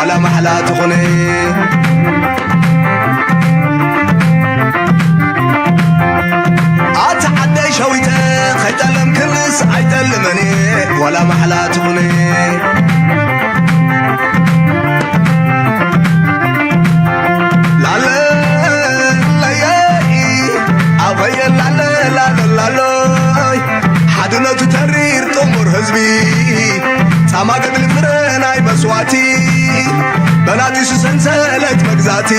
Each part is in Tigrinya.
ዋላ ማሕላ ትኹነ ኣቲ ዓደይ ሸዊተ ከይጠለምክንስ ኣይጠልመን ዋላ ማሕላ ትኹነ ላለለየ ኣበየ ላለላለላለይ ሓድነቱ ተሪር ጥሙር ህዝቢ ጻማ ገድሊ ፍረ ናይ መስዋእቲ በናጢሱ ሰንሰለት መግዛእቲ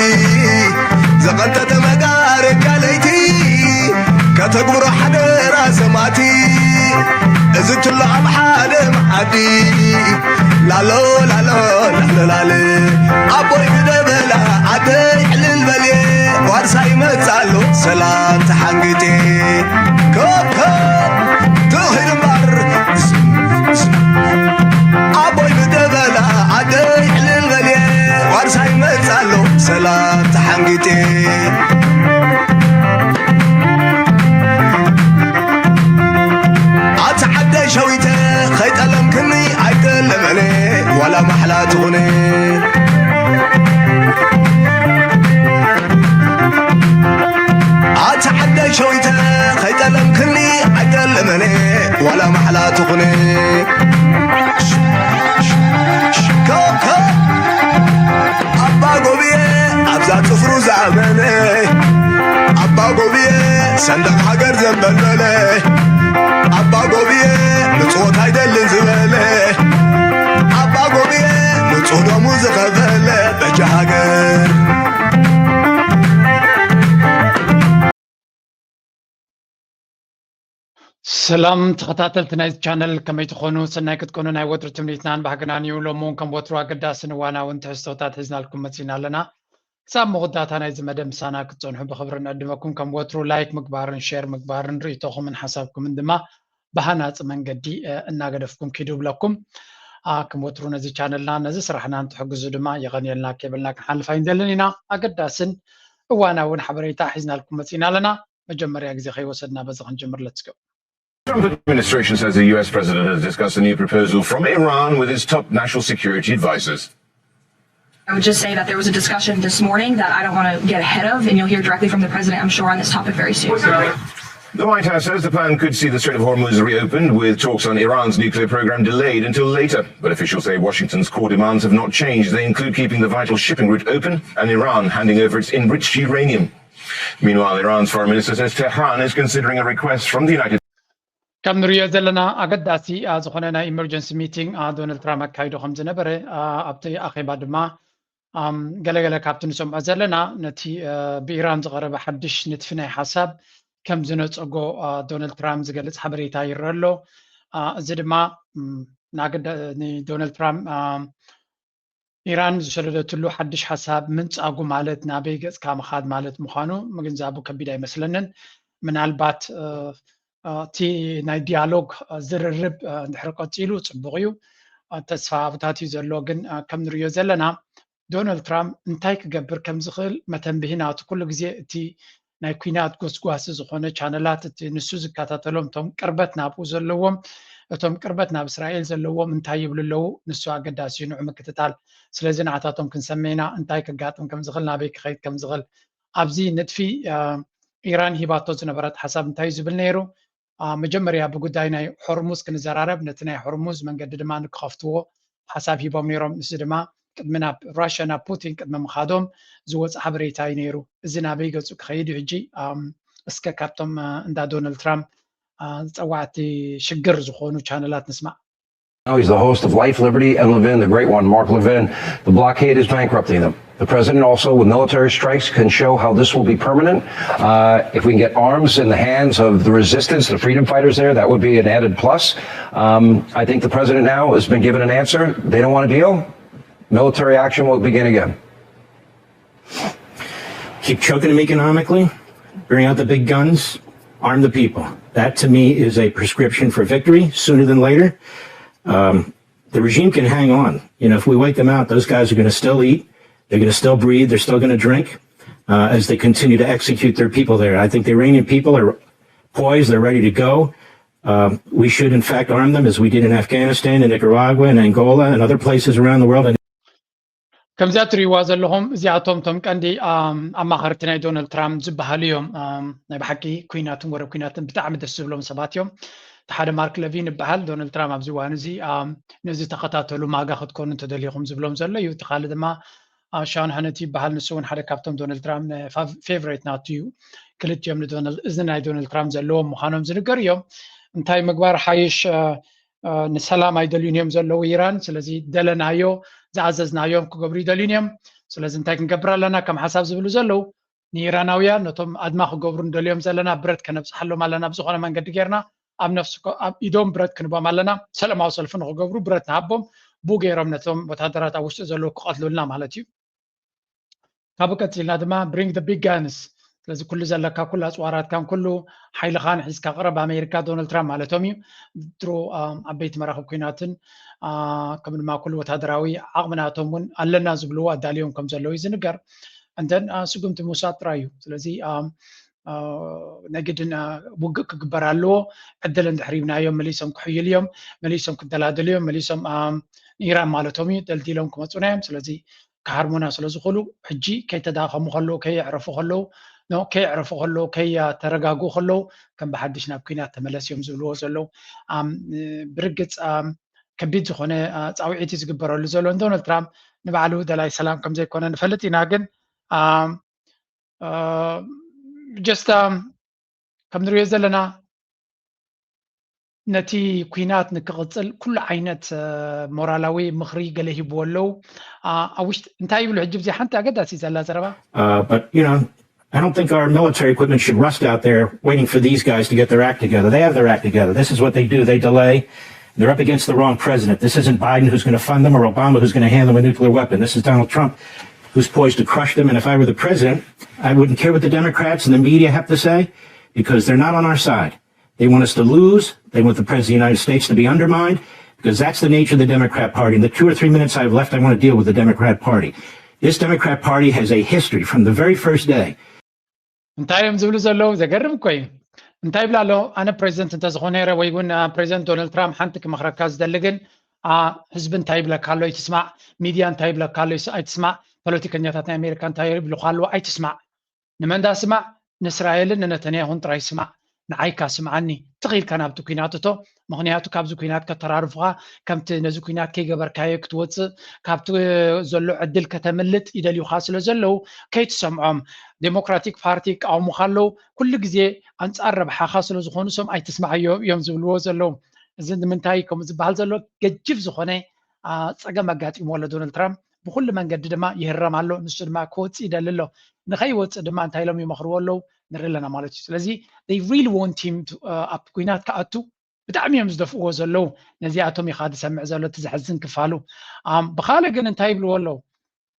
ዘቐንጠጠ መጋረጃ ለይቲ ከተግብሮ ሓደራ ሰማእቲ እዚ ትሎ ኣብ ሓደ መዓዲ ላሎ ላሎ ላሎ ላለ ኣቦይ ብደበላ ኣደይ ዕልል በልየ ዋርሳይ መጻሎ ሰላም ተሓንጊጤ ኮብኮብ ትኺድ እምበር ኣቦይ ብደበላ ኣደይ ዕልል በልየ ዋርሳይ መጻሎ ሰላም ተሓንጊጤ ኣቲ ዓደይ ሸዊተ ከይጠለምክኒ ኣይጠለመነ ዋላ ማሕላ ትኹነ ኣቲ ዓደይ ሸዊተ ከይጠለምክኒ ኣይጠለመነ ዋላ ማሕላ ትኹነ ኮኮ ኣባ ጎብየ ኣብዛ ጽፍሩ ዝኣመነ ኣባ ጎብየ ሰንደቕ ሃገር ዘንበልበለ ኣባ ጎብየ ምጽወት ኣይደልን ዝበለ ኣባ ጎብየ ንጹህ ደሙ ዝኸፈለ በጃ ሃገር ሰላም ተኸታተልቲ ናይዚ ቻነል ከመይ ትኾኑ? ሰናይ ክትኮኑ ናይ ወትሩ ትምኒትናን ባህግናን እዩ። ሎሚ እውን ከም ወትሩ ኣገዳስን እዋናውን ትሕዝቶታት ሒዝናልኩም መፂና ኣለና። ክሳብ መወዳእታ ናይዚ መደብ ምሳና ክትፀንሑ ብኽብሪ ንዕድመኩም። ከም ወትሩ ላይክ ምግባርን ሼር ምግባርን ርእይቶኹምን ሓሳብኩምን ድማ ብሃናፂ መንገዲ እናገደፍኩም ኪዱ ብለኩም። ከም ወትሩ ነዚ ቻነልና ነዚ ስራሕና እንትሕግዙ ድማ የቐንየልና ከይበልና ክንሓልፍ ኣይንደልን ኢና። ኣገዳስን እዋናውን ሓበሬታ ሒዝናልኩም መፂና ኣለና። መጀመርያ ግዜ ከይወሰድና በዚ ክንጅምር። Let's go. Trump administration says the U S president has discussed a new proposal from Iran with its top national security advisors. I would just say that there was a discussion this morning that I don't want to get ahead of, and you'll hear directly from the president, I'm sure, on this topic very soon. The White House says the plan could see the Strait of Hormuz reopened, with talks on Iran's nuclear program delayed until later. But officials say Washington's core demands have not changed. They include keeping the vital shipping route open and Iran handing over its enriched uranium. Meanwhile, Iran's foreign minister says Tehran is considering a request from the United ከም ንሪኦ ዘለና ኣገዳሲ ዝኾነ ናይ ኢመርጀንሲ ሚቲንግ ዶናልድ ትራምፕ ኣካይዱ ከም ዝነበረ ኣብቲ ኣኼባ ድማ ገለገለ ካብቲ ንሰምዖ ዘለና ነቲ ብኢራን ዝቐረበ ሓድሽ ንድፊ ናይ ሓሳብ ከም ዝነፀጎ ዶናልድ ትራምፕ ዝገልፅ ሓበሬታ ይረአ ኣሎ። እዚ ድማ ንዶናልድ ትራምፕ ኢራን ዝሰደደትሉ ሓድሽ ሓሳብ ምንጻጉ ማለት ናበይ ገጽካ ምኻድ ማለት ምዃኑ ምግንዛቡ ከቢድ ኣይመስለንን። ምናልባት እቲ ናይ ዲያሎግ ዝርርብ እንድሕር ቀጺሉ ጽቡቕ እዩ። ተስፋ ኣብታት እዩ ዘሎ። ግን ከም ንሪኦ ዘለና ዶናልድ ትራምፕ እንታይ ክገብር ከም ዝኽእል መተንብሂ ናቱ ኩሉ ግዜ እቲ ናይ ኲናት ጎስጓሲ ዝኾነ ቻነላት እቲ ንሱ ዝከታተሎም እቶም ቅርበት ናብኡ ዘለዎም እቶም ቅርበት ናብ እስራኤል ዘለዎም እንታይ ይብሉ ኣለዉ ንሱ ኣገዳሲ እዩ ንዑ ምክትታል ስለዚ ንዓታቶም ክንሰመይና እንታይ ክጋጥም ከም ዝኽእል ናበይ ክኸይድ ከም ዝኽእል ኣብዚ ንጥፊ ኢራን ሂባቶ ዝነበረት ሓሳብ እንታይ እዩ ዝብል ነይሩ መጀመርያ ብጉዳይ ናይ ሆርሙዝ ክንዘራረብ ነቲ ናይ ሆርሙዝ መንገዲ ድማ ንክኸፍትዎ ሓሳብ ሂቦም ነይሮም። እዚ ድማ ቅድሚ ናብ ራሽያ ናብ ፑቲን ቅድሚ ምኻዶም ዝወፀ ሓበሬታ እዩ ነይሩ። እዚ ናበይ ገፁ ክኸይድ እዩ ሕጂ? እስከ ካብቶም እንዳ ዶናልድ ትራምፕ ዝፀዋዕቲ ሽግር ዝኾኑ ቻነላት ንስማዕ። Now he's the host of Life, Liberty, and Levin, the great one, Mark Levin. The blockade is bankrupting them. The president also, with military strikes, can show how this will be permanent. Uh, if we can get arms in the hands of the resistance, the freedom fighters there, that would be an added plus. Um, I think the president now has been given an answer. They don't want to deal. Military action will begin again. Keep choking them economically, bring out the big guns, arm the people. That to me is a prescription for victory sooner than later. Um, the regime can hang on. You know, if we wait them out, those guys are going to still eat. They're going to still breathe. They're still going to drink uh, as they continue to execute their people there. I think the Iranian people are poised. They're ready to go. Um, we should, in fact, arm them as we did in Afghanistan and Nicaragua and Angola and other places around the world. And ከምዚኣ ትሪእዋ ዘለኹም እዚኣቶም እቶም ቀንዲ ኣማኸርቲ ናይ ዶናልድ ትራምፕ ዝበሃሉ እዮም። ናይ ብሓቂ ኩናትን ወረ ኩናትን ብጣዕሚ ደስ ዝብሎም ሰባት እዮም። እቲ ሓደ ማርክ ለቪን ይበሃል። ዶናልድ ትራምፕ ኣብዚ እዋን እዚ ነዚ ተኸታተሉ ማጋ ክትኮኑ እንተደሊኹም ዝብሎም ዘሎ እዩ። እቲ ካልእ ድማ ሻን ሃነቲ ይበሃል። ንሱ እውን ሓደ ካብቶም ዶናልድ ትራምፕ ፌቨሬት ናቱ እዩ። ክልቲኦም እዚ ናይ ዶናልድ ትራምፕ ዘለዎም ምዃኖም ዝንገር እዮም። እንታይ ምግባር ሓይሽ? ንሰላም ኣይደልዩን እዮም ዘለዉ ኢራን። ስለዚ ደለናዮ ዝኣዘዝናዮም ክገብሩ ይደልዩን እዮም። ስለዚ እንታይ ክንገብር ኣለና ከም ሓሳብ ዝብሉ ዘለዉ ንኢራናውያን ነቶም ኣድማ ክገብሩ ንደልዮም ዘለና ብረት ከነብፅሓሎም ኣለና። ብዝኾነ መንገዲ ጌርና ኣብ ነፍሲ ኣብ ኢዶም ብረት ክንቦም ኣለና። ሰላማዊ ሰልፊ ንክገብሩ ብረት ንሃቦም። ቡ ገይሮም ነቶም ወታደራት ኣብ ውሽጢ ዘለዉ ክቐትሉልና ማለት እዩ። ካብኡ ቀፂልና ድማ bring the big guns። ስለዚ ኩሉ ዘለካ ኩሉ ኣፅዋራትካን ኩሉ ሓይልኻን ሒዝካ ቅረብ። ኣሜሪካ ዶናልድ ትራምፕ ማለቶም እዩ። ድሮ ዓበይቲ መራኽብ ኩናትን ከም ድማ ኩሉ ወታደራዊ ዓቕሚ ናቶም እውን ኣለና ዝብልዎ ኣዳልዮም ከም ዘለዉ እዩ ዝንገር። እንደን ስጉምቲ ምውሳድ ጥራይ እዩ። ስለዚ ናይ ግድን ውግእ ክግበር ኣለዎ። ዕድል እንድሕር ሂብናዮም መሊሶም ክሕይሉ እዮም፣ መሊሶም ክደላደሉ እዮም፣ መሊሶም ንኢራን ማለቶም እዩ ደልዲሎም ክመፁና እዮም። ስለዚ ክሃርሙና ስለ ዝኽእሉ ሕጂ ከይተዳኸሙ ከለዉ ከየዕረፉ ከለዉ ከየዕረፉ ከለዉ ከየተረጋግኡ ከለዉ ከም ብሓድሽ ናብ ኩናት ተመለስ እዮም ዝብልዎ ዘለዉ። ብርግፅ ከቢድ ዝኾነ ፃውዒት እዩ ዝግበረሉ ዘሎ። ንዶናልድ ትራምፕ ንባዕሉ ደላይ ሰላም ከም ዘይኮነ ንፈልጥ ኢና። ግን just ከም ንሪኦ ዘለና ነቲ ኩናት ንክቕፅል ኩሉ ዓይነት ሞራላዊ ምኽሪ ገለ ሂብዎ ኣለዉ። ኣብ ውሽጢ እንታይ ይብሉ ሕጂ ብዚ ሓንቲ ኣገዳሲ ዘላ ዘረባ I don't think our military equipment should rust out there waiting for these guys to get their act together. They have their act together. This is what they do. They delay. They're up against the wrong president. This isn't Biden who's going to fund them or Obama who's going to hand them a nuclear weapon. This is Donald Trump who's poised to crush them. And if I were the president, I wouldn't care what the Democrats and the media have to say because they're not on our side. They want us to lose. They want the president of the United States to be undermined because that's the nature of the Democrat Party. In the two or three minutes I have left, I want to deal with the Democrat Party. This Democrat Party has a history from the very first day. እንታይ እዮም ዝብሉ ዘለዉ? ዘገርም እኮ እዩ። እንታይ ይብላ ኣሎ? ኣነ ፕሬዚደንት እንተዝኾነ ነይረ ወይ እውን ፕሬዚደንት ዶናልድ ትራምፕ ሓንቲ ክመኽረካ ዝደሊ ግን ህዝቢ እንታይ ይብለካ ኣሎ ኣይትስማዕ፣ ሚድያ እንታይ ይብለካ ኣሎ ኣይትስማዕ፣ ፖለቲከኛታት ናይ ኣሜሪካ እንታይ ይብሉካ ኣለዉ ኣይትስማዕ። ንመንዳ ስማዕ? ንእስራኤልን ንነተንያሁን ጥራይ ስማዕ። ንዓይካ ስምዓኒ። ትኽ ኢልካ ናብቲ ኲናት እቶ። ምኽንያቱ ካብዚ ኲናት ከተራርፉኻ፣ ከምቲ ነዚ ኲናት ከይገበርካዮ ክትወጽእ፣ ካብቲ ዘሎ ዕድል ከተምልጥ ይደልዩኻ ስለ ዘለዉ ከይትሰምዖም። ዴሞክራቲክ ፓርቲ ይቃወሙኻ ኣለዉ። ኩሉ ግዜ ኣንጻር ረብሓኻ ስለ ዝኾኑ እሶም ኣይትስማዓዮ እዮም ዝብልዎ ዘለዉ። እዚ ንምንታይ ከምኡ ዝበሃል ዘሎ? ገጅፍ ዝኾነ ጸገም ኣጋጢምዎ ኣሎ ዶናልድ ትራምፕ። ብኩሉ መንገዲ ድማ ይህረም ኣሎ። ንሱ ድማ ክወፅእ ይደሊ ኣሎ። ንኸይወፅእ ድማ እንታይ ኢሎም ይመኽርዎ ኣለዉ ንርኢ ኣለና ማለት እዩ። ስለዚ they really want him to ኣብቲ ኲናት ክኣቱ ብጣዕሚ እዮም ዝደፍእዎ ዘለዉ። ነዚኣቶም ኢኻ ዝሰምዕ ዘሎ እቲ ዘሕዝን ክፋሉ። ብኻልእ ግን እንታይ ይብልዎ ኣለዉ?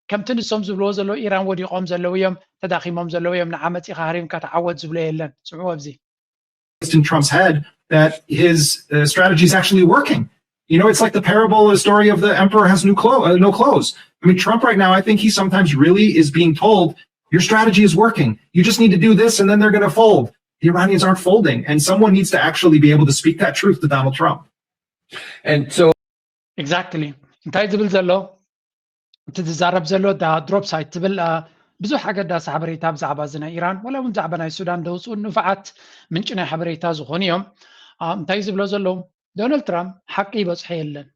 ከምቲ ንሶም ዝብልዎ ዘለዉ ኢራን ወዲቖም ዘለዉ እዮም፣ ተዳኺሞም ዘለዉ እዮም፣ ንዓ መፂኻ ሃሪምካ ተዓወት ዝብሎ የለን። ስምዑ ኣብዚ። in Trump's head that his uh, strategy is actually working. You know, it's like the parable, the story of the emperor has new clo- uh, no clothes. I mean, Trump right now, I think he sometimes really is being told, your strategy is working. You just need to do this and then they're going to fold. The Iranians aren't folding. And someone needs to actually be able to speak that truth to Donald Trump. And so exactly እንታይ ዝብል ዘሎ እቲ ዝዛረብ ዘሎ ዳ ድሮፕ ሳይት ትብል ብዙሕ ኣገዳሲ ሓበሬታ ብዛዕባ እዚ ናይ ኢራን ዋላ እውን ብዛዕባ ናይ ሱዳን ደውፅኡ ንፉዓት ምንጪ ናይ ሓበሬታ ዝኾኑ እዮም። እንታይ ዝብሎ ዘለዉ ዶናልድ ትራምፕ ሓቂ ይበፅሖ የለን፣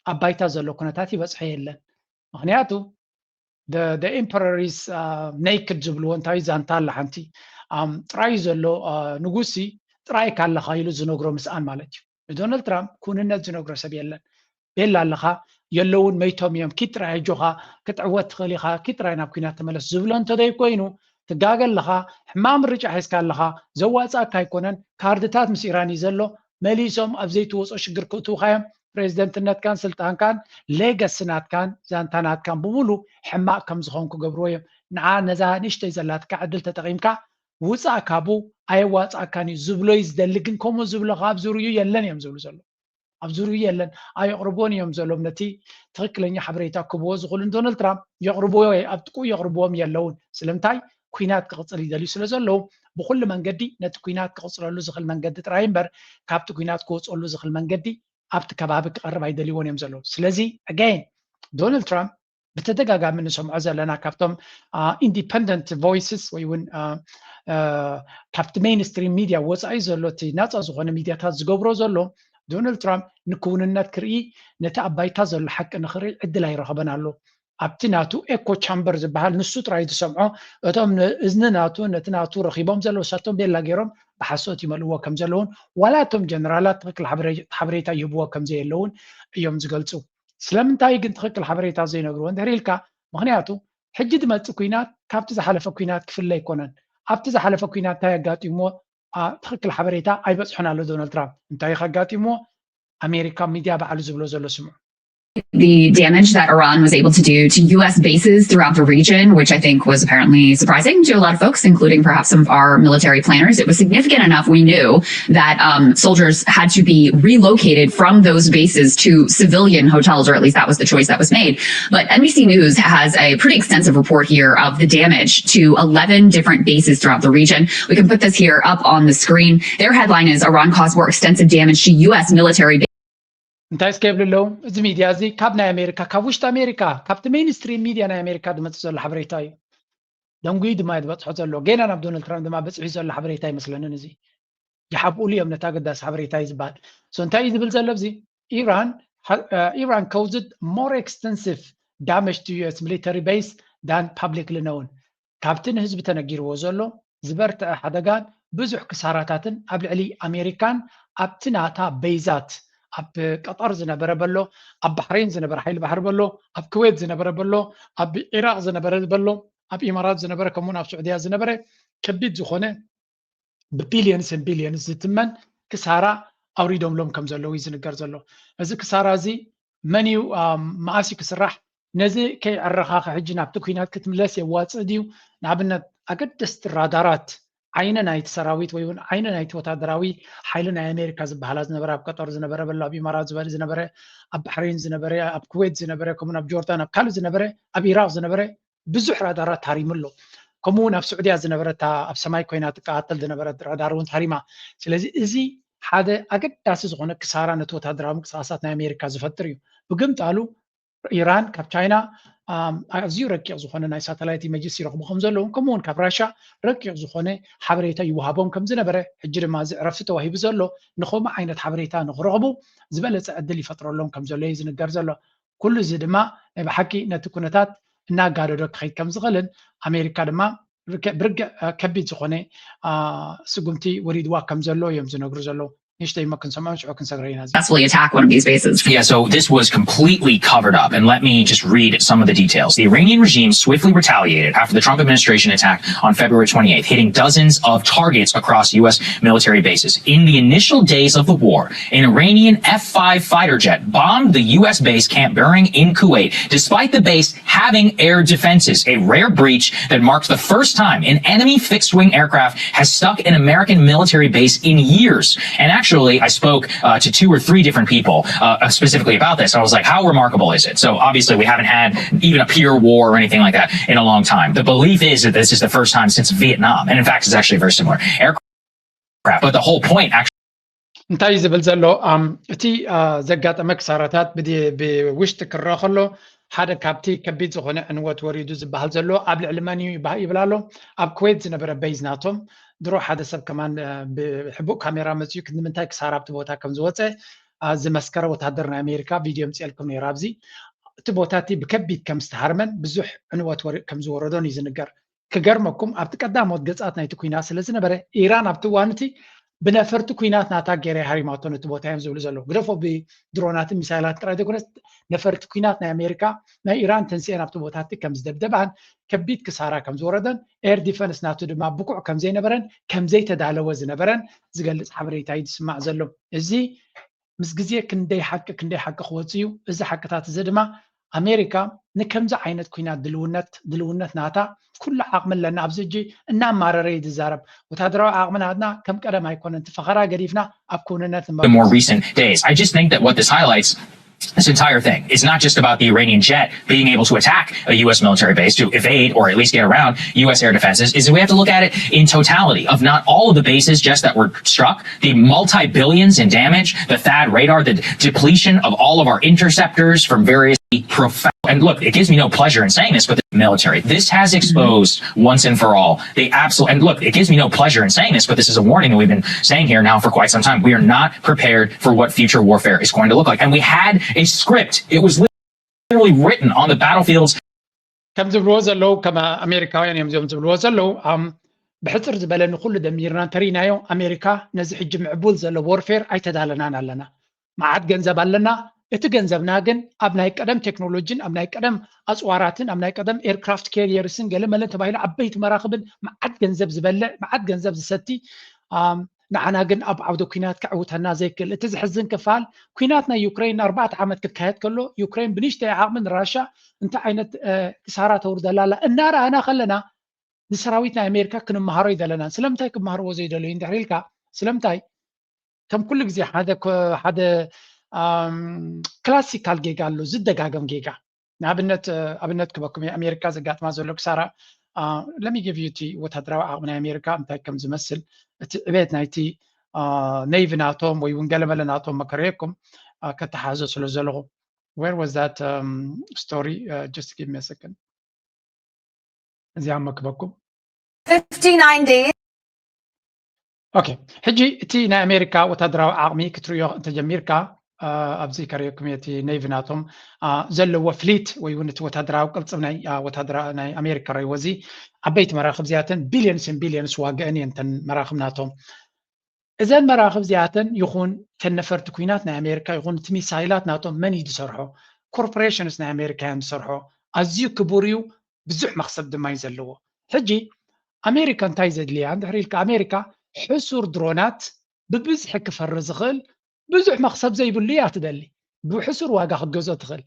ኣብ ባይታ ዘሎ ኩነታት ይበፅሖ የለን። ምክንያቱ ኢምፐረሪስ ኔክድ ዝብልዎ እንታይ ዛንታ ኣላ ሓንቲ ጥራይ ዘሎ ንጉሲ ጥራይ ካለካ ኢሉ ዝነግሮ ምስኣን ማለት እዩ። ንዶናልድ ትራምፕ ኩንነት ዝነግሮ ሰብ የለን። ቤላ ኣለኻ የለውን መይቶም እዮም ኪድ ጥራይ ኣጆኻ ክትዕወት ትኽእል ኢኻ ኪድ ጥራይ ናብ ኩናት ተመለስ ዝብሎ እንተዘይ ኮይኑ ትጋገ ኣለኻ። ሕማቕ ምርጫ ሒዝካ ኣለኻ። ዘዋፅኣካ ኣይኮነን። ካርድታት ምስ ኢራን እዩ ዘሎ። መሊሶም ኣብ ዘይትወፆ ሽግር ክእትውኻ እዮም። ፕሬዚደንትነትካን ስልጣንካን ሌገሲ ናትካን ዛንታ ናትካን ብሙሉ ሕማቕ ከም ዝኾን ክገብርዎ እዮም። ንዓ ነዛ ንእሽተይ ዘላትካ ዕድል ተጠቒምካ ውፃእ ካቡ ኣየዋፃእካን እዩ ዝብሎ እዩ ዝደሊ። ግን ከምኡ ዝብሎ ካብ ዙርዩ የለን እዮም ዝብሉ ዘሎ ኣብ ዙርዩ የለን። ኣየቕርብዎን እዮም ዘሎም ነቲ ትኽክለኛ ሓበሬታ ክብዎ ዝኽእሉ ንዶናልድ ትራምፕ የቕርብዎ ኣብ ጥቅኡ የቕርብዎም የለውን። ስለምንታይ? ኩናት ክቕፅል ይደልዩ ስለ ዘለዉ ብኩሉ መንገዲ ነቲ ኩናት ክቕፅለሉ ዝኽእል መንገዲ ጥራይ እምበር ካብቲ ኩናት ክወፅሉ ዝኽእል መንገዲ ኣብቲ ከባቢ ክቐርብ ኣይደልይዎን እዮም ዘለዉ። ስለዚ ኣጋይን ዶናልድ ትራምፕ ብተደጋጋሚ ንሰምዖ ዘለና ካብቶም ኢንዲፐንደንት ቮይስስ ወይ እውን ካብቲ ሜይንስትሪም ሚድያ ወፃኢ ዘሎ እቲ ናፃ ዝኾነ ሚድያታት ዝገብሮ ዘሎ፣ ዶናልድ ትራምፕ ንክውንነት ክርኢ፣ ነቲ ኣብ ባይታ ዘሎ ሓቂ ንክርኢ ዕድል ኣይረኸበን ኣሎ። ኣብቲ ናቱ ኤኮ ቻምበር ዝበሃል ንሱ ጥራይ ዝሰምዖ፣ እቶም እዝኒ ናቱ ነቲ ናቱ ረኺቦም ዘለዉ ሳቶም ቤላ ገይሮም ብሓሶት ይመልእዎ ከም ዘለውን ዋላ እቶም ጀነራላት ትኽክል ሓበሬታ ይህብዎ ከም ዘየለውን እዮም ዝገልፁ። ስለምንታይ ግን ትኽክል ሓበሬታ ዘይነግርዎ እንድሕር ኢልካ፣ ምኽንያቱ ሕጂ ዝመፅእ ኩናት ካብቲ ዝሓለፈ ኩናት ክፍለ ኣይኮነን። ኣብቲ ዝሓለፈ ኩናት እንታይ ኣጋጢምዎ ትኽክል ሓበሬታ ኣይበፅሖን ኣሎ ዶናልድ ትራምፕ። እንታይ ከጋጢምዎ ኣሜሪካ ሚድያ ባዕሉ ዝብሎ ዘሎ ስምዑ። The damage that Iran was able to do to U S bases throughout the region, which I think was apparently surprising to a lot of folks, including perhaps some of our military planners. It was significant enough, we knew, that um, soldiers had to be relocated from those bases to civilian hotels, or at least that was the choice that was made. But N B C News has a pretty extensive report here of the damage to eleven different bases throughout the region. We can put this here up on the screen. Their headline is Iran caused more extensive damage to U S military bases. እንታይ እስከ ይብሉ ኣለዉ? እዚ ሚድያ እዚ ካብ ናይ ኣሜሪካ፣ ካብ ውሽጢ ኣሜሪካ፣ ካብቲ ሜይንስትሪም ሚድያ ናይ ኣሜሪካ ዝመፅእ ዘሎ ሓበሬታ እዩ። ደንጉዩ ድማ እዩ ዝበፅሖ ዘሎ። ገና ናብ ዶናልድ ትራምፕ ድማ በፂሑ ዘሎ ሓበሬታ ኣይመስለንን። እዚ ይሓብኡሉ እዮም ነቲ ኣገዳሲ ሓበሬታ እዩ ዝበሃል። So እንታይ እዩ ዝብል ዘሎ ኣብዚ? ኢራን ኢራን caused more extensive damage to U S military base than publicly known. ካብቲ ንህዝቢ ተነጊርዎ ዘሎ ዝበርትዐ ሓደጋን ብዙሕ ክሳራታትን ኣብ ልዕሊ ኣሜሪካን ኣብቲ ናታ በይዛት ኣብ ቀጠር ዝነበረ በሎ፣ ኣብ ባሕሬን ዝነበረ ሓይሊ ባሕሪ በሎ፣ ኣብ ኩዌት ዝነበረ በሎ፣ ኣብ ኢራቅ ዝነበረ በሎ፣ ኣብ ኢማራት ዝነበረ ከምኡውን ኣብ ስዑድያ ዝነበረ ከቢድ ዝኾነ ብቢልዮንስን ቢልዮንስ ዝትመን ክሳራ ኣውሪዶምሎም ከም ዘለዉ እዩ ዝንገር ዘሎ። እዚ ክሳራ እዚ መን እዩ መኣስ እዩ ክስራሕ? ነዚ ከይዕረኻ ሕጂ ናብቲ ኩናት ክትምለስ የዋፅእ ድዩ? ንኣብነት ኣገደስቲ ራዳራት ዓይኒ ናይቲ ሰራዊት ወይ እውን ዓይኒ ናይቲ ወታደራዊ ሓይሊ ናይ ኣሜሪካ ዝበሃላ ዝነበረ ኣብ ቀጠር ዝነበረ በሎ ኣብ ኢማራት ዝበል ዝነበረ ኣብ ባሕሬን ዝነበረ ኣብ ኩዌት ዝነበረ ከምኡ ኣብ ጆርዳን ኣብ ካልእ ዝነበረ ኣብ ኢራቅ ዝነበረ ብዙሕ ራዳራት ታሪሙ ኣሎ። ከምኡ እውን ኣብ ስዑድያ ዝነበረ እታ ኣብ ሰማይ ኮይና ትከታተል ዝነበረት ራዳር እውን ታሪማ። ስለዚ እዚ ሓደ ኣገዳሲ ዝኾነ ክሳራ ነቲ ወታደራዊ ምንቅስቃሳት ናይ ኣሜሪካ ዝፈጥር እዩ። ብግምጣሉ ኢራን ካብ ቻይና ኣዝዩ ረቂቕ ዝኾነ ናይ ሳተላይት ኢመጅስ ይረኽቡ ከም ዘለውን ከምኡ እውን ካብ ራሻ ረቂቕ ዝኾነ ሓበሬታ ይወሃቦም ከም ዝነበረ ሕጂ ድማ እዚ ዕረፍቲ ተዋሂቡ ዘሎ ንኸምኡ ዓይነት ሓበሬታ ንክረኽቡ ዝበለፀ ዕድል ይፈጥረሎም ከም ዘሎ እዩ ዝንገር ዘሎ። ኩሉ እዚ ድማ ናይ ብሓቂ ነቲ ኩነታት እናጋደዶ ክኸይድ ከም ዝኽእልን ኣሜሪካ ድማ ብርግዕ ከቢድ ዝኾነ ስጉምቲ ወሪድዋ ከም ዘሎ እዮም ዝነግሩ ዘለዉ። ንእሽተይ እሞ ክንሰምዖ ሽዑ ክንሰግረ ኢና። Successfully attack one of these bases. Yeah, so this was completely covered up. And let me just read some of the details. The Iranian regime swiftly retaliated after the Trump administration attack on February twenty-eighth, hitting dozens of targets across U S military bases. In the initial days of the war, an Iranian F five fighter jet bombed the U S base Camp Bering in Kuwait, despite the base having air defenses, a rare breach that marked the first time an enemy fixed wing aircraft has stuck an American military base in years. And actually, I spoke uh, to two or three different people uh, specifically about this. I was like, how remarkable is it? So obviously, we haven't had even a peer war or anything like that in a long time. The belief is that this is the first time since Vietnam. And in fact, it's actually very similar. Aircraft. But the whole point actually እንታይ እዩ ዝብል ዘሎ? እቲ ዘጋጠመ ክሳራታት ብውሽጢ ክረአ ከሎ ሓደ ካብቲ ከቢድ ዝኾነ ዕንወት ወሪዱ ዝበሃል ዘሎ ኣብ ልዕሊ መን እዩ ይብል ኣሎ? ኣብ ኩዌት ዝነበረ በይዝ ናቶም። ድሮ ሓደ ሰብ ከማን ብሕቡእ ካሜራ መፅኡ ክንዲ ምንታይ ክሳራ ኣብቲ ቦታ ከም ዝወፀ ዝመስከረ ወታደር ናይ ኣሜሪካ ቪድዮ ምፅኤልኩም ነይሩ። ኣብዚ እቲ ቦታ እቲ ብከቢድ ከም ዝተሃርመን ብዙሕ ዕንወት ከም ዝወረዶን እዩ ዝንገር። ክገርመኩም ኣብቲ ቀዳሞት ገጻት ናይቲ ኩናት ስለ ዝነበረ ኢራን ኣብቲ እዋን እቲ ብነፈርቲ ኩናት ናታ ገይረ ሃሪማቶ ነቲ ቦታ እዮም ዝብሉ ዘለዉ። ግደፎ ብድሮናትን ሚሳይላት ጥራይ ዘይኮነስ ነፈርቲ ኩናት ናይ ኣሜሪካ ናይ ኢራን ተንስኤን ኣብቲ ቦታ እቲ ከም ዝደብደባን ከቢድ ክሳራ ከም ዝወረደን ኤር ዲፈንስ ናቱ ድማ ብቁዕ ከም ዘይነበረን ከም ዘይተዳለወ ዝነበረን ዝገልጽ ሓበሬታ እዩ ዝስማዕ ዘሎ። እዚ ምስ ግዜ ክንደይ ሓቂ ክንደይ ሓቂ ክወፅእ እዩ። እዚ ሓቅታት እዚ ድማ ኣሜሪካ ንከምዚ ዓይነት ኩናት ድልውነት ድልውነት ናታ ኩሉ ዓቕሚ ኣለና። ኣብዚ ሕጂ እናማረረ እዩ ዝዛረብ። ወታደራዊ ዓቕሚ ናትና ከም ቀደም ኣይኮነን። እቲ ፈኸራ ገዲፍና ኣብ ክውንነት in more recent days. I just think that what this highlights this entire thing. It's not just about the Iranian jet being able to attack a U S military base to evade or at least get around U S air defenses. Is we have to look at it in totality of not all of the bases just that were struck, the multi billions in damage, the THAAD radar, the depletion of all of our interceptors from various profound and look, it gives me no pleasure in saying this, but the military, this has exposed once and for all the absolute, and look, it gives me no pleasure in saying this, but this is a warning that we've been saying here now for quite some time. We are not prepared for what future warfare is going to look like. And we had a script. It was literally written on the battlefields. ከም ዝብልዎ ዘለዉ ከም ኣሜሪካውያን እዮም እዚኦም ዝብልዎ ዘለዉ ብሕፅር ዝበለ ንኩሉ ደሚርና እንተሪናዮ ኣሜሪካ ነዚ ሕጂ ምዕቡል ዘሎ ወርፌር ኣይተዳለናን ኣለና። መዓት ገንዘብ ኣለና። እቲ ገንዘብና ግን ኣብ ናይ ቀደም ቴክኖሎጂን ኣብ ናይ ቀደም ኣፅዋራትን ኣብ ናይ ቀደም ኤርክራፍት ካሪየርስን ገለ መለን ተባሂሉ ዓበይቲ መራኽብን መዓት ገንዘብ ዝበልዕ መዓት ገንዘብ ዝሰቲ ንዓና ግን ኣብ ዓውደ ኲናት ከዕውተና ዘይክእል። እቲ ዝሕዝን ክፋል ኲናት ናይ ዩክሬን ንኣርባዕተ ዓመት ክካየድ ከሎ ዩክሬን ብንሽተይ ዓቕሚ ንራሻ እንታይ ዓይነት ክሳራ ተውርደላ ኣላ እናረኣና ከለና ንሰራዊት ናይ ኣሜሪካ ክንመሃሮ ኣይደለናን። ስለምንታይ ክመሃርዎ ዘይደለዩ እንድሕር ኢልካ ስለምንታይ ከም ኩሉ ግዜ ሓደ ሓደ ክላሲካል ጌጋ ኣሎ ዝደጋገም ጌጋ ንኣብነት ኣብነት ክበኩም ኣሜሪካ ዘጋጥማ ዘሎ ክሳራ let me give you እቲ ወታደራዊ ዓቕሚ ናይ ኣሜሪካ እንታይ ከም ዝመስል እቲ ዕቤት ናይቲ ኔቪ ናቶም ወይ እውን ገለመለ ናቶም መከረየኩም ከተሓዞ ስለ ዘለኹ where was that story just give me a second እዚኣ መክበኩም 59 days ኦኬ ሕጂ እቲ ናይ ኣሜሪካ ወታደራዊ ዓቕሚ ክትርእዮ እንተጀሚርካ ኣብዚ ከርእየኩም እቲ ኔቪ ናቶም ዘለዎ ፍሊት ወይ እውን እቲ ወታደራዊ ቅልፅም ናይ ወታደራ ናይ ኣሜሪካ ረይዎ እዚ ዓበይቲ መራክብ እዚኣተን ቢልዮንስን ቢልዮንስ ዋግአን እየን እተን መራክብ ናቶም እዘን መራክብ እዚኣተን ይኹን ተን ነፈርቲ ኩናት ናይ ኣሜሪካ ይኹን እቲ ሚሳይላት ናቶም መን እዩ ዝሰርሖ ኮርፖሬሽንስ ናይ ኣሜሪካ እዮም ዝሰርሖ ኣዝዩ ክቡር እዩ ብዙሕ መክሰብ ድማ እዩ ዘለዎ ሕጂ ኣሜሪካ እንታይ ዘድልያ እንድሕር ኢልካ ኣሜሪካ ሕሱር ድሮናት ብብዝሒ ክፈሪ ዝኽእል ብዙሕ መኽሰብ ዘይብሉ እያ ትደሊ ብሕሱር ዋጋ ክትገዝኦ ትኽእል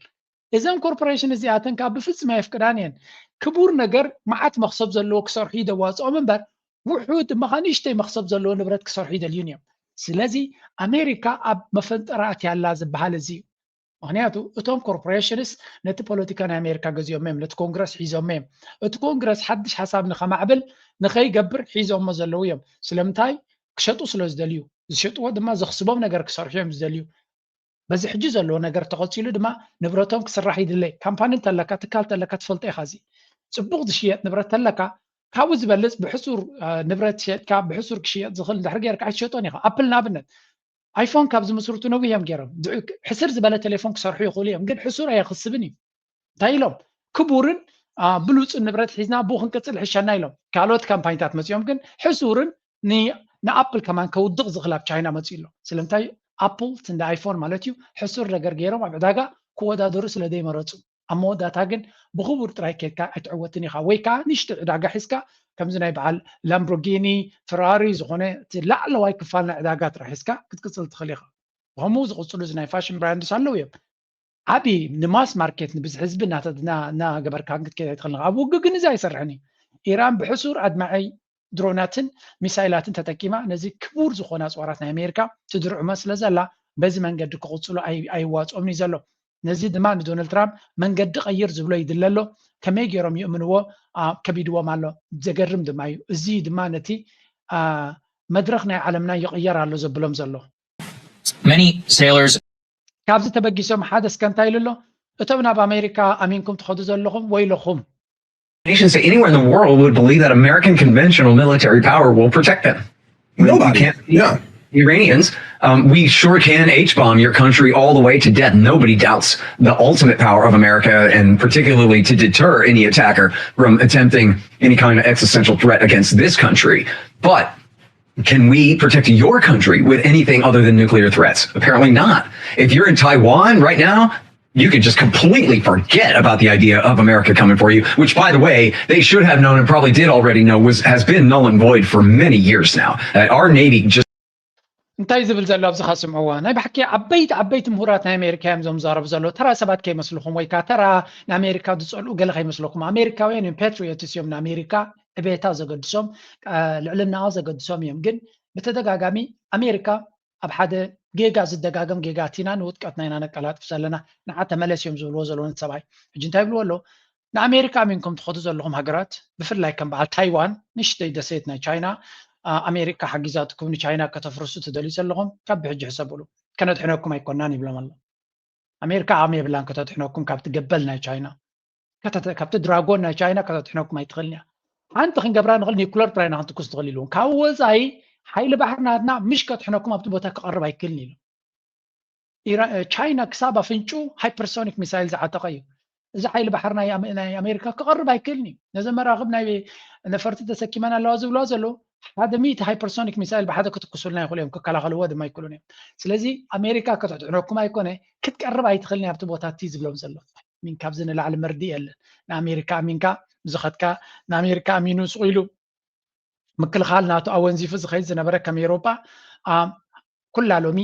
እዘን ኮርፖሬሽን እዚኣተን ከዓ ብፍጹም ኣየፍቅዳን እየን ክቡር ነገር መዓት መኽሰብ ዘለዎ ክሰርሑ ይደዋፅኦም እምበር ውሑድ ድማ ንእሽተይ መኽሰብ ዘለዎ ንብረት ክሰርሑ ይደልዩን እዮም ስለዚ ኣሜሪካ ኣብ መፈንጠራ ኣትያላ ዝበሃል እዚ እዩ ምክንያቱ እቶም ኮርፖሬሽንስ ነቲ ፖለቲካ ናይ ኣሜሪካ ገዚኦም እዮም ነቲ ኮንግረስ ሒዞም እዮም እቲ ኮንግረስ ሓድሽ ሓሳብ ንከማዕብል ንከይገብር ሒዞሞ ዘለዉ እዮም ስለምንታይ ክሸጡ ስለ ዝደልዩ ዝሸጥዎ ድማ ዘኽስቦም ነገር ክሰርሑ እዮም ዝደልዩ በዚ ሕጂ ዘለዎ ነገር ተቐፂሉ ድማ ንብረቶም ክስራሕ ይድለ ካምፓኒ እንተለካ ትካል እንተለካ ትፈልጦ ኢኻ እዚ ፅቡቕ ዝሽየጥ ንብረት ተለካ ካብኡ ዝበልፅ ብሕሱር ንብረት ሸጥካ ብሕሱር ክሽየጥ ዝኽእል እንድሕር ጌርካ ኣይትሸጦን ኢኻ ኣፕል ንኣብነት ኣይፎን ካብ ዝምስርቱ ነዊህ እዮም ገይሮም ሕስር ዝበለ ቴሌፎን ክሰርሑ ይኽእሉ እዮም ግን ሕሱር ኣየኽስብን እዩ እንታይ ኢሎም ክቡርን ብሉፅን ንብረት ሒዝና ብኡ ክንቅፅል ሕሸና ኢሎም ካልኦት ካምፓኒታት መፂኦም ግን ሕሱርን ንኣፕል ከማን ከውድቕ ዝኽእል ኣብ ቻይና መፂኡ ኣሎ ስለምንታይ ኣፕል እንደ ኣይፎን ማለት እዩ ሕሱር ነገር ገይሮም ኣብ ዕዳጋ ክወዳደሩ ስለ ዘይመረፁ ኣብ መወዳእታ ግን ብኽቡር ጥራይ ኬድካ ኣይትዕወትን ኢኻ ወይ ከዓ ንሽጢ ዕዳጋ ሒዝካ ከምዚ ናይ በዓል ላምቦርጊኒ ፈራሪ ዝኾነ እቲ ላዕለዋይ ክፋል ናይ ዕዳጋ ጥራሕ ሒዝካ ክትቅፅል ትኽእል ኢኻ ብኸምኡ ዝቕፅሉ እዚ ናይ ፋሽን ብራንድስ ኣለዉ እዮም ዓብዪ ንማስ ማርኬት ንብዝሒ ህዝቢ እናገበርካ ክትከይድ ኣይትኽእል ኣብ ውግእ ግን እዚ ኣይሰርሕን እዩ ኢራን ብሕሱር ኣድማዒ ድሮናትን ሚሳይላትን ተጠቂማ ነዚ ክቡር ዝኾነ ኣፅዋራት ናይ ኣሜሪካ ትድርዕሞ ስለ ዘላ በዚ መንገዲ ክቕፅሉ ኣይዋፅኦምን እዩ ዘሎ ነዚ ድማ ንዶናልድ ትራምፕ መንገዲ ቀይር ዝብሎ ይድለ ኣሎ ከመይ ገይሮም ይእምንዎ ከቢድዎም ኣሎ ዘገርም ድማ እዩ እዚ ድማ ነቲ መድረክ ናይ ዓለምና ይቕየር ኣሎ ዘብሎም ዘሎ Many sailors ካብዚ ተበጊሶም ሓደ እስከ እንታይ ኢሉ ኣሎ እቶም ናብ ኣሜሪካ ኣሚንኩም ትኸዱ ዘለኹም ወይለኹም Nations say anywhere in the world would believe that American conventional military power will protect them. Nobody. Yeah. Iranians, um, we sure can H bomb your country all the way to death. Nobody doubts the ultimate power of America, and particularly to deter any attacker from attempting any kind of existential threat against this country. But can we protect your country with anything other than nuclear threats? Apparently not. If you're in Taiwan right now, you can just completely forget about the idea of America coming for you, which, by the way, they should have known and probably did already know was has been null and void for many years now. Uh, our Navy just እንታይ ዝብል ዘሎ ኣብዚ ካስምዕዎ ናይ ብሓቂ ዓበይቲ ዓበይቲ ምሁራት ናይ ኣሜሪካ እዮም ዞም ዛረቡ ዘሎ ተራ ሰባት ከይመስልኹም ወይ ከዓ ተራ ንኣሜሪካ ዝፀልኡ ገለ ከይመስለኩም ኣሜሪካውያን እዮም ፓትሪዮትስ እዮም ንኣሜሪካ ዕቤታ ዘገድሶም ልዕልናኣ ዘገድሶም እዮም ግን ብተደጋጋሚ ኣሜሪካ ኣብ ሓደ ጌጋ ዝደጋገም ጌጋ ኣቲና ንውጥቀት ናይና ነቀላጥፍ ዘለና ንዓ ተመለስ እዮም ዝብልዎ ዘለውን ሰብኣይ ሕጂ እንታይ ይብልዎ ኣሎ ንኣሜሪካ ኣሚንኩም ትኸዱ ዘለኹም ሃገራት ብፍላይ ከም በዓል ታይዋን ንሽተይ ደሴት ናይ ቻይና ኣሜሪካ ሓጊዛትኩም ንቻይና ከተፍርሱ ትደልዩ ዘለኹም ካብ ብሕጂ ሕሰብሉ ከነድሕነኩም ኣይኮናን ይብሎም ኣሎ ኣሜሪካ ዓቕሚ የብላን ከተድሕነኩም ካብቲ ገበል ናይ ቻይና፣ ከተተ- ካብቲ ድራጎን ናይ ቻይና ከተድሕነኩም ኣይትኽእልን እያ። ሓንቲ ክንገብራ ንኽእል ኒኩለር ጥራይ ኢና ክንትኩስ ንኽእል ኢልዎም። ካብ ወፃኢ ሓይሊ ባሕሪ ናትና ምሽ ከድሕነኩም ኣብቲ ቦታ ክቐርብ ኣይክእልን ኢሉ። ኢራ- ቻይና ክሳብ ኣፍንጩ ሃይፐርሶኒክ ሚሳይል ዝዓጠቐ እዩ። እዚ ሓይሊ ባሕሪ ናይ ኣመ- ናይ ኣሜሪካ ክቐርብ ኣይክእልን እዩ። ነዚ መራኽብ ናይ ነፈርቲ ተሰኪመን ኣለዋ ዝብለዋ ዘለዉ ሓደ ሚእቲ ሃይፐርሶኒክ ሚሳይል ብሓደ ክትኩሱልና ይኽእሉ እዮም፣ ክከላኸልዎ ድማ ይክእሉን እዮም። ስለዚ ኣሜሪካ ከተድሕነኩም ኣይኮነ ክትቀርብ ኣይትኽእልን ኣብቲ ቦታ እቲ ዝብሎም ዘሎ ሚን ካብዚ ንላዕሊ መርድእ የለን። ንኣሜሪካ ኣሚንካ ዝኸድካ ንኣሜሪካ ኣሚኑ ስቕ ኢሉ ምክልኻል ናቱ ኣወንዚፉ ዝኸይድ ዝነበረ ከም ኤሮጳ ኩላ ሎሚ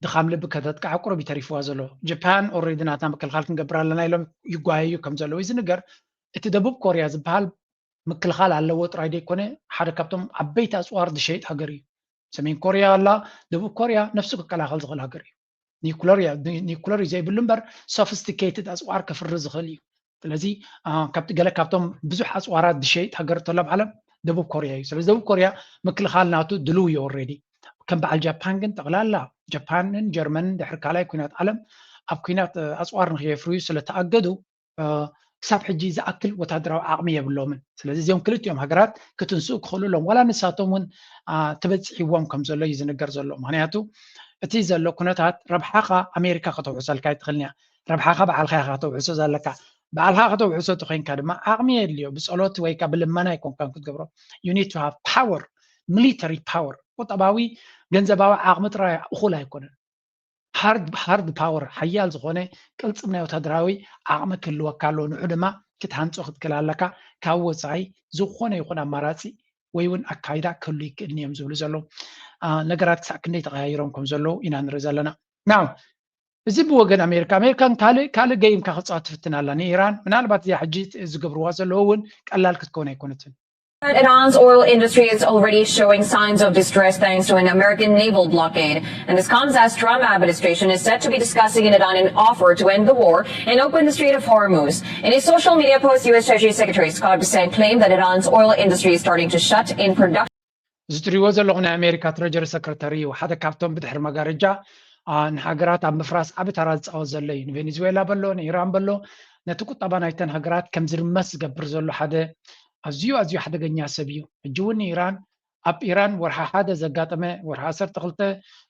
ድኻም ልቢ ከተጥቃዕ ቁሩብ ይተሪፍዋ ዘሎ። ጃፓን ኦሬዲ ናትና ምክልኻል ክንገብር ኣለና ኢሎም ይጓየዩ ከም ዘለዉ ዝንገር። እቲ ደቡብ ኮርያ ዝበሃል ምክልኻል ኣለዎ ጥራይ ዘይኮነ ሓደ ካብቶም ዓበይቲ ኣፅዋር ዝሸይጥ ሃገር እዩ። ሰሜን ኮርያ ኣላ፣ ደቡብ ኮርያ ነፍሱ ክከላኸል ዝኽእል ሃገር እዩ። ኒኩለር ኒኩለር እዩ ዘይብሉ እምበር ሶፊስቲኬትድ ኣፅዋር ከፍሪ ዝኽእል እዩ። ስለዚ ካብቲ ገለ ካብቶም ብዙሕ ኣፅዋራት ዝሸይጥ ሃገር ተሎ ኣብ ዓለም ደቡብ ኮርያ እዩ። ስለዚ ደቡብ ኮርያ ምክልኻል ናቱ ድልው እዩ ኦሬዲ። ከም በዓል ጃፓን ግን ጠቕላላ ጃፓንን ጀርመንን ድሕሪ ካልኣይ ኩናት ዓለም ኣብ ኩናት ኣፅዋር ንክየፍርዩ ስለተኣገዱ ክሳብ ሕጂ ዝኣክል ወታደራዊ ዓቕሚ የብሎምን። ስለዚ እዚኦም ክልቲኦም ሃገራት ክትንስኡ ክኽእሉ ኣለዎም። ዋላ ንሳቶም እውን ተበፂሕዎም ከም ዘሎ እዩ ዝንገር ዘሎ። ምክንያቱ እቲ ዘሎ ኩነታት ረብሓኻ ኣሜሪካ ከተውሕሰልካ ኣይትኽእልን እያ። ረብሓኻ በዓልኻ ኢኻ ከተውሕሶ ዘለካ። በዓልኻ ከተውሕሶ ተኮይንካ ድማ ዓቕሚ የድልዮ። ብፀሎት ወይ ከዓ ብልመና ኣይኮንካን ክትገብሮ። You need to have power, military power። ቁጠባዊ ገንዘባዊ ዓቕሚ ጥራይ እኹል ኣይኮነን። ሃርድ ሃርድ ፓወር ሓያል ዝኾነ ቅልፅም ናይ ወታደራዊ ዓቕሚ ክህልወካ ኣለዎ። ንዑ ድማ ክትሃንፆ ክትክእል ኣለካ። ካብ ወፃኢ ዝኾነ ይኹን ኣማራፂ ወይ እውን ኣካይዳ ክህሉ ይክእልን እዮም ዝብሉ ዘለዉ ነገራት ክሳዕ ክንደይ ተቐያይሮም ከም ዘለዉ ኢና ንርኢ ዘለና። ናው እዚ ብወገን ኣሜሪካ ኣሜሪካን ካልእ ካልእ ገይምካ ክፃወት ትፍትን ኣላ ንኢራን። ምናልባት እዚኣ ሕጂ ዝገብርዋ ዘለዉ እውን ቀላል ክትከውን ኣይኮነትን። Iran's oil industry is already showing signs of distress thanks to an American naval blockade. And this comes as Trump administration is set to be discussing in Iran an offer to end the war and open the Strait of Hormuz. In a social media post, U S Treasury Secretary Scott Bessent claimed that Iran's oil industry is starting to shut in production. እዚ ትሪእዎ ዘለኹ ናይ ኣሜሪካ ትረጀሪ ሰክረተሪ እዩ። ሓደ ካብቶም ብድሕሪ መጋረጃ ንሃገራት ኣብ ምፍራስ ዓቢ ተራ ዝፃወት ዘሎ እዩ። ንቬኔዙዌላ በሎ ንኢራን በሎ ነቲ ቁጠባ ናይተን ሃገራት ከም ዝርመስ ዝገብር ዘሎ ሓደ ኣዝዩ ኣዝዩ ሓደገኛ ሰብ እዩ። ሕጂ እውን ንኢራን ኣብ ኢራን ወርሒ ሓደ ዘጋጠመ ወርሒ ዓሰርተ ክልተ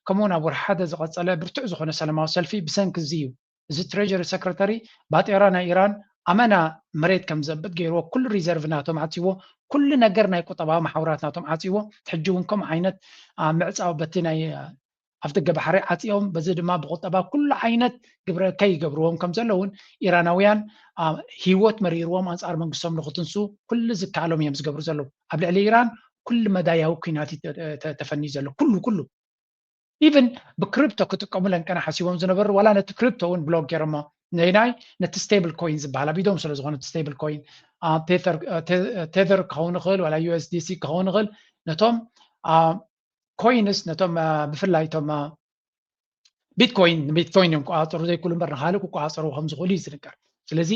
ከምኡውን ኣብ ወርሒ ሓደ ዝቐጸለ ብርቱዕ ዝኾነ ሰላማዊ ሰልፊ ብሰንኪ እዚ እዩ። እዚ ትሬጀሪ ሰክረተሪ ባጤራ ናይ ኢራን ኣመና መሬት ከም ዘብጥ ገይርዎ፣ ኩሉ ሪዘርቭ ናቶም ዓጽይዎ፣ ኩሉ ነገር ናይ ቁጠባዊ መሓውራት ናቶም ዓጽይዎ። ሕጂ እውን ከምኡ ዓይነት ምዕጻው በቲ ናይ ኣፍደገ ባሕሪ ዓጽዮም፣ በዚ ድማ ብቁጠባ ኩሉ ዓይነት ግብረ ከይገብርዎም ከም ዘለውን ኢራናውያን ህይወት መሪርዎም ኣንጻር መንግስቶም ንክትንሱ ኩሉ ዝከኣሎም እዮም ዝገብሩ ዘለዉ። ኣብ ልዕሊ ኢራን ኩሉ መዳያዊ ኩናት ተፈንዩ ዘሎ ኩሉ ኩሉ ኢቨን ብክሪፕቶ ክጥቀሙለን ቀና ሓሲቦም ዝነበሩ ዋላ ነቲ ክሪፕቶ እውን ብሎክ ገይሮሞ። ነይናይ ነቲ ስቴብል ኮይን ዝበሃል ኣብ ኢዶም ስለ ዝኾነ እቲ ስቴብል ኮይን ቴዘር ክኸውን ይኽእል ዋላ ዩ ኤስ ዲ ሲ ክኸውን ይኽእል ነቶም ኮይንስ ነቶም ብፍላይ እቶም ቢትኮይን ንቢትኮይን እዮም ክቋፀሩ ዘይክእሉ እምበር ንካልእ ክቋፀሩ ከም ዝኽእሉ እዩ ዝንገር። ስለዚ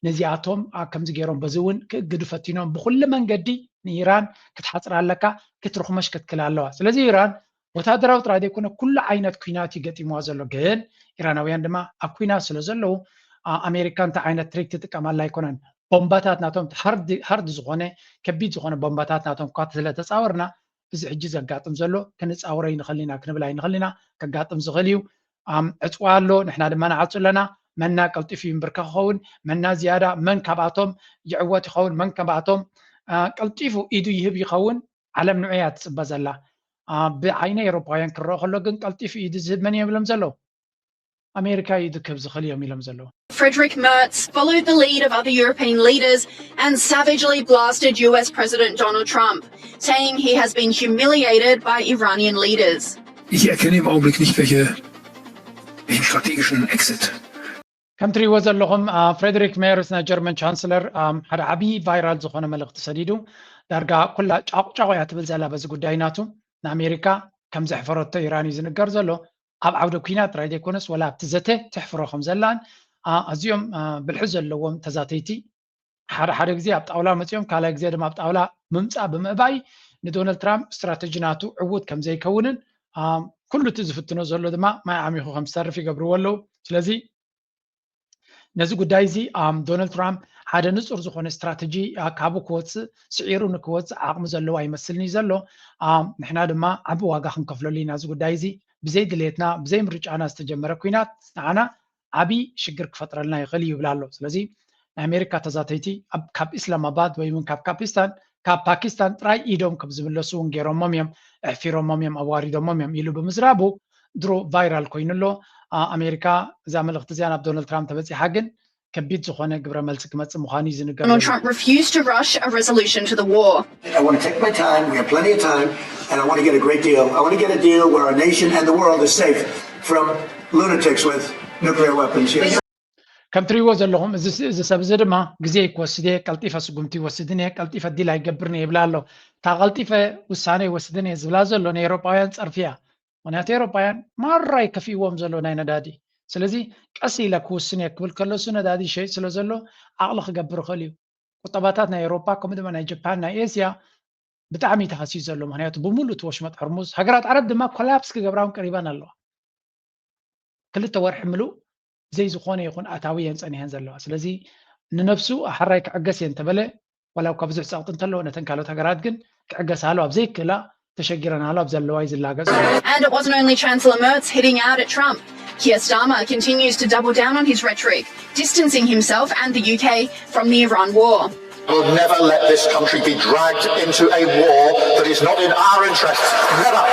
ነዚኣቶም ከምዚ ገይሮም በዚ እውን ክእግዱ ፈቲኖም ብኩሉ መንገዲ ንኢራን ክትሓፅራ ኣለካ ክትርኽመሽ ክትክል ኣለዋ። ስለዚ ኢራን ወታደራዊ ጥራይ ዘይኮነ ኩሉ ዓይነት ኩናት እዩ ገጢምዋ ዘሎ። ግን ኢራናውያን ድማ ኣብ ኩናት ስለ ዘለዉ ኣሜሪካ እንታይ ዓይነት ትሪክ ትጥቀም ኣላ ኣይኮነን። ቦምባታት ናቶም ሃርድ ዝኾነ ከቢድ ዝኾነ ቦምባታት ናቶም እኳ ስለተፃወርና እዚ ሕጂ ዘጋጥም ዘሎ ክንፃወሮ ይንኽእል ኢና ክንብል ኣይንኽእል ኢና። ከጋጥም ዝኽእል እዩ። ዕፅዋ ኣሎ ንሕና ድማ ንዓፁ ኣለና። መና ቀልጢፉ ይንብርከ ክኸውን መና ዝያዳ መን ካብኣቶም ይዕወት ይኸውን መን ካብኣቶም ቀልጢፉ ኢዱ ይህብ ይኸውን። ዓለም ንዑ እያ ትፅበ ዘላ። ብዓይኒ ኤሮፓውያን ክረአ ከሎ ግን ቀልጢፉ ኢዱ ዝህብ መን እዮም ኢሎም ዘለዉ? ኣሜሪካ ኢዱ ክህብ ዝኽእል እዮም ኢሎም ዘለዉ። Friedrich Merz followed the lead of other European leaders and savagely blasted U S President Donald Trump, saying he has been humiliated by Iranian leaders. Ich erkenne im Augenblick nicht, welche, welchen strategischen Exit. ከም ትሪእዎ ዘለኹም ፍሬድሪክ ሜርስ ናይ ጀርመን ቻንስለር ሓደ ዓብዪ ቫይራል ዝኾነ መልእኽቲ ሰዲዱ። ዳርጋ ኩላ ጫቑጫቑ እያ ትብል ዘላ በዚ ጉዳይ ናቱ። ንኣሜሪካ ከም ዘሕፈረቶ ኢራን እዩ ዝንገር ዘሎ። ኣብ ዓውደ ኩናት ጥራይ ዘይኮነስ ወላ ኣብቲ ዘተ ተሕፍሮ ከም ዘላን ኣዝዮም ብልሒ ዘለዎም ተዛተይቲ ሓደ ሓደ ግዜ ኣብ ጣውላ መፂኦም ካልኣይ ግዜ ድማ ኣብ ጣውላ ምምፃእ ብምእባይ ንዶናልድ ትራምፕ ስትራተጂ ናቱ ዕዉት ከም ዘይከውንን ኩሉ እቲ ዝፍትኖ ዘሎ ድማ ማይ ዓሚኹ ከም ዝተርፍ ይገብርዎ ኣለዉ። ስለዚ ነዚ ጉዳይ እዚ ዶናልድ ትራምፕ ሓደ ንፁር ዝኾነ ስትራተጂ ካብኡ ክወፅእ፣ ስዒሩ ንክወፅእ ዓቕሚ ዘለዎ ኣይመስልን እዩ ዘሎ። ንሕና ድማ ዓቢ ዋጋ ክንከፍለሉ ኢና እዚ ጉዳይ እዚ። ብዘይ ድሌትና ብዘይ ምርጫና ዝተጀመረ ኩናት ንዓና ዓቢ ሽግር ክፈጥረልና ይኽእል እዩ ይብል ኣሎ። ስለዚ ናይ ኣሜሪካ ተዛተይቲ ካብ ኢስላማባድ ወይ እውን ካብ ፓኪስታን ካብ ፓኪስታን ጥራይ ኢዶም ከም ዝምለሱ እውን ገይሮሞም እዮም፣ ኣሕፊሮሞም እዮም፣ ኣዋሪዶሞም እዮም ኢሉ ብምዝራቡ ድሮ ቫይራል ኮይኑ ኣሎ። ኣሜሪካ እዛ መልእኽቲ እዚኣ ናብ ዶናልድ ትራምፕ ተበፂሓ ግን ከቢድ ዝኾነ ግብረ መልሲ ክመፅእ ምዃኑ እዩ ዝንገር። Trump refused to rush a resolution to the war. I want to take my time. We have plenty of time, and I want to get a great deal. I want to get a deal where our nation and the world is safe from lunatics with nuclear weapons. Yes. ከም ትሪእዎ ዘለኹም እዚ ሰብ እዚ ድማ ግዜ ክወስድ እየ፣ ቀልጢፈ ስጉምቲ ይወስድን እየ፣ ቀልጢፈ ዲል ኣይገብርን እየ ይብላ ኣሎ። እታ ቀልጢፈ ውሳነ ይወስድን እየ ዝብላ ዘሎ ንኤውሮጳውያን ጸርፊ እያ። ምክንያቱ ኤውሮጳውያን ማራ ይከፍእዎም ዘሎ ናይ ነዳዲ። ስለዚ ቀስ ኢለ ክውስን እየ ክብል ከሎ እሱ ነዳዲ ይሸይጥ ስለ ዘሎ ዓቕሊ ክገብር ይኽእል እዩ። ቁጠባታት ናይ ኤውሮጳ ከምኡ ድማ ናይ ጃፓን ናይ ኤስያ ብጣዕሚ እዩ ተሃስዩ ዘሎ። ምክንያቱ ብምሉእ እቲ ወሽመጥ ሕርሙዝ ሃገራት ዓረብ ድማ ኮላፕስ ክገብራ እውን ቀሪበን ኣለዋ። ክልተ ወርሒ ምሉእ ብዘይ ዝኾነ ይኹን ኣታዊ እየን ጸኒሐን ዘለዋ። ስለዚ ንነብሱ ኣሕራይ ክዕገስ እየ እንተበለ ዋላ እኳ ብዙሕ ጸቕጢ እንተለዎ ነተን ካልኦት ሃገራት ግን ክዕገሳ ኣሎ ኣብ ዘይክእላ ተሸጊረን ኣሎ ኣብ ዘለዋ እዩ ዝላገጽ ዘሎ። And it wasn't only Chancellor Merz hitting out at Trump. Keir Starmer continues to double down on his rhetoric, distancing himself and the U K from the Iran war. We'll never let this country be dragged into a war that is not in our interests. Never.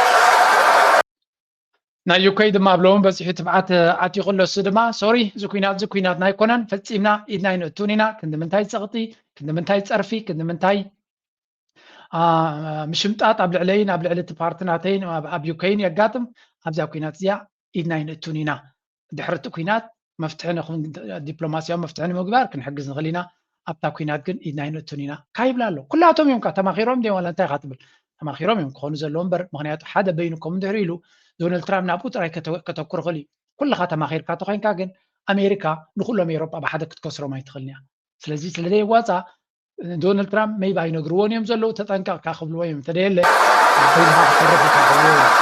ናይ ዩከይ ድማ ኣብ ሎሚ በፂሑ ትብዓት ኣቲኹ ኣሎ። እሱ ድማ ሶሪ እዚ ኩናት እዚ ኩናትና ኣይኮነን፣ ፈፂምና ኢድና ኣይነእቱን ኢና። ክንዲ ምንታይ ፀቕጢ፣ ክንዲ ምንታይ ፀርፊ፣ ክንዲ ምንታይ ምሽምጣጥ ኣብ ልዕለይን ኣብ ልዕሊ እቲ ፓርቲ ናተይን ኣብ ዩከይን የጋጥም። ኣብዚኣ ኩናት እዚኣ ኢድና ኣይነእቱን ኢና። ድሕሪ እቲ ኩናት መፍትሒ ንኹን ዲፕሎማስያዊ መፍትሒ ንምግባር ክንሕግዝ ንኽእል ኢና። ኣብታ ኩናት ግን ኢድና ኣይነእቱን ኢና ካይብላ ኣሎ። ኩላቶም እዮም ካ ተማኺሮም ድዮም ዋላ እንታይ ኢኻ ትብል? ተማኺሮም እዮም ክኾኑ ዘለዎ እምበር፣ ምኽንያቱ ሓደ በይኑ ከምኡ እንድሕር ኢሉ ዶናልድ ትራምፕ ናብኡ ጥራይ ከተኩር ይኽእል እዩ። ኩልኻ ተማኺርካ ተኾይንካ ግን ኣሜሪካ ንኹሎም ኤውሮጳ ብሓደ ክትከስሮም ኣይትኽእልን እያ። ስለዚ ስለ ዘየዋፃእ ዶናልድ ትራምፕ maybe ኣይነግርዎን እዮም ዘለዉ፣ ተጠንቀቕካ ክብልዎ እዮም እንተደየለ በይንኻ ክትተርፍ ኢኻ ክብልዎ እዮም።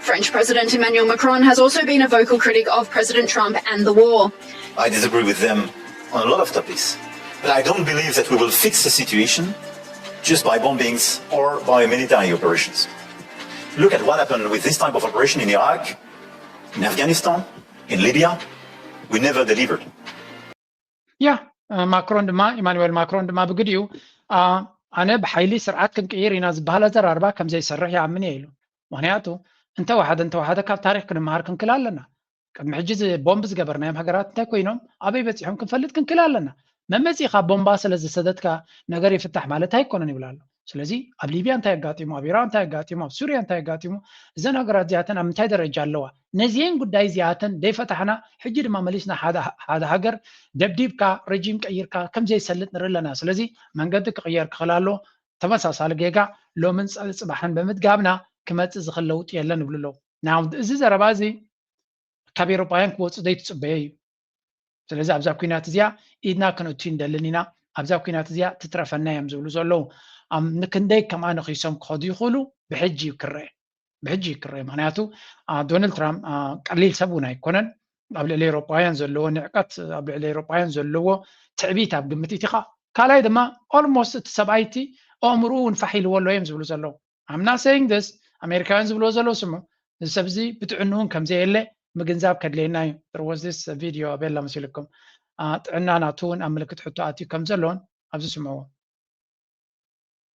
French President Emmanuel Macron has also been a vocal critic of President Trump and the war. I disagree with them on a lot of topics, but I don't believe that we will fix the situation just by bombings or by military operations. Look at what happened with this type of operation in Iraq, in Afghanistan, in Libya. We never delivered. ያ ማክሮን ድማ ኢማኑኤል ማክሮን ድማ ብግዲኡ ኣነ ብሓይሊ ስርዓት ክንቅይር ኢና ዝበሃል ኣዘራርባ ከም ዘይሰርሕ ይኣምን እየ ኢሉ። ምክንያቱ እንተወሓደ እንተወሓደ ካብ ታሪክ ክንመሃር ክንክል ኣለና። ቅድሚ ሕጂ ቦምብ ዝገበርናዮም ሃገራት እንታይ ኮይኖም ኣበይ በፂሖም ክንፈልጥ ክንክል ኣለና። መመፂእካ ቦምባ ስለ ዝሰደድካ ነገር ይፍታሕ ማለት ኣይኮነን ይብል ኣሎ። ስለዚ ኣብ ሊብያ እንታይ ኣጋጢሙ፣ ኣብ ኢራቅ እንታይ ኣጋጢሙ፣ ኣብ ሱርያ እንታይ ኣጋጢሙ፣ እዘን ሃገራት እዚኣተን ኣብ ምንታይ ደረጃ ኣለዋ? ነዚአን ጉዳይ እዚኣተን ደይፈታሕና ሕጂ ድማ መሊስና ሓደ ሃገር ደብዲብካ ረጂም ቀይርካ ከም ዘይሰልጥ ንርኢ ኣለና። ስለዚ መንገዲ ክቕየር ክኽእል ኣሎ። ተመሳሳሊ ጌጋ ሎምን ፅባሕን ብምድጋምና ክመፅእ ዝኽእል ለውጢ የለን ይብሉ ኣለዉ። ናው እዚ ዘረባ እዚ ካብ ኤውሮጳውያን ክወፁ ዘይትፅበዮ እዩ። ስለዚ ኣብዛ ኩናት እዚኣ ኢድና ክነእቱ ይንደልን ኢና። ኣብዛ ኩናት እዚኣ ትትረፈና እዮም ዝብሉ ዘለዉ። ንክንደይ ከምኣ ነኺሶም ክኸዱ ይኽእሉ ብሕጂ እዩ ክረአ። ብሕጂ ይክረእ። ምክንያቱ ዶናልድ ትራምፕ ቀሊል ሰብ እውን ኣይኮነን። ኣብ ልዕሊ ኤውሮጳውያን ዘለዎ ንዕቀት፣ ኣብ ልዕሊ ኤውሮጳውያን ዘለዎ ትዕቢት ኣብ ግምት ኢትኻ። ካልኣይ ድማ ኦልሞስት እቲ ሰብኣይ እቲ ኣእምርኡ እውን ፋሕ ኢልዎ ኣሎ እዮም ዝብሉ ዘለዉ። ኣምና ሰይንግ ስ ኣሜሪካውያን ዝብልዎ ዘለዉ ስሙ እዚ ሰብ እዚ ብጥዕንኡን ከምዘየለ ምግንዛብ ከድለየና እዩ። ርወዝስ ቪድዮ ኣበላ መሲልኩም ጥዕና ናቱ እውን ኣብ ምልክት ሕቶ ኣትዩ ከም ዘሎን ኣብዚ ስምዕዎ።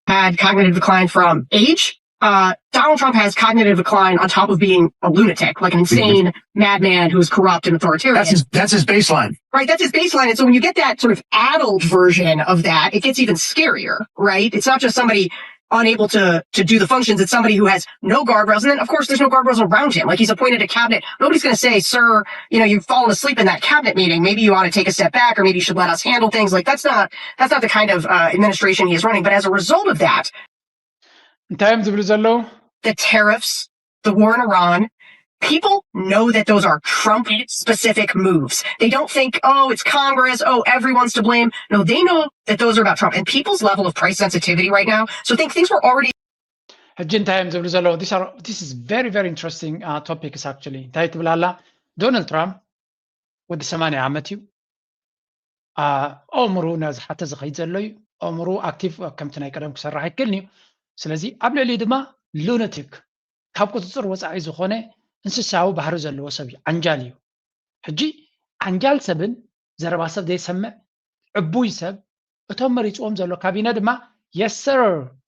had cognitive decline from age. Uh, Donald Trump has cognitive decline on top of being a lunatic, like an insane madman who's corrupt and authoritarian. That's his, that's his baseline. Right, that's his baseline. And so when you get that sort of addled version of that, it gets even scarier, right? It's not just somebody unable to to do the functions. It's somebody who has no guardrails. And then, of course, there's no guardrails around him. Like, he's appointed a cabinet. Nobody's going to say, "Sir, you know, you've fallen asleep in that cabinet meeting. Maybe you ought to take a step back, or maybe you should let us handle things." Like, that's not that's not the kind of uh, administration he is running. But as a result of that, እንታይ እዮም ዝብሉ ዘለዉ? The tariffs, the war in Iran, people know that those are Trump specific moves. They don't think, "Oh, it's Congress, oh, everyone's to blame." No, they know that those are about Trump. And people's level of price sensitivity right now, so think things were already ሕጂ እንታይ እዮም ዝብሉ ዘለዉ? This is very very interesting topics actually። እንታይ ትብል ኣላ? ዶናልድ ትራምፕ ወዲ ሰማንያ ዓመት እዩ። ኣእምሩ ነዚ ሓተ ዝኸይድ ዘሎ እዩ። ኣእምሩ ኣክቲቭ ከምቲ ናይ ቀደም ክሰርሕ ኣይክእልን እዩ። ስለዚ ኣብ ልዕሊኡ ድማ ሉነቲክ፣ ካብ ቁፅፅር ወፃኢ ዝኾነ እንስሳዊ ባህሪ ዘለዎ ሰብ እዩ። ዓንጃል እዩ። ሕጂ ዓንጃል ሰብን ዘረባ ሰብ ዘይሰምዕ ዕቡይ ሰብ፣ እቶም መሪፅዎም ዘሎ ካቢነ ድማ የሰር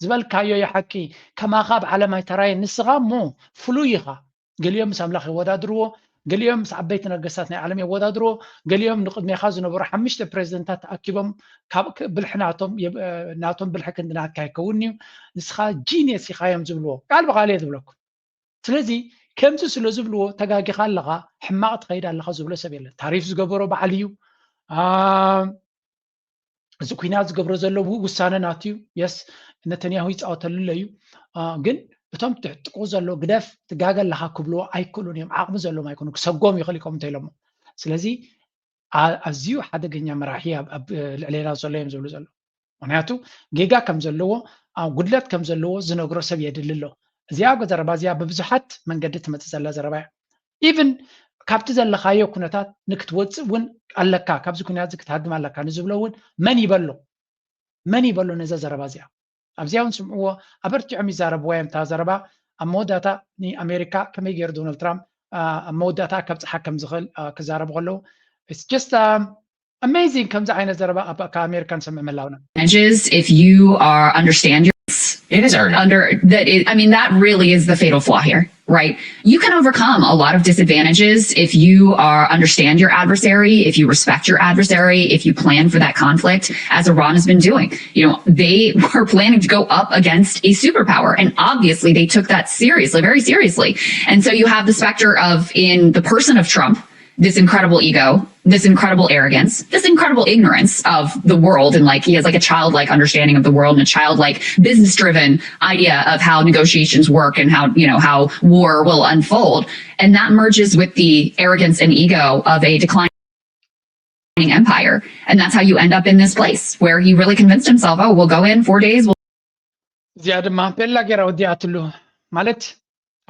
ዝበልካዮ ይሓቂ፣ ከማኻ ኣብ ዓለም ኣይተራየን። ንስኻ እሞ ፍሉይ ኢኻ። ገሊኦም ምስ ኣምላኽ የወዳድርዎ፣ ገሊኦም ምስ ዓበይቲ ነገስታት ናይ ዓለም የወዳድርዎ፣ ገሊኦም ንቕድሜኻ ዝነበሩ ሓሙሽተ ፕሬዚደንታት ተኣኪቦም ካብ ብልሒ ናቶም ናቶም ብልሒ ክንዲ ናትካ ኣይከውን እዩ፣ ንስኻ ጂኒየስ ኢኻ እዮም ዝብልዎ። ቃል ብቃል እየ ዝብለኩም። ስለዚ ከምዚ ስለ ዝብልዎ ተጋጊኻ ኣለኻ፣ ሕማቕ ትኸይድ ኣለኻ ዝብሎ ሰብ የለን። ታሪፍ ዝገበሮ በዓል እዩ። እዚ ኩናት ዝገብሮ ዘሎ ውሳነ ናቱ እዩ። የስ፣ ነተንያሁ ይፃወተሉ ኣሎ እዩ። ግን እቶም ትሕጥቁ ዘሎ ግደፍ ትጋገ ኣለኻ ክብልዎ ኣይክእሉን እዮም። ዓቕሚ ዘለዎም ኣይኮኑ፣ ክሰጎም ይኽእል ይከም እንተኢሎሞ። ስለዚ ኣዝዩ ሓደገኛ መራሒ ኣብ ልዕሌና ዘሎ እዮም ዝብሉ ዘሎ። ምክንያቱ ጌጋ ከም ዘለዎ፣ ጉድለት ከም ዘለዎ ዝነግሮ ሰብ የድሊ ኣሎ። እዚኣ ዘረባ እዚኣ ብብዙሓት መንገዲ ትመፅእ ዘላ ዘረባ እያ። ኢቭን ካብቲ ዘለኻዮ ኩነታት ንክትወፅእ እውን ኣለካ፣ ካብዚ ኩነታት ክትሃድም ኣለካ ንዝብሎ እውን መን ይበሎ? መን ይበሎ ነዛ ዘረባ እዚኣ? ኣብዚኣ እውን ስምዕዎ፣ ኣበርቲዖም ይዛረብዋ እዮም። እታ ዘረባ ኣብ መወዳእታ ንኣሜሪካ ከመይ ገይሩ ዶናልድ ትራምፕ ኣብ መወዳእታ ከብፅሓ ከም ዝኽእል ክዛረቡ ከለዉ just amazing። ከምዚ ዓይነት ዘረባ ካብ ኣሜሪካ ንሰምዕ ምህላውና። Advantages if you are understand your under that is, I mean, that really is the fatal flaw here, right? You can overcome a lot of disadvantages if you are understand your adversary, if you respect your adversary, if you plan for that conflict, as Iran has been doing. You know, they were planning to go up against a superpower, and obviously they took that seriously, very seriously. And so you have the specter of, in the person of Trump, this incredible ego, this incredible arrogance, this incredible ignorance of the world. And like, he has like a childlike understanding of the world and a childlike business driven idea of how negotiations work and how, you know, how war will unfold. And that merges with the arrogance and ego of a declining empire. And that's how you end up in this place where he really convinced himself, oh, we'll go in four days, we'll እዚኣ ድማ ቤላ ጌራ ወዲኣትሉ። ማለት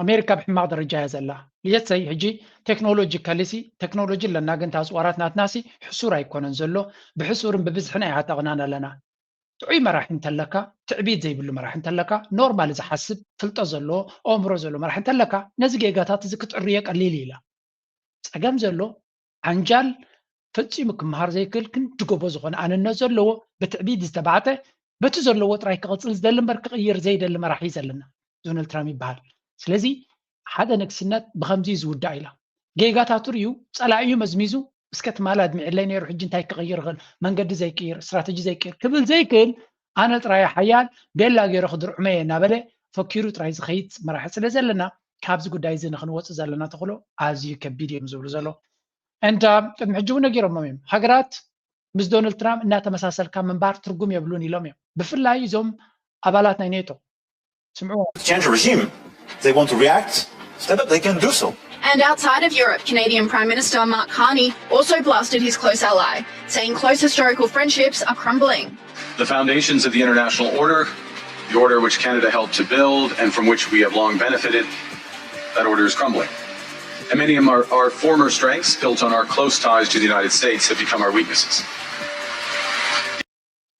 ኣሜሪካ ብሕማቕ ደረጃ እያ ዘላ። ልየትሰይ ሕጂ ቴክኖሎጂ ከሊሲ ቴክኖሎጂ ኣለና፣ ግን ታፅዋራት ናትናሲ ሕሱር ኣይኮነን ዘሎ። ብሕሱርን ብብዝሕን ኣይዓጠቕናን ኣለና። ጥዑይ መራሒ እንተለካ፣ ትዕቢት ዘይብሉ መራሒ እንተለካ፣ ኖርማል ዝሓስብ ፍልጠት ዘለዎ ኣእምሮ ዘለዎ መራሒ እንተለካ፣ ነዚ ጌጋታት እዚ ክትዕርዮ ቀሊል ኢላ። ፀገም ዘሎ ዓንጃል ፈፂሙ ክመሃር ዘይክእል ክንዲ ጎቦ ዝኾነ ኣንነት ዘለዎ ብትዕቢት ዝተባዕጠ በቲ ዘለዎ ጥራይ ክቕፅል ዝደሊ እምበር ክቕይር ዘይደሊ መራሒ እዩ ዘለና። ዶናልድ ትራምፕ ይበሃል። ስለዚ ሓደ ንግስነት ብኸምዚ እዩ ዝውዳእ ኢላ። ጌጋታቱ ርዩ ፀላኢኡ መዝሚዙ እስከ ትማል ኣድሚዕለይ ነይሩ ሕጂ እንታይ ክቕይር ይኽእል መንገዲ ዘይቅይር ስትራተጂ ዘይቅይር ክብል ዘይክእል ኣነ ጥራይ ሓያል ቤላ ገይረ ክድርዑመ እየ እናበለ ፈኪሩ ጥራይ ዝኸይድ መራሒ ስለ ዘለና ካብዚ ጉዳይ እዚ ንክንወፅእ ዘለና ተኽእሎ ኣዝዩ ከቢድ እዮም ዝብሉ ዘለዉ። እንዳ ቅድሚ ሕጂ እውን ነጊሮሞም እዮም። ሃገራት ምስ ዶናልድ ትራምፕ እናተመሳሰልካ ምንባር ትርጉም የብሉን ኢሎም እዮም። ብፍላይ እዞም ኣባላት ናይ ኔቶ ስምዑ። Change a regime. They want to react. They can do so. And outside of Europe, Canadian Prime Minister Mark Carney also blasted his close ally, saying close historical friendships are crumbling. The foundations of the international order, the order which Canada helped to build and from which we have long benefited, that order is crumbling. And many of our, our former strengths, built on our close ties to the United States, have become our weaknesses.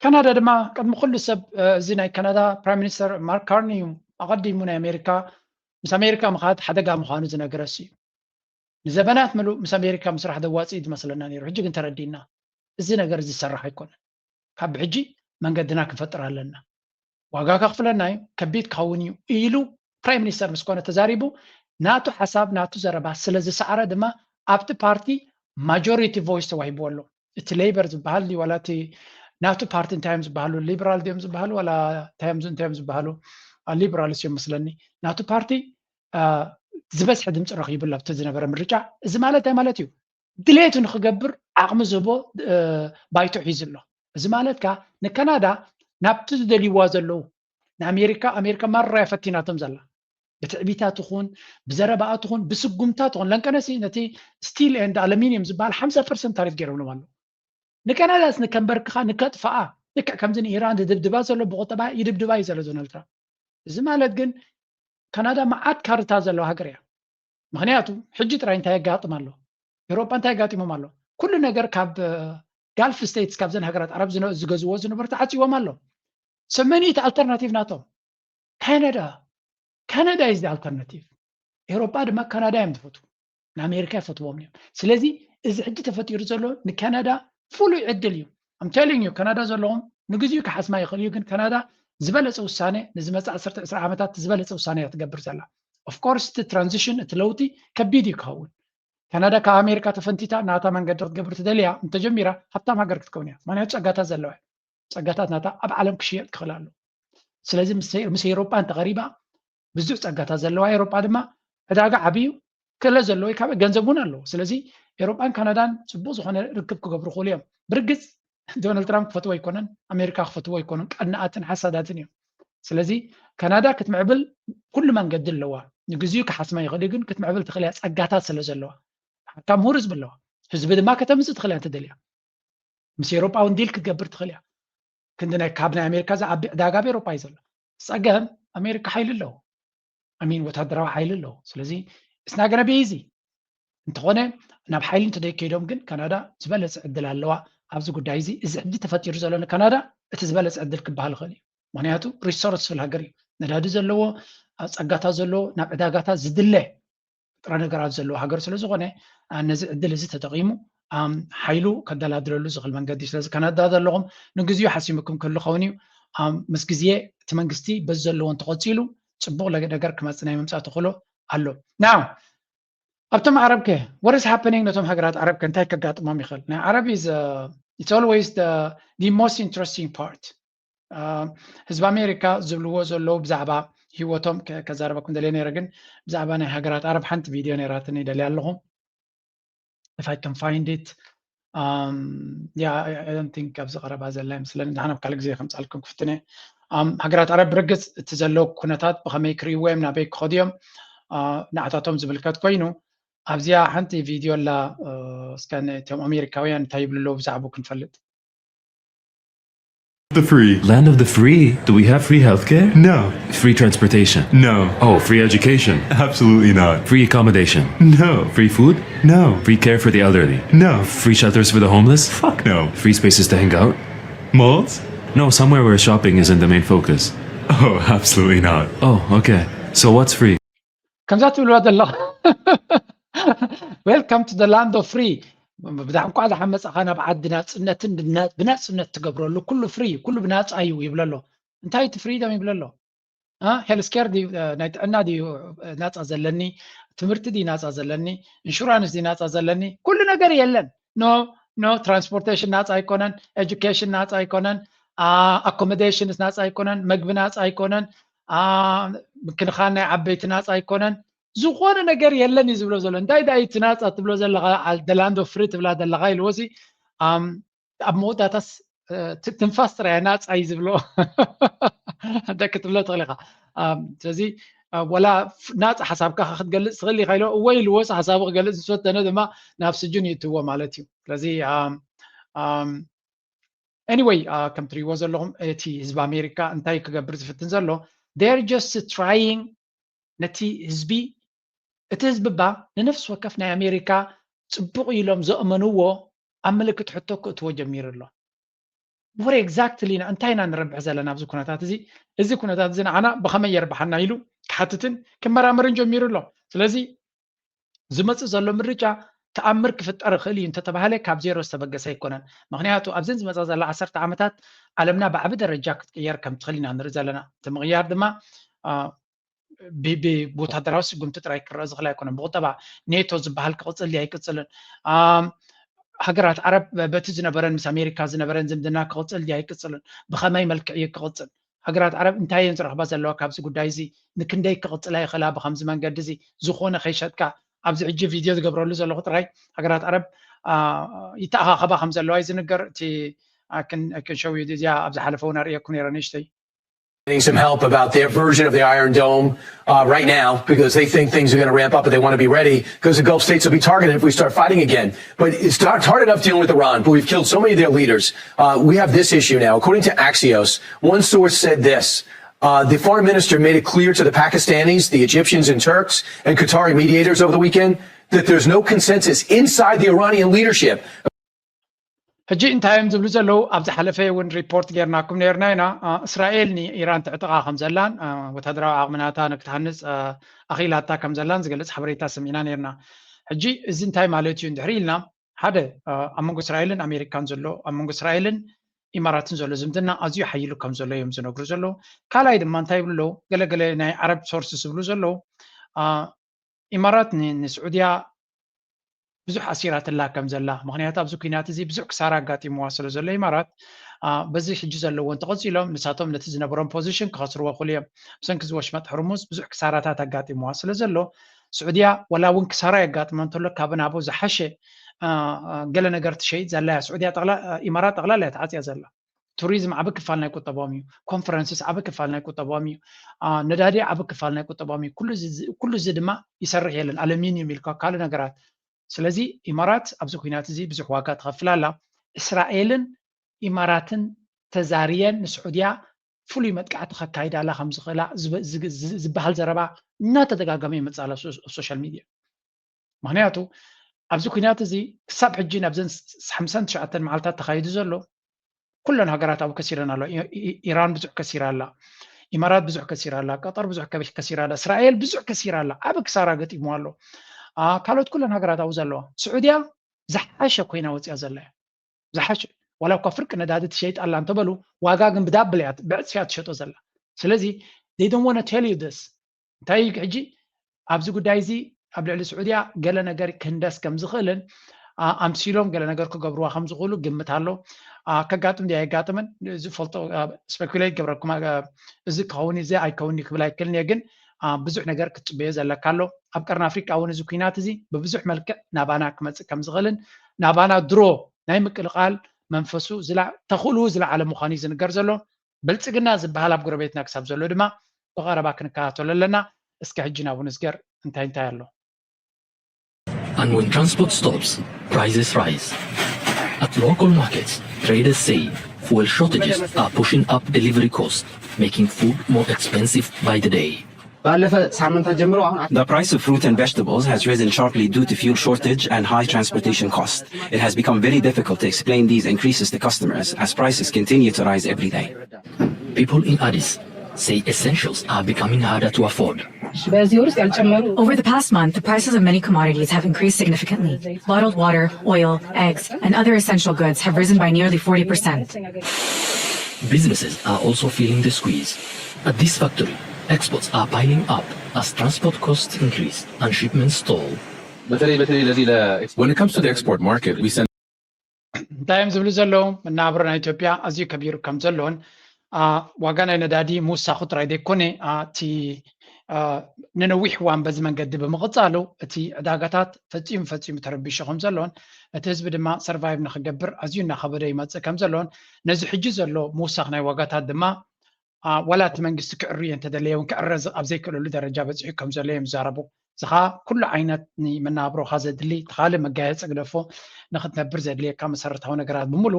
ካናዳ ድማ ቅድሚ ኩሉ ሰብ እዚ ናይ ካናዳ ፕራይም ሚኒስተር ማርክ ካርኒ እዩ። ኣቐዲሙ ናይ ኣሜሪካ ምስ ኣሜሪካ ምኻድ ሓደጋ ምዃኑ ዝነገረስ እዩ። ንዘበናት ምሉእ ምስ ኣሜሪካ ምስራሕ ዘዋፅእ እዩ ዝመስለና ነይሩ። ሕጂ ግን ተረዲእና እዚ ነገር እዚ ዝሰርሕ ኣይኮነን። ካብ ሕጂ መንገድና ክንፈጥር ኣለና። ዋጋ ከኽፍለና እዩ፣ ከቢድ ክኸውን እዩ ኢሉ ፕራይም ሚኒስተር ምስ ኮነ ተዛሪቡ ናቱ ሓሳብ ናቱ ዘረባ ስለ ዝሰዓረ ድማ ኣብቲ ፓርቲ ማጆሪቲ ቮይስ ተዋሂብዎ ኣሎ። እቲ ሌበር ዝበሃል ድዩ ዋላ እቲ ናቱ ፓርቲ እንታይ እዮም ዝበሃሉ ሊበራል ድዮም ዝበሃሉ ዋላ እንታይ እዮም እንታይ እዮም ዝበሃሉ ሊበራልስ እዮም መስለኒ ናቱ ፓርቲ ዝበዝሐ ድምፂ ረኺቡሉ ኣብቲ ዝነበረ ምርጫ። እዚ ማለት እንታይ ማለት እዩ? ድሌቱ ንክገብር ዓቕሚ ዝህቦ ባይቶ ሒዙ ኣሎ። እዚ ማለት ከኣ ንካናዳ ናብቲ ዝደልይዋ ዘለዉ ንኣሜሪካ ኣሜሪካ ማራ እያ ፈቲናቶም ዘላ ብትዕቢታ ትኹን ብዘረባኣ ትኹን ብስጉምታ ትኹን ለንቀነሲ ነቲ ስቲል ኤንድ ኣለሚኒየም ዝበሃል ሓምሳ ፐርሰንት ታሪፍ ገይሮምሎም ኣለዉ። ንካናዳስ ንከንበርክኻ ንከጥፍኣ ልክዕ ከምዚ ንኢራን ዝድብድባ ዘሎ ብቁጠባ ይድብድባ እዩ ዘሎ ዶናልድ ትራምፕ። እዚ ማለት ግን ካናዳ መዓት ካርታ ዘለዋ ሃገር እያ። ምክንያቱ ሕጂ ጥራይ እንታይ የጋጥም ኣሎ? ኤውሮጳ እንታይ ኣጋጢሞም ኣሎ? ኩሉ ነገር ካብ ጋልፍ ስቴትስ ካብዘን ሃገራት ዓረብ ዝነ- ዝገዝዎ ዝነበሩ ተዓፅዎም ኣሎ። ሰመኒት ኣልተርናቲቭ ናቶም ካናዳ ካናዳ is the alternative። ኤውሮጳ ድማ ካናዳ እዮም ዝፈትዉ፣ ንኣሜሪካ ይፈትዎም እዮም። ስለዚ እዚ ሕጂ ተፈጢሩ ዘሎ ንካናዳ ፍሉይ ዕድል እዩ። I'm telling you ካናዳ ዘለዎም ንግዚኡ ክሓስማ ይኽእል እዩ፣ ግን ካናዳ ዝበለፀ ውሳነ ንዝመፅእ ዓሰርተ ዕስራ ዓመታት ዝበለፀ ውሳነ እያ ትገብር ዘላ። Of course እቲ ትራንዚሽን እቲ ለውጢ ከቢድ እዩ ክኸውን። ካናዳ ካብ ኣሜሪካ ተፈንቲታ ናታ መንገዲ ክትገብር ትደልያ እንተጀሚራ ሃብታም ሃገር ክትከውን እያ። ምክንያቱ ፀጋታት ዘለዋ ጸጋታት ናታ ኣብ ዓለም ክሽየጥ ክኽእል ኣሎ። ስለዚ ምስ ኤውሮጳ እንተቐሪባ ብዙሕ ጸጋታት ዘለዋ ኤውሮጳ ድማ ዕዳጋ ዓብዩ ክእለት ዘለዎ ካብ ገንዘብ እውን ኣለዎ። ስለዚ ኤውሮጳን ካናዳን ጽቡቕ ዝኾነ ርክብ ክገብሩ ክኽእሉ እዮም። ብርግጽ ዶናልድ ትራምፕ ክፈትዎ ኣይኮነን፣ ኣሜሪካ ክፈትዎ ኣይኮኑን፣ ቀናኣትን ሓሳዳትን እዮም። ስለዚ ካናዳ ክትምዕብል ኩሉ መንገዲ ኣለዋ። ንግዚኡ ክሓስማ ይኽእል እዩ፣ ግን ክትምዕብል ትኽእል እያ፣ ጸጋታት ስለ ዘለዋ። ሓካ ምሁር ህዝቢ ኣለዋ። ህዝቢ ድማ ከተምጽእ ትኽእል እያ እንተደልያ። ምስ ኤውሮጳ እውን ዲል ክትገብር ትኽእል እያ። ክንዲ ናይ ካብ ናይ ኣሜሪካ ዝዓቢ ዕዳጋ ኣብ ኤውሮጳ እዩ ዘሎ። ጸገም ኣሜሪካ ሓይሊ ኣለዎ። I mean ወታደራዊ ሓይሊ ኣለዎ። ስለዚ it's not gonna be easy። እንተኾነ ናብ ሓይሊ እንተደይከይዶም ግን ካናዳ ዝበለጸ ዕድል ኣለዋ ኣብዚ ጉዳይ እዚ። እዚ ሕጂ ተፈጢሩ ዘሎ ንካናዳ እቲ ዝበለጸ ዕድል ክበሃል ይኽእል እዩ። ምክንያቱ ሪሶርስፉል ሃገር እዩ። ነዳዲ ዘለዎ፣ ጸጋታት ዘለዎ፣ ናብ ዕዳጋታት ዝድለ ጥረ ነገራት ዘለዎ ሃገር ስለ ዝኾነ ነዚ ዕድል እዚ ተጠቒሙ ሓይሉ ከደላድለሉ ዝኽእል መንገዲ እዩ። ስለዚ ካናዳ ዘለኹም ንግዚኡ ሓሲምኩም ክህሉ ኸውን እዩ። ምስ ግዜ እቲ መንግስቲ በዚ ዘለዎ እንተቐፂሉ ፅቡቕ ነገር ክመፅእ ናይ ምምፃእ ተኽእሎ ኣሎ። Now ኣብቶም ዓረብ ከ what is happening? ነቶም ሃገራት ዓረብ ከ እንታይ ከጋጥሞም ይኽእል? ናይ ዓረብ is it's always the most interesting part። ህዝቢ ኣሜሪካ ዝብልዎ ዘለዉ ብዛዕባ ህይወቶም ከዛረበኩም ደልየ ነይረ፣ ግን ብዛዕባ ናይ ሃገራት ዓረብ ሓንቲ ቪድዮ ነይራትኒ ደልየ ኣለኹ። If I can find it. Yeah, I don't think ኣብዚ ቀረባ ዘላ ይመስለኒ። ድሓን ኣብ ካልእ ግዜ ከምፃልኩም ክፍትነ። ሃገራት ዓረብ ብርግፅ እቲ ዘለዉ ኩነታት ብኸመይ ክርእይዎ እዮም፣ ናበይ ክኸዱ እዮም፣ ንዓታቶም ዝምልከት ኮይኑ ኣብዚኣ ሓንቲ ቪድዮ ኣላ። እስከ ነቶም ኣሜሪካውያን እንታይ ይብሉ ኣለዉ ብዛዕቡ ክንፈልጥ። The free. Land of the free? Do we have free healthcare? No. Free transportation? No. Oh, free education? Absolutely not. Free accommodation? No. Free food? No. Free care for the elderly? No. Free shelters for the homeless? Fuck no. Free spaces to hang out? Malls? No, somewhere where shopping isn't the main focus. Oh, absolutely not. Oh, okay. So what's free? ከምዛ ትብልዋ ዘለኻ Welcome to the land of free። ብዳዕ እንኳዕ ዝሓመፀኻ ናብ ዓዲ ናፅነትን ብናፅነት ትገብረሉ ኩሉ ፍሪ ኩሉ ብናፃ እዩ ይብለ ኣሎ። እንታይ እቲ ፍሪደም ይብለ ኣሎ? ሄልስኬር ናይ ጥዕና ድዩ ናፃ ዘለኒ? ትምህርቲ ድዩ ናፃ ዘለኒ? ኢንሹራንስ ድዩ ናፃ ዘለኒ? ኩሉ ነገር የለን። ኖ ኖ ትራንስፖርቴሽን ናፃ ኣይኮነን። ኤጁኬሽን ናፃ ኣይኮነን። ኣኮሞዴሽንስ ናፃ ኣይኮነን። መግቢ ናፃ ኣይኮነን። ምክንኻን ናይ ዓበይቲ ናፃ ኣይኮነን። ዝኾነ ነገር የለን እዩ ዝብሎ ዘሎ። እንታይ ዳ እቲ ናፃ ትብሎ ዘለኻ? ደላንዶ ፍሪ ትብላ ዘለኻ ኢልዎ ሲ ኣብ መወዳእታስ ትንፋስ ጥራይ ናፃ እዩ ዝብሎ። እንታይ ክትብሎ ትኽእል ኢኻ። ስለዚ ወላ ናፃ ሓሳብካ ክትገልፅ ትኽእል ኢኻ ኢሎ እወ ኢልዎስ ሓሳቡ ክገልፅ ዝፈተነ ድማ ናብ ስጁን ይእትዎ ማለት እዩ። ስለዚ anyway ከም ትሪእዎ ዘለኹም እቲ ህዝቢ ኣሜሪካ እንታይ ክገብር ዝፍትን ዘሎ they're just trying ነቲ ህዝቢ እቲ ህዝቢ ባ ንነፍሲ ወከፍ ናይ ኣሜሪካ ፅቡቕ ኢሎም ዘእመንዎ ኣብ ምልክት ሕቶ ክእትዎ ጀሚሩ ኣሎ። What exactly ኢና እንታይ ኢና ንረብሕ ዘለና ኣብዚ ኩነታት እዚ? እዚ ኩነታት እዚ ንዓና ብኸመይ የርብሓና ኢሉ ክሓትትን ክመራመርን ጀሚሩ ኣሎ። ስለዚ ዝመፅእ ዘሎ ምርጫ ተኣምር ክፍጠር ይኽእል እዩ እንተተባሃለ ካብ ዜሮ ዝተበገሰ ኣይኮነን። ምክንያቱ ኣብዘን ዝመፃ ዘላ ዓሰርተ ዓመታት ዓለምና ብዓቢ ደረጃ ክትቅየር ከም ትኽእል ኢና ንርኢ ዘለና። እቲ ምቕያር ድማ ብወታደራዊ ስጉምቲ ጥራይ ክረአ ዝኽእል ኣይኮነን። ብቁጠባ ኔቶ ዝበሃል ክቕፅል ድዩ ኣይቅፅልን? ሃገራት ዓረብ በቲ ዝነበረን ምስ ኣሜሪካ ዝነበረን ዝምድና ክቕፅል ድዩ ኣይቅፅልን? ብኸመይ መልክዕ እዩ ክቕፅል? ሃገራት ዓረብ እንታይ እየን ዝረኽባ ዘለዋ ካብዚ ጉዳይ እዚ? ንክንደይ ክቕፅላ ይኽእላ ብከምዚ መንገዲ እዚ? ዝኾነ ከይሸጥካ ኣብዚ ሕጂ ቪድዮ ዝገብረሉ ዘለኹ ጥራይ ሃገራት ዓረብ ይተኣኻኸባ ከም ዘለዋ እዩ ዝንገር። እቲ ክንሸው እዩ እዚኣ ኣብ ዝሓለፈ እውን ኣርእየኩም ነይረ ንእሽተይ Getting some help about their version of the Iron Dome uh, right now because they think things are going to ramp up and they want to be ready because the Gulf states will be targeted if we start fighting again. But it's hard enough dealing with Iran, but we've killed so many of their leaders. Uh, we have this issue now. According to Axios, one source said this. Uh, the foreign minister made it clear to the Pakistanis, the Egyptians and Turks, and Qatari mediators over the weekend that there's no consensus inside the Iranian leadership. ሕጂ እንታይ እዮም ዝብሉ ዘለዉ? ኣብ ዝሓለፈ እውን ሪፖርት ጌርናኩም ነርና ኢና። እስራኤል ንኢራን ትዕጥቓ ከም ዘላን ወታደራዊ ዓቕምናታ ንክትሃንፅ ኣኽኢላታ ከም ዘላን ዝገልፅ ሓበሬታ ሰሚዕና ነርና። ሕጂ እዚ እንታይ ማለት እዩ እንድሕሪ ኢልና፣ ሓደ ኣብ መንጎ እስራኤልን ኣሜሪካን ዘሎ፣ ኣብ መንጎ እስራኤልን ኢማራትን ዘሎ ዝምድና ኣዝዩ ሓይሉ ከም ዘሎ እዮም ዝነግሩ ዘለዉ። ካልኣይ ድማ እንታይ ይብሉ ኣለዉ? ገለገለ ናይ ዓረብ ሶርስ ዝብሉ ዘለዉ፣ ኢማራት ንስዑድያ ብዙሕ ኣሲራትላ ከም ዘላ፣ ምክንያቱ ኣብዚ ኩናት እዚ ብዙሕ ክሳራ ኣጋጢምዋ ስለ ዘሎ ኢማራት፣ በዚ ሕጂ ዘለዎ እንተቐፂሎም ንሳቶም ነቲ ዝነበሮም ፖዚሽን ክኸስርዎ ክእሉ እዮም። ብሰንኪ እዚ ወሽመጥ ሕርሙዝ ብዙሕ ክሳራታት ኣጋጢምዋ ስለ ዘሎ፣ ስዑድያ ዋላ እውን ክሳራ የጋጥመ እንተሎ ካብ ናቦ ዝሓሸ ገለ ነገር ትሸይጥ ዘላ እያ። ስዑድያ ኢማራት ጠቕላላ እያ ተዓፅያ ዘላ። ቱሪዝም ዓቢ ክፋል ናይ ቁጠባኦም እዩ። ኮንፈረንስስ ዓቢ ክፋል ናይ ቁጠባኦም እዩ። ነዳዲ ዓቢ ክፋል ናይ ቁጠባኦም እዩ። ኩሉ እዚ ድማ ይሰርሕ የለን። ኣሉሚኒየም ኢልካ ካልእ ነገራት። ስለዚ ኢማራት ኣብዚ ኩናት እዚ ብዙሕ ዋጋ ትኸፍል ኣላ። እስራኤልን ኢማራትን ተዛርየን ንስዑድያ ፍሉይ መጥቃዕቲ ከካይዳ ኣላ ከም ዝኽእላ ዝበሃል ዘረባ እናተደጋገመ ይመጽእ ኣሎ ኣብ ሶሻል ሚድያ። ምክንያቱ ኣብዚ ኩናት እዚ ክሳብ ሕጂ ናብዘን ሓምሳን ትሽዓተን መዓልታት ተኻይዱ ዘሎ ኩለን ሃገራት ኣብኡ ከሲረን ኣለዋ። ኢራን ብዙሕ ከሲራ ኣላ፣ ኢማራት ብዙሕ ከሲራ ኣላ፣ ቀጠር ብዙሕ ከሲራ ኣላ፣ እስራኤል ብዙሕ ከሲራ ኣላ። ዓቢ ክሳራ ገጢምዋ ኣሎ። ካልኦት ኩለን ሃገራት ኣብኡ ዘለዋ፣ ስዑድያ ዝሓሸ ኮይና ወፅያ ዘላ እያ። ዝሓሸ፣ ዋላ እኳ ፍርቂ ነዳዲ ትሸይጥ ኣላ እንተበሉ፣ ዋጋ ግን ብዳብል እያ፣ ብዕፅፊ እያ ትሸጦ ዘላ። ስለዚ they don't want to tell you this። እንታይ እዩ ሕጂ ኣብዚ ጉዳይ እዚ ኣብ ልዕሊ ስዑድያ ገለ ነገር ክህንደስ ከም ዝኽእልን ኣምሲሎም ገለ ነገር ክገብርዋ ከም ዝኽእሉ ግምት ኣሎ። ከጋጥም ድያ የጋጥምን ዝፈልጦ ስፔኩሌት ገብረኩም እዚ ክኸውን እዚ ኣይከውን ክብል ኣይክልን እየ፣ ግን ብዙሕ ነገር ክትፅበዮ ዘለካ ኣሎ። ኣብ ቀርኒ ኣፍሪቃ እውን እዚ ኩናት እዚ ብብዙሕ መልክዕ ናባና ክመፅእ ከም ዝኽእልን ናባና ድሮ ናይ ምቅልቃል መንፈሱ ተኽእልኡ ዝለዓለ ምዃኑ እዩ ዝንገር ዘሎ። ብልፅግና ዝበሃል ኣብ ጎረቤትና ክሳብ ዘሎ ድማ ብቐረባ ክንከታተሎ ኣለና። እስከ ሕጂ ናብኡ ንስገር እንታይ እንታይ ኣሎ። And when transport stops, prices rise. At local markets, traders say fuel shortages are pushing up delivery costs, making food more expensive by the day. ባለፈ ሳምንታት ጀምሮ አሁን The price of fruit and vegetables has risen sharply due to fuel shortage and high transportation costs. It has become very difficult to explain these increases to customers as prices continue to rise every day. People in Addis say essentials are becoming harder to afford. በዚህ ወር ውስጥ ያልጨመሩ Over the past month, the prices of many commodities have increased significantly. Bottled water, oil, eggs, and other essential goods have risen by nearly forty percent. Businesses are also feeling the squeeze. At this factory, exports are piling up as transport costs increase and shipments stall. በተለይ በተለይ ለዚህ ለ When it comes to the export market, we send እንታይ እዮም ዝብሉ ዘለዉ? መናብሮ ናይ ኢትዮጵያ ኣዝዩ ከቢሩ ከም ዘሎን ዋጋ ናይ ነዳዲ ምውሳኹ ጥራይ ዘይኮነ እቲ ንነዊሕ እዋን በዚ መንገዲ ብምቕጻሉ እቲ ዕዳጋታት ፈጺሙ ፈጺሙ ተረቢሹ ከም ዘሎን እቲ ህዝቢ ድማ ሰርቫይቭ ንክገብር ኣዝዩ እናኸበዶ ይመጽእ ከም ዘሎን ነዚ ሕጂ ዘሎ ምውሳኽ ናይ ዋጋታት ድማ ዋላ እቲ መንግስቲ ክዕርዮ እንተደለየ እውን ክዕረ ኣብ ዘይክእለሉ ደረጃ በፂሑ ከም ዘሎ እዮም ዝዛረቡ። እዚ ከዓ ኩሉ ዓይነት ንመናብሮኻ ዘድሊ ተኻሊ መጋየፂ ግደፎ ንክትነብር ዘድልየካ መሰረታዊ ነገራት ብምሉ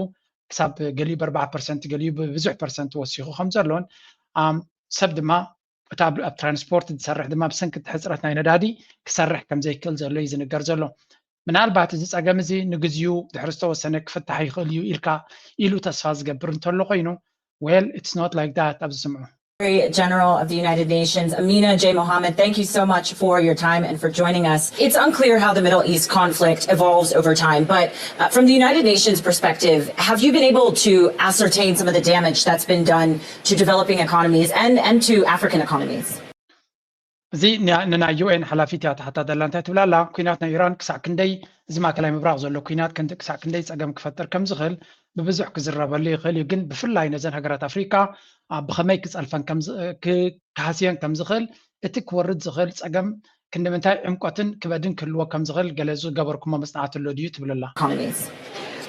ክሳብ ገሊኡ ብኣርባዓ ፐርሰንት ገሊኡ ብብዙሕ ፐርሰንት ወሲኹ ከም ዘሎን ሰብ ድማ እታ ኣብ ትራንስፖርት ዝሰርሕ ድማ ብሰንኪ ሕፅረት ናይ ነዳዲ ክሰርሕ ከም ዘይክእል ዘሎ እዩ ዝንገር ዘሎ። ምናልባት እዚ ፀገም እዚ ንግዚኡ ድሕሪ ዝተወሰነ ክፍታሕ ይኽእል እዩ ኢልካ ኢሉ ተስፋ ዝገብር እንተሎ ኮይኑ well it's not like that ኣብዚ ስምዑ። General of the United Nations, Amina J. Mohammed, thank you so much for your time and for joining us. It's unclear how the Middle East conflict evolves over time, but uh, from the United Nations perspective, have you been able to ascertain some of the damage that's been done to developing economies and, and to African economies? እዚ ንናይ ዩ ኤን ሓላፊት እያ ትሓታ ዘላ እንታይ ትብላ ኣላ? ኩናት ናይ ኢራን ክሳዕ ክንደይ እዚ ማእከላይ ምብራቕ ዘሎ ኩናት ክሳዕ ክንደይ ጸገም ክፈጥር ከም ዝኽእል ብብዙሕ ክዝረበሉ ይኽእል እዩ፣ ግን ብፍላይ ነዘን ሃገራት ኣፍሪቃ ብኸመይ ክጸልፈን ክሃስየን ከም ዝኽእል እቲ ክወርድ ዝኽእል ጸገም ክንዲ ምንታይ ዕምቆትን ክበድን ክህልዎ ከም ዝኽእል ገለ ዝገበርኩሞ መጽናዕቲ ኣሎ ድዩ ትብል ኣላ። Economies.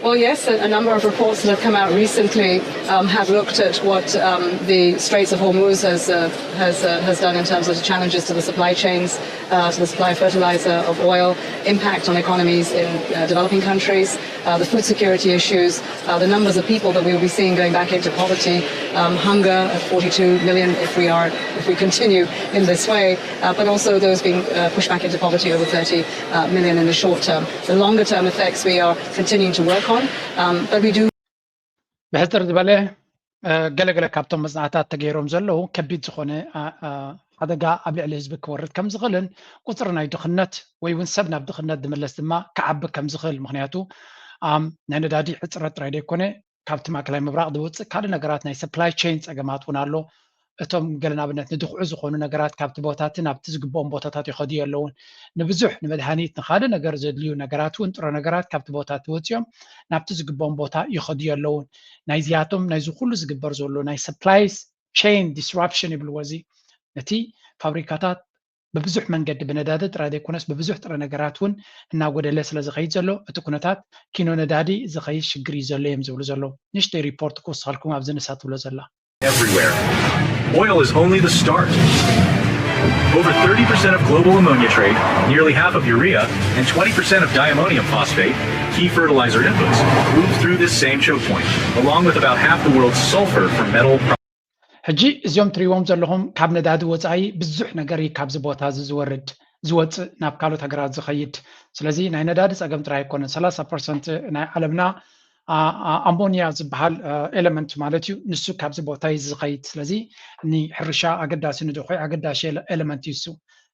Well, yes, a, a number of reports that have come out recently um, have looked at what um, the Straits of Hormuz has, uh, has, uh, has done in terms of the challenges to the supply chains. uh, to the supply of fertilizer, of oil, impact on economies in uh, developing countries, uh, the food security issues, uh, the numbers of people that we will be seeing going back into poverty, um, hunger at forty-two million if we are, if we continue in this way, uh, but also those being uh, pushed back into poverty, over thirty million in the short term. The longer term effects we are continuing to work on, um, but we do ብሕፅር ዝበለ ገለገለ ካብቶም መፅናዕታት ተገይሮም ዘለዉ ከቢድ ዝኾነ ሓደጋ ኣብ ልዕሊ ህዝቢ ክወርድ ከም ዝኽእልን ቁፅሪ ናይ ድኽነት ወይ እውን ሰብ ናብ ድኽነት ዝምለስ ድማ ክዓቢ ከም ዝኽእል፣ ምክንያቱ ናይ ነዳዲ ሕፅረት ጥራይ ዘይኮነ ካብቲ ማእከላይ ምብራቕ ዝወፅእ ካልእ ነገራት ናይ supply chain ፀገማት እውን ኣሎ። እቶም ገለ ንኣብነት ንድኽዑ ዝኾኑ ነገራት ካብቲ ቦታ እቲ ናብቲ ዝግብኦም ቦታታት ይኸዱ የለውን። ንብዙሕ ንመድሃኒት ንኻልእ ነገር ዘድልዩ ነገራት እውን ጥረ ነገራት ካብቲ ቦታ እቲ ወፂኦም ናብቲ ዝግብኦም ቦታ ይኸዱ የለውን። ናይዚኣቶም ናይዚ ኩሉ ዝግበር ዘሎ ናይ supply chain disruption ይብልዎ። እዚ ነቲ ፋብሪካታት ብብዙሕ መንገዲ ብነዳዲ ጥራይ ዘይኮነስ ብብዙሕ ጥረ ነገራት እውን እናጎደለ ስለ ዝኸይድ ዘሎ እቲ ኩነታት ኪኖ ነዳዲ ዝኸይድ ሽግር እዩ ዘሎ እዮም ዝብሉ ዘለዉ። ንእሽተይ ሪፖርት ክውስኸልኩም ኣብዚ ንሳ ትብሎ ዘላ። everywhere. Oil is only the start. Over thirty percent of global ammonia trade, nearly half of urea, and twenty percent of diammonium phosphate, key fertilizer inputs, move through this same choke point, along with about half the world's sulfur for metal. ሕጂ እዚኦም ትሪእዎም ዘለኹም ካብ ነዳዲ ወፃኢ ብዙሕ ነገር እዩ ካብዚ ቦታ እዚ ዝወርድ ዝወፅእ ናብ ካልኦት ሃገራት ዝኸይድ። ስለዚ ናይ ነዳዲ ፀገም ጥራይ ኣይኮነን። ሰላሳ ፐርሰንት ናይ ዓለምና ኣሞኒያ ዝበሃል ኤለመንት ማለት እዩ። ንሱ ካብዚ ቦታ እዩ ዝኸይድ። ስለዚ ንሕርሻ ኣገዳሲ፣ ንድኹዒ ኣገዳሲ ኤለመንት እዩ እሱ።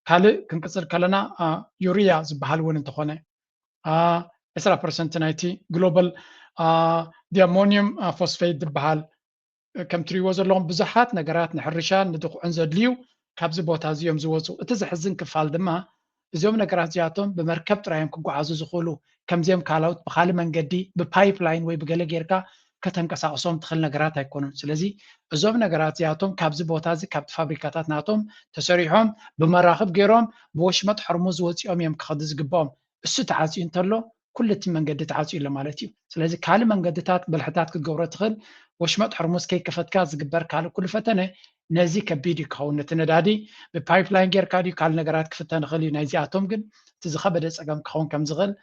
ካልእ ክንቅፅል ከለና ዩሪያ ዝበሃል እውን እንተኾነ ዕስራ ፐርሰንት ናይቲ ግሎባል ዲኣሞኒየም ፎስፌት ዝበሃል ከም ትሪእዎ ዘለኹም ብዙሓት ነገራት ንሕርሻን ንድኹዕን ዘድልዩ ካብዚ ቦታ እዚ እዮም ዝወፁ። እቲ ዘሕዝን ክፋል ድማ እዚኦም ነገራት እዚኣቶም ብመርከብ ጥራይ እዮም ክጓዓዙ ዝኽእሉ። ከምዚኦም ካልኦት ብካልእ መንገዲ ብፓይፕላይን ወይ ብገለ ጌርካ ከተንቀሳቕሶም ትኽእል ነገራት ኣይኮኑን። ስለዚ እዞም ነገራት እዚኣቶም ካብዚ ቦታ እዚ ካብቲ ፋብሪካታት ናቶም ተሰሪሖም ብመራኽብ ገይሮም ብወሽመጥ ሕርሙዝ ወፂኦም እዮም ክኸዱ ዝግብኦም። እሱ ተዓፅዩ እንተሎ ኩሉ እቲ መንገዲ ተዓፅዩ ኣሎ ማለት እዩ። ስለዚ ካልእ መንገድታት ብልሕታት ክትገብሮ ትኽእል። ወሽመጥ ሕርሙዝ ከይከፈትካ ዝግበር ካልእ ኩሉ ፈተነ ነዚ ከቢድ እዩ ክኸውን። ነቲ ነዳዲ ብፓይፕላይን ጌርካ ድዩ ካልእ ነገራት ክፍተን ይኽእል እዩ። ናይዚኣቶም ግን እቲ ዝኸበደ ፀገም ክኸውን ከም ዝኽእል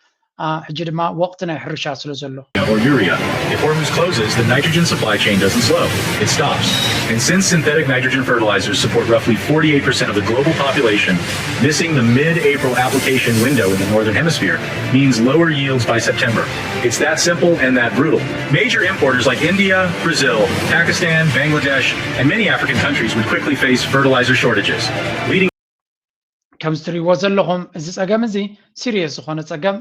ሕጂ ድማ ወቕቲ ናይ ሕርሻ ስለ ዘሎ Or urea. If Hormuz closes, the nitrogen supply chain doesn't slow. It stops. And since synthetic nitrogen fertilizers support roughly forty-eight percent of the global population, missing the mid-April application window in the Northern Hemisphere means lower yields by September. It's that simple and that brutal. Major importers like India, Brazil, Pakistan, Bangladesh, and many African countries would quickly face fertilizer shortages, leading ከም ትሪእዎ ዘለኹም እዚ ፀገም እዚ ሲሪየስ ዝኾነ ፀገም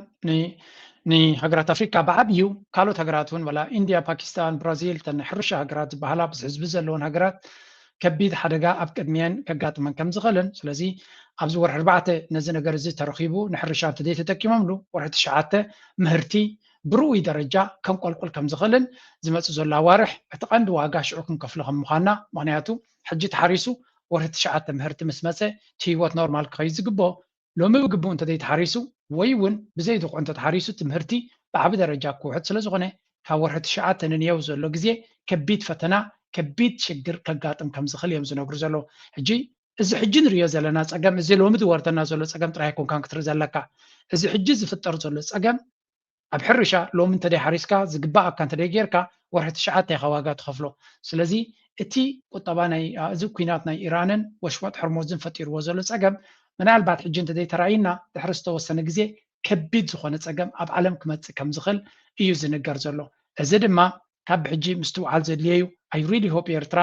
ንሃገራት ኣፍሪካ ብዓብዩ ካልኦት ሃገራት እውን ወላ ኢንድያ፣ ፓኪስታን፣ ብራዚል፣ ተን ናይ ሕርሻ ሃገራት ዝበሃላ ብዙሕ ህዝቢ ዘለዎን ሃገራት ከቢድ ሓደጋ ኣብ ቅድሚየን ከጋጥመን ከም ዝኽእልን፣ ስለዚ ኣብዚ ወርሒ ኣርባዕተ ነዚ ነገር እዚ ተረኺቡ ንሕርሻ እንተዘይተጠቂሞምሉ ወርሒ ትሽዓተ ምህርቲ ብርኡይ ደረጃ ከንቆልቁል ከም ዝኽእልን ዝመፅእ ዘሎ ኣዋርሕ እቲ ቀንዲ ዋጋ ሽዑ ክንከፍሎ ከም ምዃንና፣ ምኽንያቱ ሕጂ ተሓሪሱ ወርሒ ትሽዓተ ምህርቲ ምስ መፀ እቲ ህይወት ኖርማል ክኸይድ ዝግብኦ ሎሚ ብግቡእ እንተዘይተሓሪሱ ወይ እውን ብዘይድቑዕ እንተተሓሪሱ እቲ ምህርቲ ብዓቢ ደረጃ ክውሕድ ስለ ዝኾነ ካብ ወርሒ ትሽዓተ ንንየው ዘሎ ግዜ ከቢድ ፈተና ከቢድ ሽግር ከጋጥም ከም ዝኽእል እዮም ዝነግሩ ዘለዉ። ሕጂ እዚ ሕጂ ንሪኦ ዘለና ፀገም እዚ ሎሚ ዝወርደና ዘሎ ፀገም ጥራይ ኣይኮንካን ክትርኢ ዘለካ። እዚ ሕጂ ዝፍጠር ዘሎ ፀገም ኣብ ሕርሻ ሎሚ እንተደይ ሓሪስካ ዝግባኣካ እንተደይ ጌርካ ወርሒ ትሽዓተ ኢኻ ዋጋ ትኸፍሎ። ስለዚ እቲ ቁጠባ ናይ እዚ ኩናት ናይ ኢራንን ወሽመጥ ሕርሙዝን ፈጢርዎ ዘሎ ፀገም ምናልባት ሕጂ እንተደይ ተራእዩና ድሕሪ ዝተወሰነ ግዜ ከቢድ ዝኾነ ፀገም ኣብ ዓለም ክመፅእ ከም ዝኽእል እዩ ዝንገር ዘሎ። እዚ ድማ ካብ ሕጂ ምስትውዓል ዘድልዮ እዩ። I really hope ኤርትራ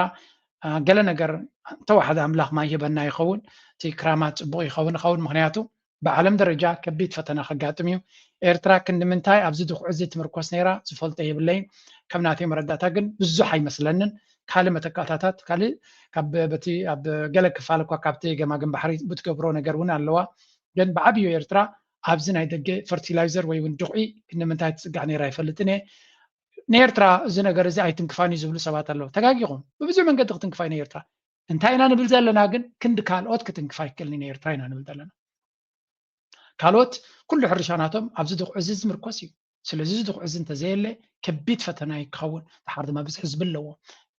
ገለ ነገር እንተወሓደ ኣምላኽ ማይ ይህበና ይኸውን፣ እቲ ክራማት ፅቡቕ ይኸውን ይኸውን። ምኽንያቱ ብዓለም ደረጃ ከቢድ ፈተና ከጋጥም እዩ። ኤርትራ ክንዲ ምንታይ ኣብዚ ድኹዒ እዚ ትምርኮስ ነይራ ዝፈልጦ የብለይን። ከም ናተይ መረዳእታ ግን ብዙሕ ኣይመስለንን። ካልእ መተካእታታት ካልእ በቲ ኣብ ገለ ክፋል እኳ ካብቲ ገማግም ባሕሪ ብትገብሮ ነገር እውን ኣለዋ። ግን ብዓብዩ ኤርትራ ኣብዚ ናይ ደገ ፈርቲላይዘር ወይ እውን ድኹዒ ክንዲ ምንታይ ትፅጋዕ ነይራ ኣይፈልጥን እየ። ንኤርትራ እዚ ነገር እዚ ኣይትንክፋን እዩ ዝብሉ ሰባት ኣለዉ። ተጋጊኹም። ብብዙሕ መንገዲ ክትንክፋ እዩ ንኤርትራ። እንታይ ኢና ንብል ዘለና ግን ክንዲ ካልኦት ክትንክፋ ኣይክእልን እዩ ንኤርትራ ኢና ንብል ዘለና። ካልኦት ኩሉ ሕርሻ ናቶም ኣብዚ ድኹዒ እዚ ዝምርኮስ እዩ። ስለዚ እዚ ድኹዒ እዚ እንተዘየለ ከቢድ ፈተና እዩ ክኸውን። ድሓር ድማ ብዙሕ ህዝቢ ኣለዎ።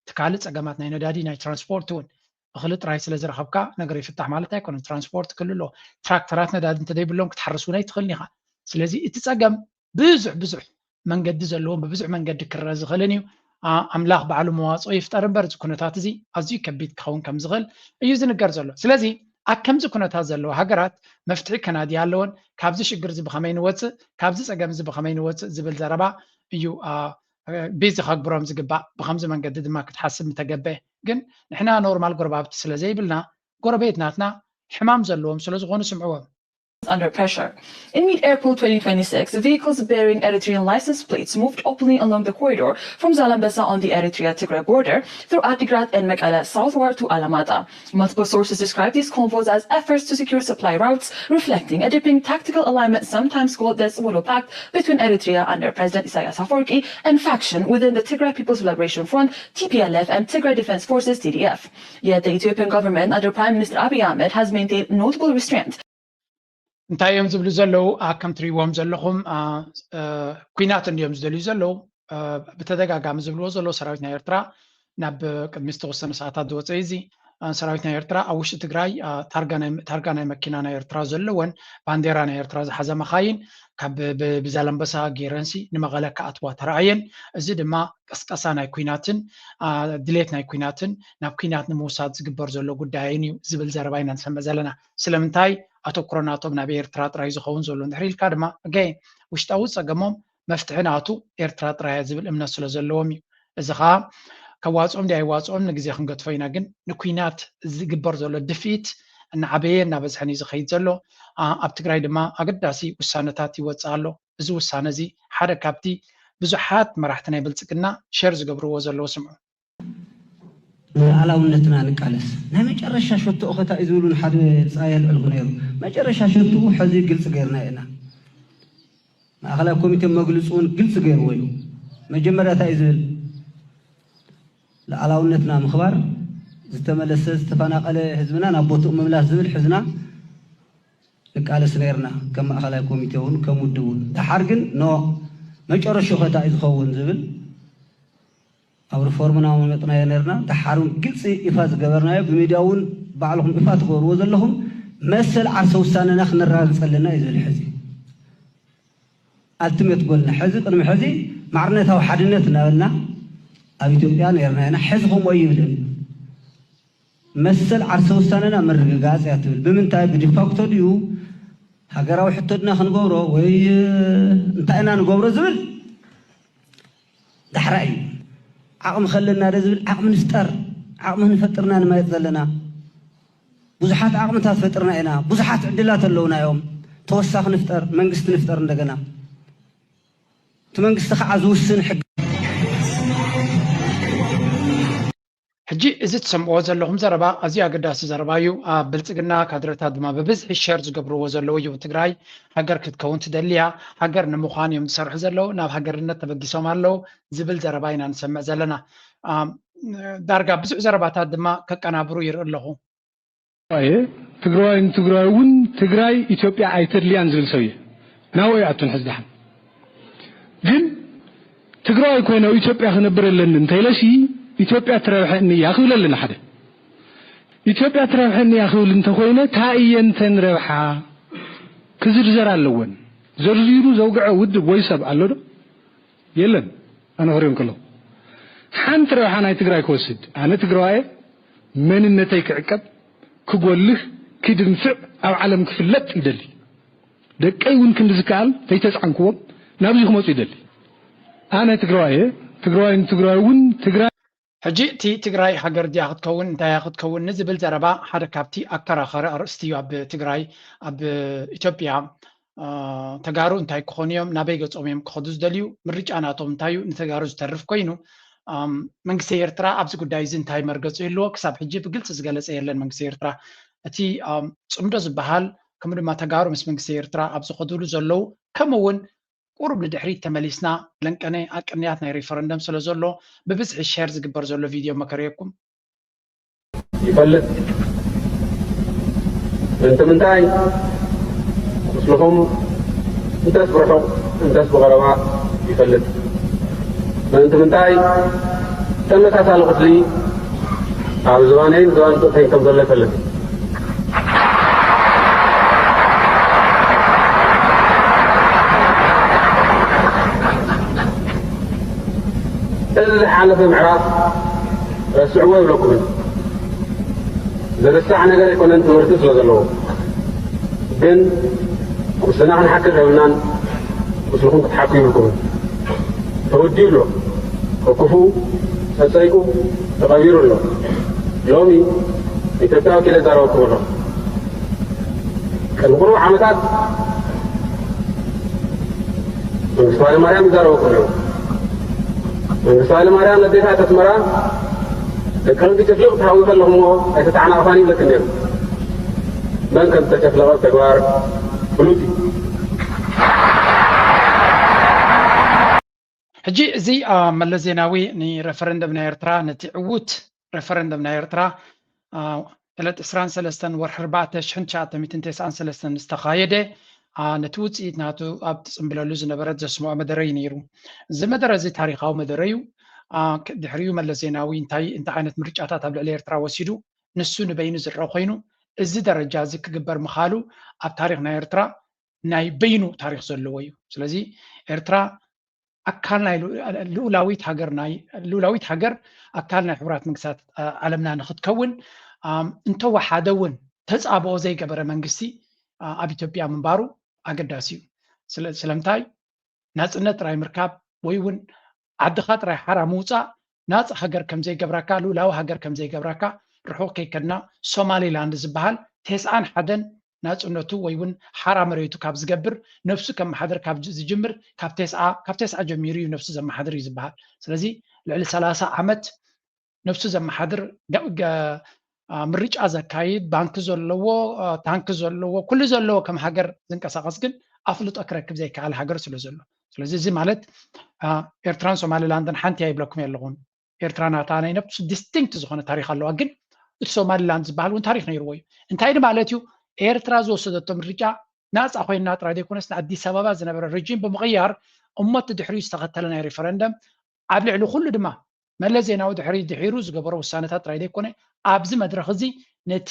እቲ ካልእ ፀገማት ናይ ነዳዲ ናይ ትራንስፖርት እውን እኽሊ ጥራይ ስለ ዝረኸብካ ነገር ይፍታሕ ማለት ኣይኮነን። ትራንስፖርት ክልሎ ትራክተራት ነዳዲ እንተደይብሎም ክትሓርስ እውን ኣይትኽእልን ኢኻ። ስለዚ እቲ ጸገም ብዙሕ ብዙሕ መንገዲ ዘለዎም ብብዙሕ መንገዲ ክረአ ዝኽእልን እዩ። ኣምላኽ ባዕሉ መዋፅኦ ይፍጠር እምበር እዚ ኩነታት እዚ ኣዝዩ ከቢድ ክኸውን ከም ዝኽእል እዩ ዝንገር ዘሎ። ስለዚ ኣብ ከምዚ ኩነታት ዘለዋ ሃገራት መፍትሒ ከናድያ ኣለወን። ካብዚ ሽግር እዚ ብኸመይ ንወፅእ፣ ካብዚ ፀገም እዚ ብኸመይ ንወፅእ ዝብል ዘረባ እዩ ቢዚ ከግብሮም ዝግባእ። ብከምዚ መንገዲ ድማ ክትሓስብ ምተገበ። ግን ንሕና ኖርማል ጎረባብቲ ስለ ዘይብልና ጎረቤት ናትና ሕማም ዘለዎም ስለ ዝኾኑ ስምዕዎም። Under pressure. In mid-April twenty twenty-six, vehicles bearing Eritrean license plates moved openly along the corridor from Zalambesa on the Eritrea-Tigray border through Adigrat and Mekelle southward to Alamata. Multiple sources describe these convoys as efforts to secure supply routes, reflecting a dipping tactical alignment sometimes called the Sewolo Pact between Eritrea under President Isaias Afwerki and faction within the Tigray People's Liberation Front, T P L F, and Tigray Defense Forces, T D F. Yet the Ethiopian government under Prime Minister Abiy Ahmed has maintained notable restraint. እንታይ እዮም ዝብሉ ዘለዉ? ከም ትሪእዎም ዘለኹም ኩናት እንዲዮም ዝደልዩ ዘለዉ። ብተደጋጋሚ ዝብልዎ ዘለዉ ሰራዊት ናይ ኤርትራ ናብ ቅድሚ ዝተወሰነ ሰዓታት ዝወፀ እዚ ሰራዊት ናይ ኤርትራ ኣብ ውሽጢ ትግራይ ታርጋ ናይ መኪና ናይ ኤርትራ ዘለወን ባንዴራ ናይ ኤርትራ ዝሓዘ መኻይን ካብ ብዛላምበሳ ገይረንሲ ንመቐለ ክኣትዋ ተረኣየን። እዚ ድማ ቀስቀሳ ናይ ኩናትን ድሌት ናይ ኩናትን ናብ ኩናት ንምውሳድ ዝግበር ዘሎ ጉዳይን እዩ ዝብል ዘረባ ኢና ንሰምዕ ዘለና። ስለምንታይ ኣተኩሮ ናቶም ናብ ኤርትራ ጥራይ ዝኸውን ዘሎ እንድሕር ኢልካ ድማ ኣገይን ውሽጣዊ ፀገሞም መፍትሒ ናቱ ኤርትራ ጥራይ እያ ዝብል እምነት ስለ ዘለዎም እዩ። እዚ ከዓ ከዋፅኦም ድዩ ኣይዋፅኦም ንግዜ ክንገድፎ ኢና። ግን ንኩናት ዝግበር ዘሎ ድፍኢት እናዓበየ እናበዝሐን እዩ ዝኸይድ ዘሎ። ኣብ ትግራይ ድማ ኣገዳሲ ውሳነታት ይወፅእ ኣሎ። እዚ ውሳነ እዚ ሓደ ካብቲ ብዙሓት መራሕቲ ናይ ብልፅግና ሸር ዝገብርዎ ዘለዉ ስምዑ። ንሉዓላውነትና ንቃለስ። ናይ መጨረሻ ሸቶኡ ከ እንታይ እዩ ዝብል እውን ሓደ ጻይ የልዕልኩ ነይሩ። መጨረሻ ሸቶኡ ሕዚ ግልፂ ገይርናዮ ኢና። ማእኸላይ ኮሚቴ መግልፂ እውን ግልፂ ገይርዎ እዩ። መጀመርያ እንታይ እዩ ዝብል? ሉዓላውነትና ምኽባር፣ ዝተመለሰ ዝተፈናቐለ ህዝብና ናብ ቦትኡ ምምላስ ዝብል ሕዝና ንቃለስ ነይርና፣ ከም ማእኸላይ ኮሚቴ እውን ከም ውድብ እውን። ደሓር ግን ኖ፣ መጨረሽኡ ከ እንታይ እዩ ዝኸውን ዝብል ኣብ ሪፎርምና መመጥናዮ ነይርና። ደሓር እውን ግልፂ ይፋ ዝገበርናዮ፣ ብሚድያ እውን ባዕልኹም ይፋ ትገብርዎ ዘለኹም መሰል ዓርሰ ውሳነና ክነረጋግፅ ኣለና እዩ ዝብል ሕዚ ኣልቲሜት ጎልና። ሕዚ ቅድሚ ሕዚ ማዕርነታዊ ሓድነት እናበልና ኣብ ኢትዮጵያ ነይርና ኢና። ሕዚ ከምኡ ኣይብልን። መሰል ዓርሰ ውሳነና ምርግጋፅ እያ ትብል። ብምንታይ? ብዲፋክቶ ድዩ ሃገራዊ ሕቶ ድና ክንገብሮ ወይ እንታይ ኢና ንገብሮ ዝብል ዳሕራይ እዩ። ዓቕሚ ከለና ዶ ዝብል ዓቕሚ ንፍጠር። ዓቕሚ ንፈጥርና ንማየጥ ዘለና ብዙሓት ዓቕምታት ፈጥርና ኢና። ብዙሓት ዕድላት ኣለውና እዮም። ተወሳኺ ንፍጠር፣ መንግስቲ ንፍጠር እንደገና። እቲ መንግስቲ ከዓ ዝውስን ሕጊ ሕጂ እዚ ትሰምዕዎ ዘለኹም ዘረባ ኣዝዩ ኣገዳሲ ዘረባ እዩ። ኣብ ብልፅግና ካድረታት ድማ ብብዝሒ ሸር ዝገብርዎ ዘለዉ እዩ። ትግራይ ሃገር ክትከውን ትደሊ እያ፣ ሃገር ንምዃን እዮም ዝሰርሑ ዘለዉ፣ ናብ ሃገርነት ተበጊሶም ኣለዉ ዝብል ዘረባ ኢና ንሰምዕ ዘለና። ዳርጋ ብዙሕ ዘረባታት ድማ ከቀናብሩ ይርኢ ኣለኹ። እየ ትግራዋይ ንትግራይ እውን ትግራይ ኢትዮጵያ ኣይተድልያን ዝብል ሰብ እየ። ናብኡ ይኣቱን ሕዚ ደሓን ግን ትግራዋይ ኮይነ ኣብ ኢትዮጵያ ክነብር ኣለኒ እንተኢለሲ ኢትዮጵያ ትረብሐኒ እያ ክብል ኣለኒ ሓደ ኢትዮጵያ ትረብሐኒ እያ ክብል እንተኮይነ ታይ እየን ተን ረብሓ ክዝርዘር ኣለወን። ዘርዚሩ ዘውግዐ ውድብ ወይ ሰብ ኣሎ ዶ? የለን። ኣነ ክሪኦም ከለኹ ሓንቲ ረብሓ ናይ ትግራይ ክወስድ ኣነ ትግራዋየ መንነተይ ክዕቀብ ክጎልህ ክድንፍዕ ኣብ ዓለም ክፍለጥ ይደሊ። ደቀይ እውን ክንዲ ዝከኣል ተይተፅዓንክዎም ናብዚ ክመፁ ይደሊ። ኣነ ትግራዋየ ትግራዋይ ንትግራይ እውን ትግራይ ሕጂ እቲ ትግራይ ሃገር ድያ ክትከውን እንታይ እያ ክትከውን ንዝብል ዘረባ ሓደ ካብቲ ኣከራኸሪ ኣርእስቲ እዩ። ኣብ ትግራይ ኣብ ኢትዮጵያ ተጋሩ እንታይ ክኾኑ እዮም ናበይ ገፆም እዮም ክኸዱ ዝደልዩ ምርጫ ናቶም እንታይ እዩ ንተጋሩ ዝተርፍ ኮይኑ መንግስቲ ኤርትራ ኣብዚ ጉዳይ እዚ እንታይ መርገፂ ይህልዎ ክሳብ ሕጂ ብግልፂ ዝገለፀ የለን መንግስቲ ኤርትራ እቲ ፅምዶ ዝበሃል ከምኡ ድማ ተጋሩ ምስ መንግስቲ ኤርትራ ኣብ ዝኸዱሉ ዘለዉ ከምኡ እውን ቁሩብ ንድሕሪት ተመሊስና ለንቀነ ኣብ ቅንያት ናይ ሪፈረንደም ስለ ዘሎ ብብዝሒ ሸር ዝግበር ዘሎ ቪድዮ መከርየኩም ይፈልጥ ምእንቲ ምንታይ ቁስልኹም እንተስ ብርሑቕ እንተስ ብቐረባ ይፈልጥ ምእንቲ ምንታይ ተመሳሳሊ ቁስሊ ኣብ ዝባነይን ዝባን ጡጥተይን ከም ዘሎ ይፈልጥ። እዚ ዝሓለፈ ምዕራፍ ረስዕዎ ይብለኩምን። ዝርሳዕ ነገር ኣይኮነን፣ ትምህርቲ ስለ ዘለዎ። ግን ቁስልና ክንሓክር የብልናን፣ ቁስልኹም ክትሓኩ ይብልኩምን። ተወዲኡ ኣሎ። ከክፉ ተጸይቁ ተቐቢሩ ኣሎ። ሎሚ ኢትዮጵያ ወኪለ ይዛረበኩም ኣለኹ። ቅድሚ ቁሩብ ዓመታት መንግስቱ ሃይለማርያም ይዛረበኩም ነይሩ። መንግስቱ ሃይለማርያም ነዴታት ኣስመራ ደቂ ኣንስትዮ ጨፍሊቑ ትሃዊ ከለኹምዎ ኣይተተዓናቕፋን ይብለክን ነይሩ። መን ከም ዝተጨፍለቐ ብተግባር ፍሉጥ እዩ። ሕጂ እዚ መለስ ዜናዊ ንረፈረንደም ናይ ኤርትራ፣ ነቲ ዕዉት ረፈረንደም ናይ ኤርትራ ዕለት ዕስራን ሰለስተን ወርሒ ኣርባዕተ ሽሕን ትሽዓተ ሚእትን ተስዓን ሰለስተን ዝተኻየደ፣ ነቲ ውፅኢት ናቱ ኣብ ትፅምብለሉ ዝነበረት ዘስምዖ መደረ እዩ ነይሩ። እዚ መደረ እዚ ታሪኻዊ መደረ እዩ። ድሕሪኡ መለስ ዜናዊ እንታይ እንታይ ዓይነት ምርጫታት ኣብ ልዕሊ ኤርትራ ወሲዱ፣ ንሱ ንበይኑ ዝረአ ኮይኑ፣ እዚ ደረጃ እዚ ክግበር ምኻሉ ኣብ ታሪኽ ናይ ኤርትራ ናይ በይኑ ታሪኽ ዘለዎ እዩ። ስለዚ ኤርትራ ኣካል ናይ ልኡላዊት ሃገር ናይ ልኡላዊት ሃገር ኣካል ናይ ሕቡራት መንግስታት ዓለምና ንክትከውን እንተወሓደ እውን ተፃብኦ ዘይገበረ መንግስቲ ኣብ ኢትዮጵያ ምንባሩ ኣገዳሲ እዩ። ስለምንታይ ናፅነት ጥራይ ምርካብ ወይ እውን ዓድኻ ጥራይ ሓራ ምውፃእ ናፃ ሃገር ከም ዘይገብራካ፣ ልኡላዊ ሃገር ከም ዘይገብራካ ርሑቕ ከይከድና ሶማሊላንድ ዝበሃል ተስዓን ሓደን ናፅነቱ ወይ እውን ሓራ መሬቱ ካብ ዝገብር ነብሱ ከመሓድር ካብ ዝጅምር ካብ ተስዓ ካብ ተስዓ ጀሚሩ እዩ ነብሱ ዘመሓድር እዩ ዝበሃል። ስለዚ ልዕሊ ሰላሳ ዓመት ነብሱ ዘመሓድር ምርጫ ዘካይድ ባንኪ ዘለዎ ታንኪ ዘለዎ ኩሉ ዘለዎ ከም ሃገር ዝንቀሳቀስ ግን ኣፍልጦ ክረክብ ዘይከኣለ ሃገር ስለ ዘሎ ስለዚ እዚ ማለት ኤርትራን ሶማሊላንድን ሓንቲ እያ ይብለኩም የለኹን። ኤርትራ ናታ ናይ ነብሱ ዲስቲንክት ዝኾነ ታሪክ ኣለዋ። ግን እቲ ሶማሊላንድ ዝበሃል እውን ታሪክ ነይርዎ እዩ። እንታይ ማለት እዩ? ኤርትራ ዝወሰደቶ ምርጫ ናፃ ኮይና ጥራይ ዘይኮነስ ንኣዲስ ኣበባ ዝነበረ ረጂም ብምቕያር እሞ እቲ ድሕሪኡ ዝተኸተለ ናይ ሪፈረንደም ኣብ ልዕሊ ኩሉ ድማ መለስ ዜናዊ ድሕሪ ድሒሩ ዝገበሮ ውሳነታት ጥራይ ዘይኮነ ኣብዚ መድረክ እዚ ነቲ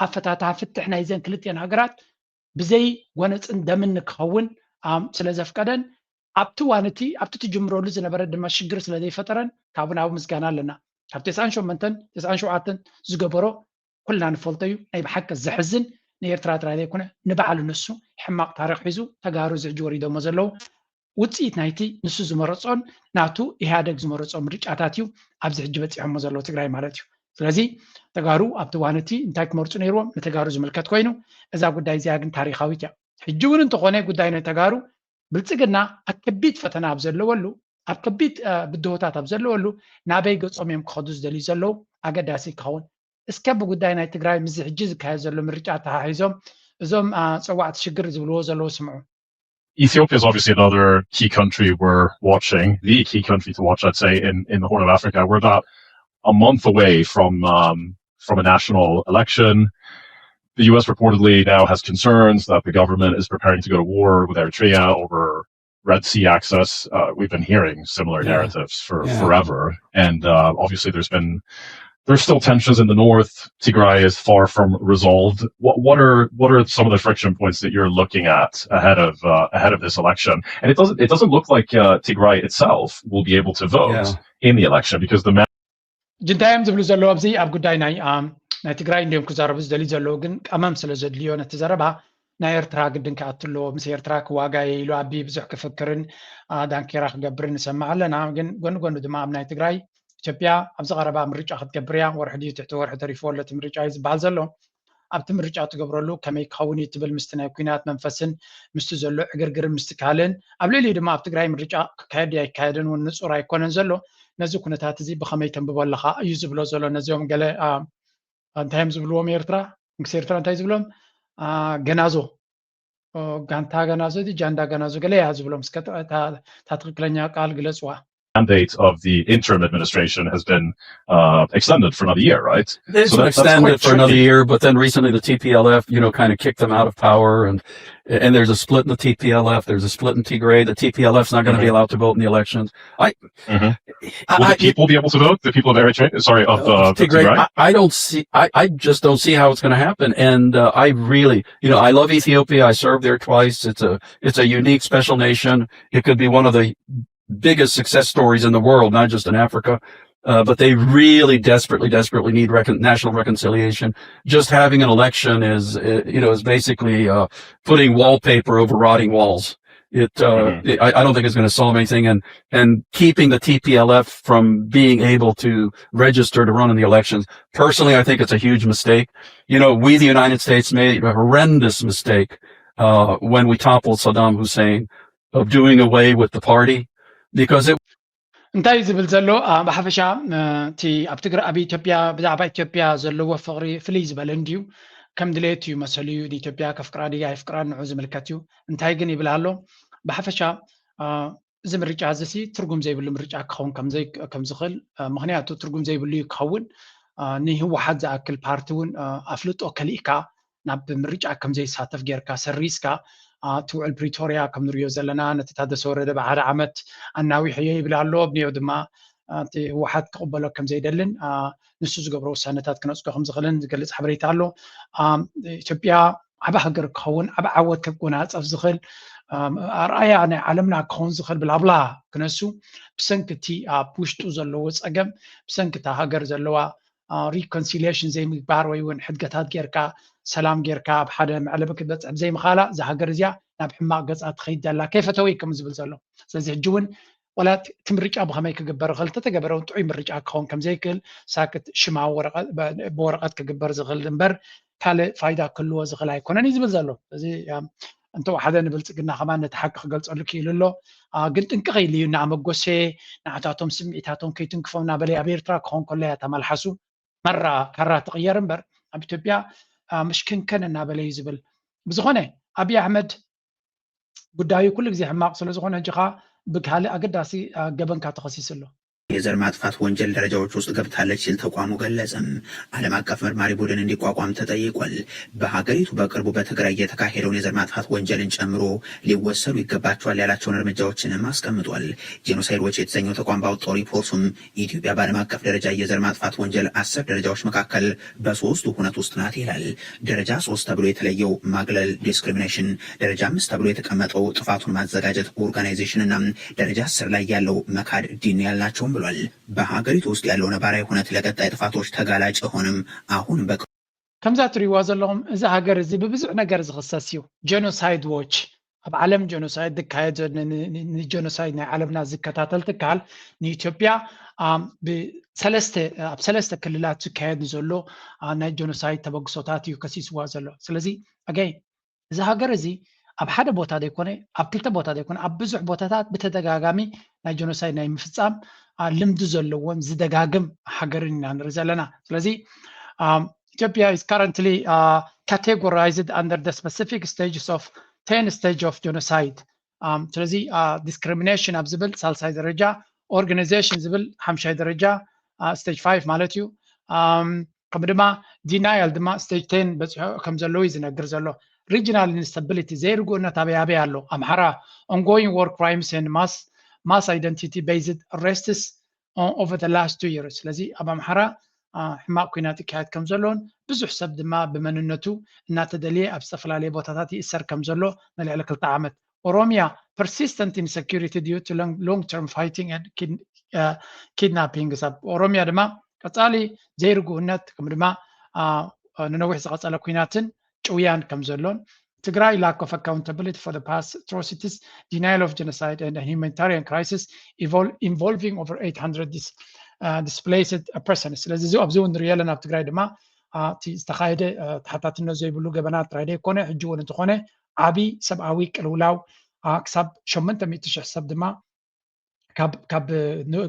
ኣፈታትሓ ፍትሕ ናይዘን ክልቲአን ሃገራት ብዘይ ጎነፅን ደምን ንክኸውን ስለ ዘፍቀደን ኣብቲ እዋን እቲ ኣብቲ ትጅምረሉ ዝነበረ ድማ ሽግር ስለ ዘይፈጠረን ካብኡ ናብኡ ምስጋና ኣለና። ካብ ተስዓን ሸሞንተን ተስዓን ሸውዓተን ዝገበሮ ኩልና ንፈልጦ እዩ። ናይ ብሓቂ ዘሕዝን ንኤርትራ ጥራይ ዘይኮነ ንባዕሉ ንሱ ሕማቕ ታሪኽ ሒዙ ተጋሩ እዚ ሕጂ ወሪዶሞ ዘለዉ ውፅኢት ናይቲ ንሱ ዝመረፆን ናቱ ኢህኣደግ ዝመረፆ ምርጫታት እዩ ኣብዚ ሕጂ በፂሖሞ ዘለዉ ትግራይ ማለት እዩ። ስለዚ ተጋሩ ኣብቲ እዋን እቲ እንታይ ክመርፁ ነይርዎም ንተጋሩ ዝምልከት ኮይኑ እዛ ጉዳይ እዚኣ ግን ታሪኻዊት እያ። ሕጂ እውን እንተኾነ ጉዳይ ናይ ተጋሩ ብልፅግና ኣብ ከቢድ ፈተና ኣብ ዘለወሉ ኣብ ከቢድ ብድሆታት ኣብ ዘለወሉ ናበይ ገፆም እዮም ክኸዱ ዝደልዩ ዘለዉ ኣገዳሲ ክኸውን እስከ ብጉዳይ ናይ ትግራይ ምስዚ ሕጂ ዝካየድ ዘሎ ምርጫ ኣተሓሒዞም እዞም ፀዋዕቲ ሽግር ዝብልዎ ዘለዉ ስምዑ። Ethiopia is obviously another key country we're watching, the key country to watch, I'd say, in, in the Horn of Africa. We're about a month away from um, from a national election. The U S reportedly now has concerns that the government is preparing to go to war with Eritrea over Red Sea access. Uh, we've been hearing similar yeah. narratives for yeah. forever, and uh, obviously there's been there's still tensions in the north. Tigray is far from resolved. What, what are what are some of the friction points that you're looking at ahead of uh, ahead of this election? And it doesn't it doesn't look like uh, Tigray itself will be able to vote yeah. in the election because the እንታይ እዮም ዝብሉ ዘለዉ ኣብዚ ኣብ ጉዳይ ናይ ናይ ትግራይ እንዲዮም ክዛረቡ ዝደልዩ ዘለዉ ግን ቀመም ስለ ዘድልዮ ነቲ ዘረባ ናይ ኤርትራ ግድን ክኣቱ ኣለዎ ምስ ኤርትራ ክዋጋየ ኢሉ ኣቢ ብዙሕ ክፍክርን ዳንኬራ ክገብርን ንሰምዕ ኣለና። ግን ጎኒ ጎኒ ድማ ኣብ ናይ ትግራይ ኢትዮጵያ ኣብዚ ቀረባ ምርጫ ክትገብር እያ። ወርሒ ድዩ ትሕቲ ወርሒ ተሪፍዎ ኣሎ እቲ ምርጫ እዩ ዝበሃል ዘሎ። ኣብቲ ምርጫ ትገብረሉ ከመይ ክኸውን እዩ ትብል ምስቲ ናይ ኲናት መንፈስን ምስቲ ዘሎ ዕግርግርን ምስቲ ካልእን ኣብ ልዕሊኡ ድማ ኣብ ትግራይ ምርጫ ክካየድ ድዩ ኣይካየድን እውን ንፁር ኣይኮነን ዘሎ። ነዚ ኩነታት እዚ ብኸመይ ተንብቦ ኣለኻ እዩ ዝብሎ ዘሎ። ነዚኦም ገለ እንታይ እዮም ዝብልዎም ኤርትራ ንግስ ኤርትራ እንታይ ዝብሎም ገናዞ ጋንታ ገናዞ ጃንዳ ገናዞ ገለ እያ ዝብሎም። እስከ እታ ትክክለኛ ቃል ግለፅዋ። mandate of the interim administration has been uh, extended for another year, right? It's So been that- that's extended quite for another tricky. year, but then recently the T P L F, you know, kind of kicked them out of power, and and there's a split in the T P L F. There's a split in Tigray. The T P L F's not going to be allowed to vote in the elections. I, Mhm. I, Will I- the people be able to vote? The people of Eritrea? Sorry, of uh, Tigray, Tigray? I, I don't see. I, I just don't see how it's going to happen. And uh, I really, you know, I love Ethiopia. I served there twice. It's a it's a unique, special nation. It could be one of the biggest success stories in the world, not just in Africa. Uh, but they really desperately, desperately need recon- national reconciliation. Just having an election is, uh, you know, is basically uh, putting wallpaper over rotting walls. It, uh, Mhm. it- I, I don't think it's going to solve anything, and and keeping the T P L F from being able to register to run in the elections. Personally, I think it's a huge mistake. You know, we the United States made a horrendous mistake uh, when we toppled Saddam Hussein of doing away with the party because it እንታይ እዩ ዝብል ዘሎ? ብሓፈሻ እቲ ኣብ ትግራይ ኣብ ኢትዮጵያ ብዛዕባ ኢትዮጵያ ዘለዎ ፍቕሪ ፍልይ ዝበለ እንድዩ። ከም ድሌት እዩ መሰሉ እዩ። ንኢትዮጵያ ከፍቅራ ድያ ኣይፍቅራ ንዑ ዝምልከት እዩ። እንታይ ግን ይብል ኣሎ? ብሓፈሻ እዚ ምርጫ እዚ ሲ ትርጉም ዘይብሉ ምርጫ ክኸውን ከም ዝኽእል፣ ምክንያቱ ትርጉም ዘይብሉ እዩ ክኸውን። ንህወሓት ዝኣክል ፓርቲ እውን ኣፍልጦ ከሊእካ ናብ ምርጫ ከም ዘይሳተፍ ጌርካ ሰሪዝካ፣ እቲ ውዕል ፕሪቶርያ ከም ንሪኦ ዘለና ነቲ ታደሰ ወረደ ብሓደ ዓመት ኣናዊሐዮ ይብል ኣሎ። ኣብኒኦ ድማ እቲ ህወሓት ክቕበሎ ከም ዘይደልን ንሱ ዝገብሮ ውሳነታት ክነፅጎ ከም ዝኽእልን ዝገልፅ ሓበሬታ ኣሎ። ኢትዮጵያ ዓቢ ሃገር ክኸውን ዓቢ ዓወት ከጎናፀፍ ዝኽእል ኣርኣያ ናይ ዓለምና ክኸውን ዝኽእል ብላብላ ክነሱ ብሰንኪ እቲ ኣብ ውሽጡ ዘለዎ ፀገም ብሰንኪ እታ ሃገር ዘለዋ reconciliation ዘይምግባር ወይ እውን ሕድገታት ጌርካ ሰላም ጌርካ ኣብ ሓደ መዕለቢ ክትበፅሕ ብዘይምኻላ እዛ ሃገር እዚኣ ናብ ሕማቕ ገፃ ትኸይድ ዘላ ከይፈተወ እዩ ከም ዝብል ዘሎ። ስለዚ ሕጂ እውን ዋላ እቲ ምርጫ ብኸመይ ክግበር ይኽእል ተተገበረ እውን ጥዑይ ምርጫ ክኸውን ከም ዘይክእል ሳክት ሽማ ብወረቐት ክግበር ዝኽእል እምበር ካልእ ፋይዳ ክህልዎ ዝኽእል ኣይኮነን እዩ ዝብል ዘሎ። እዚ እንተወሓደ ንብልፅግና ከማን ነቲ ሓቂ ክገልፀሉ ክኢሉ ኣሎ። ግን ጥንቅቕ ኢሉ እዩ እናኣመጎሰ ንዓታቶም ስምዒታቶም ከይትንክፎም እናበለ ኣብ ኤርትራ ክኾን ከሎ እያ እታ መልሓሱ መራ ካራ ትቕየር እምበር ኣብ ኢትዮጵያ ምሽክንከን እናበለ እዩ ዝብል። ብዝኾነ ኣብይ ኣሕመድ ጉዳዩ ኩሉ ግዜ ሕማቕ ስለ ዝኾነ ሕጂ ኸዓ ብካልእ ኣገዳሲ ገበንካ ተኸሲሱ ኣሎ። የዘር ማጥፋት ወንጀል ደረጃዎች ውስጥ ገብታለች ሲል ተቋሙ ገለጸም። ዓለም አቀፍ መርማሪ ቡድን እንዲቋቋም ተጠይቋል። በሀገሪቱ በቅርቡ በትግራይ የተካሄደውን የዘር ማጥፋት ወንጀልን ጨምሮ ሊወሰዱ ይገባቸዋል ያላቸውን እርምጃዎችንም አስቀምጧል። ጄኖሳይድ ዎች የተሰኘው ተቋም ባወጣው ሪፖርቱም ኢትዮጵያ በዓለም አቀፍ ደረጃ የዘር ማጥፋት ወንጀል አስር ደረጃዎች መካከል በሶስቱ ሁነት ውስጥ ናት ይላል። ደረጃ ሶስት ተብሎ የተለየው ማግለል ዲስክሪሚኔሽን፣ ደረጃ አምስት ተብሎ የተቀመጠው ጥፋቱን ማዘጋጀት ኦርጋናይዜሽን እና ደረጃ አስር ላይ ያለው መካድ ዲናያል ናቸውም ብሏል። በሀገሪቱ ውስጥ ያለው ነባራዊ ሁነት ለቀጣይ ጥፋቶች ተጋላጭ የሆነም አሁን በ ከምዛ ትሪእዋ ዘለኹም እዚ ሃገር እዚ ብብዙሕ ነገር ዝኽሰስ እዩ። ጀኖሳይድ ዎች ኣብ ዓለም ጀኖሳይድ ዝካየድ ዘሎ ንጀኖሳይድ ናይ ዓለምና ዝከታተል ትካል ንኢትዮጵያ ብሰለስተ ኣብ ሰለስተ ክልላት ዝካየድ ዘሎ ናይ ጀኖሳይድ ተበግሶታት እዩ ከሲስዋ ዘሎ። ስለዚ ኣገይ እዚ ሃገር እዚ ኣብ ሓደ ቦታ ዘይኮነ ኣብ ክልተ ቦታ ዘይኮነ ኣብ ብዙሕ ቦታታት ብተደጋጋሚ ናይ ጀኖሳይድ ናይ ምፍፃም ልምዲ ዘለዎን ዝደጋግም ሃገርን ኢና ንርኢ ዘለና። ስለዚ ኢትዮጵያ is currently categorized under the specific stages of ten stage of genocide። ስለዚ ዲስክሪሚኔሽን ኣብ ዝብል ሳልሳይ ደረጃ፣ ኦርጋናይዜሽን ዝብል ሓምሻይ ደረጃ፣ ስቴጅ ፋይቭ ማለት እዩ። ከምኡ ድማ ዲናያል ድማ ስቴጅ ቴን በፂሑ ከም ዘለዉ እዩ ዝነግር ዘሎ። ሪጅናል ኢንስታቢሊቲ ዘይርጉእነት ኣበይ ኣበይ ኣሎ? ኣምሓራ፣ ongoing war crimes and mass identity based arrests over the last two years። ስለዚ ኣብ ኣምሓራ ሕማቕ ኲናት ይካየድ ከም ዘሎን ብዙሕ ሰብ ድማ ብመንነቱ እናተደልየ ኣብ ዝተፈላለየ ቦታታት ይእሰር ከም ዘሎ ንልዕሊ ክልተ ዓመት። ኦሮሚያ፣ persistent insecurity due to long term fighting and kidnappings። ኣብ ኦሮሚያ ድማ ቀፃሊ ዘይርጉእነት ከም ድማ ንነዊሕ ዝቐፀለ ኲናትን ጭውያን ከም ዘሎን ትግራይ lack of accountability for the past atrocities, denial of genocide and humanitarian crisis involving over eight hundred displaced persons። ስለዚ እዚ ኣብዚ እውን ንሪኦ ኣለና። ኣብ ትግራይ ድማ እቲ ዝተኻየደ ተሓታትነት ዘይብሉ ገበናት ጥራይ ዘይኮነ ሕጂ እውን እንተኾነ ዓቢ ሰብኣዊ ቅልውላው ክሳብ ሸሞንተ ሚእቲ ሽሕ ሰብ ድማ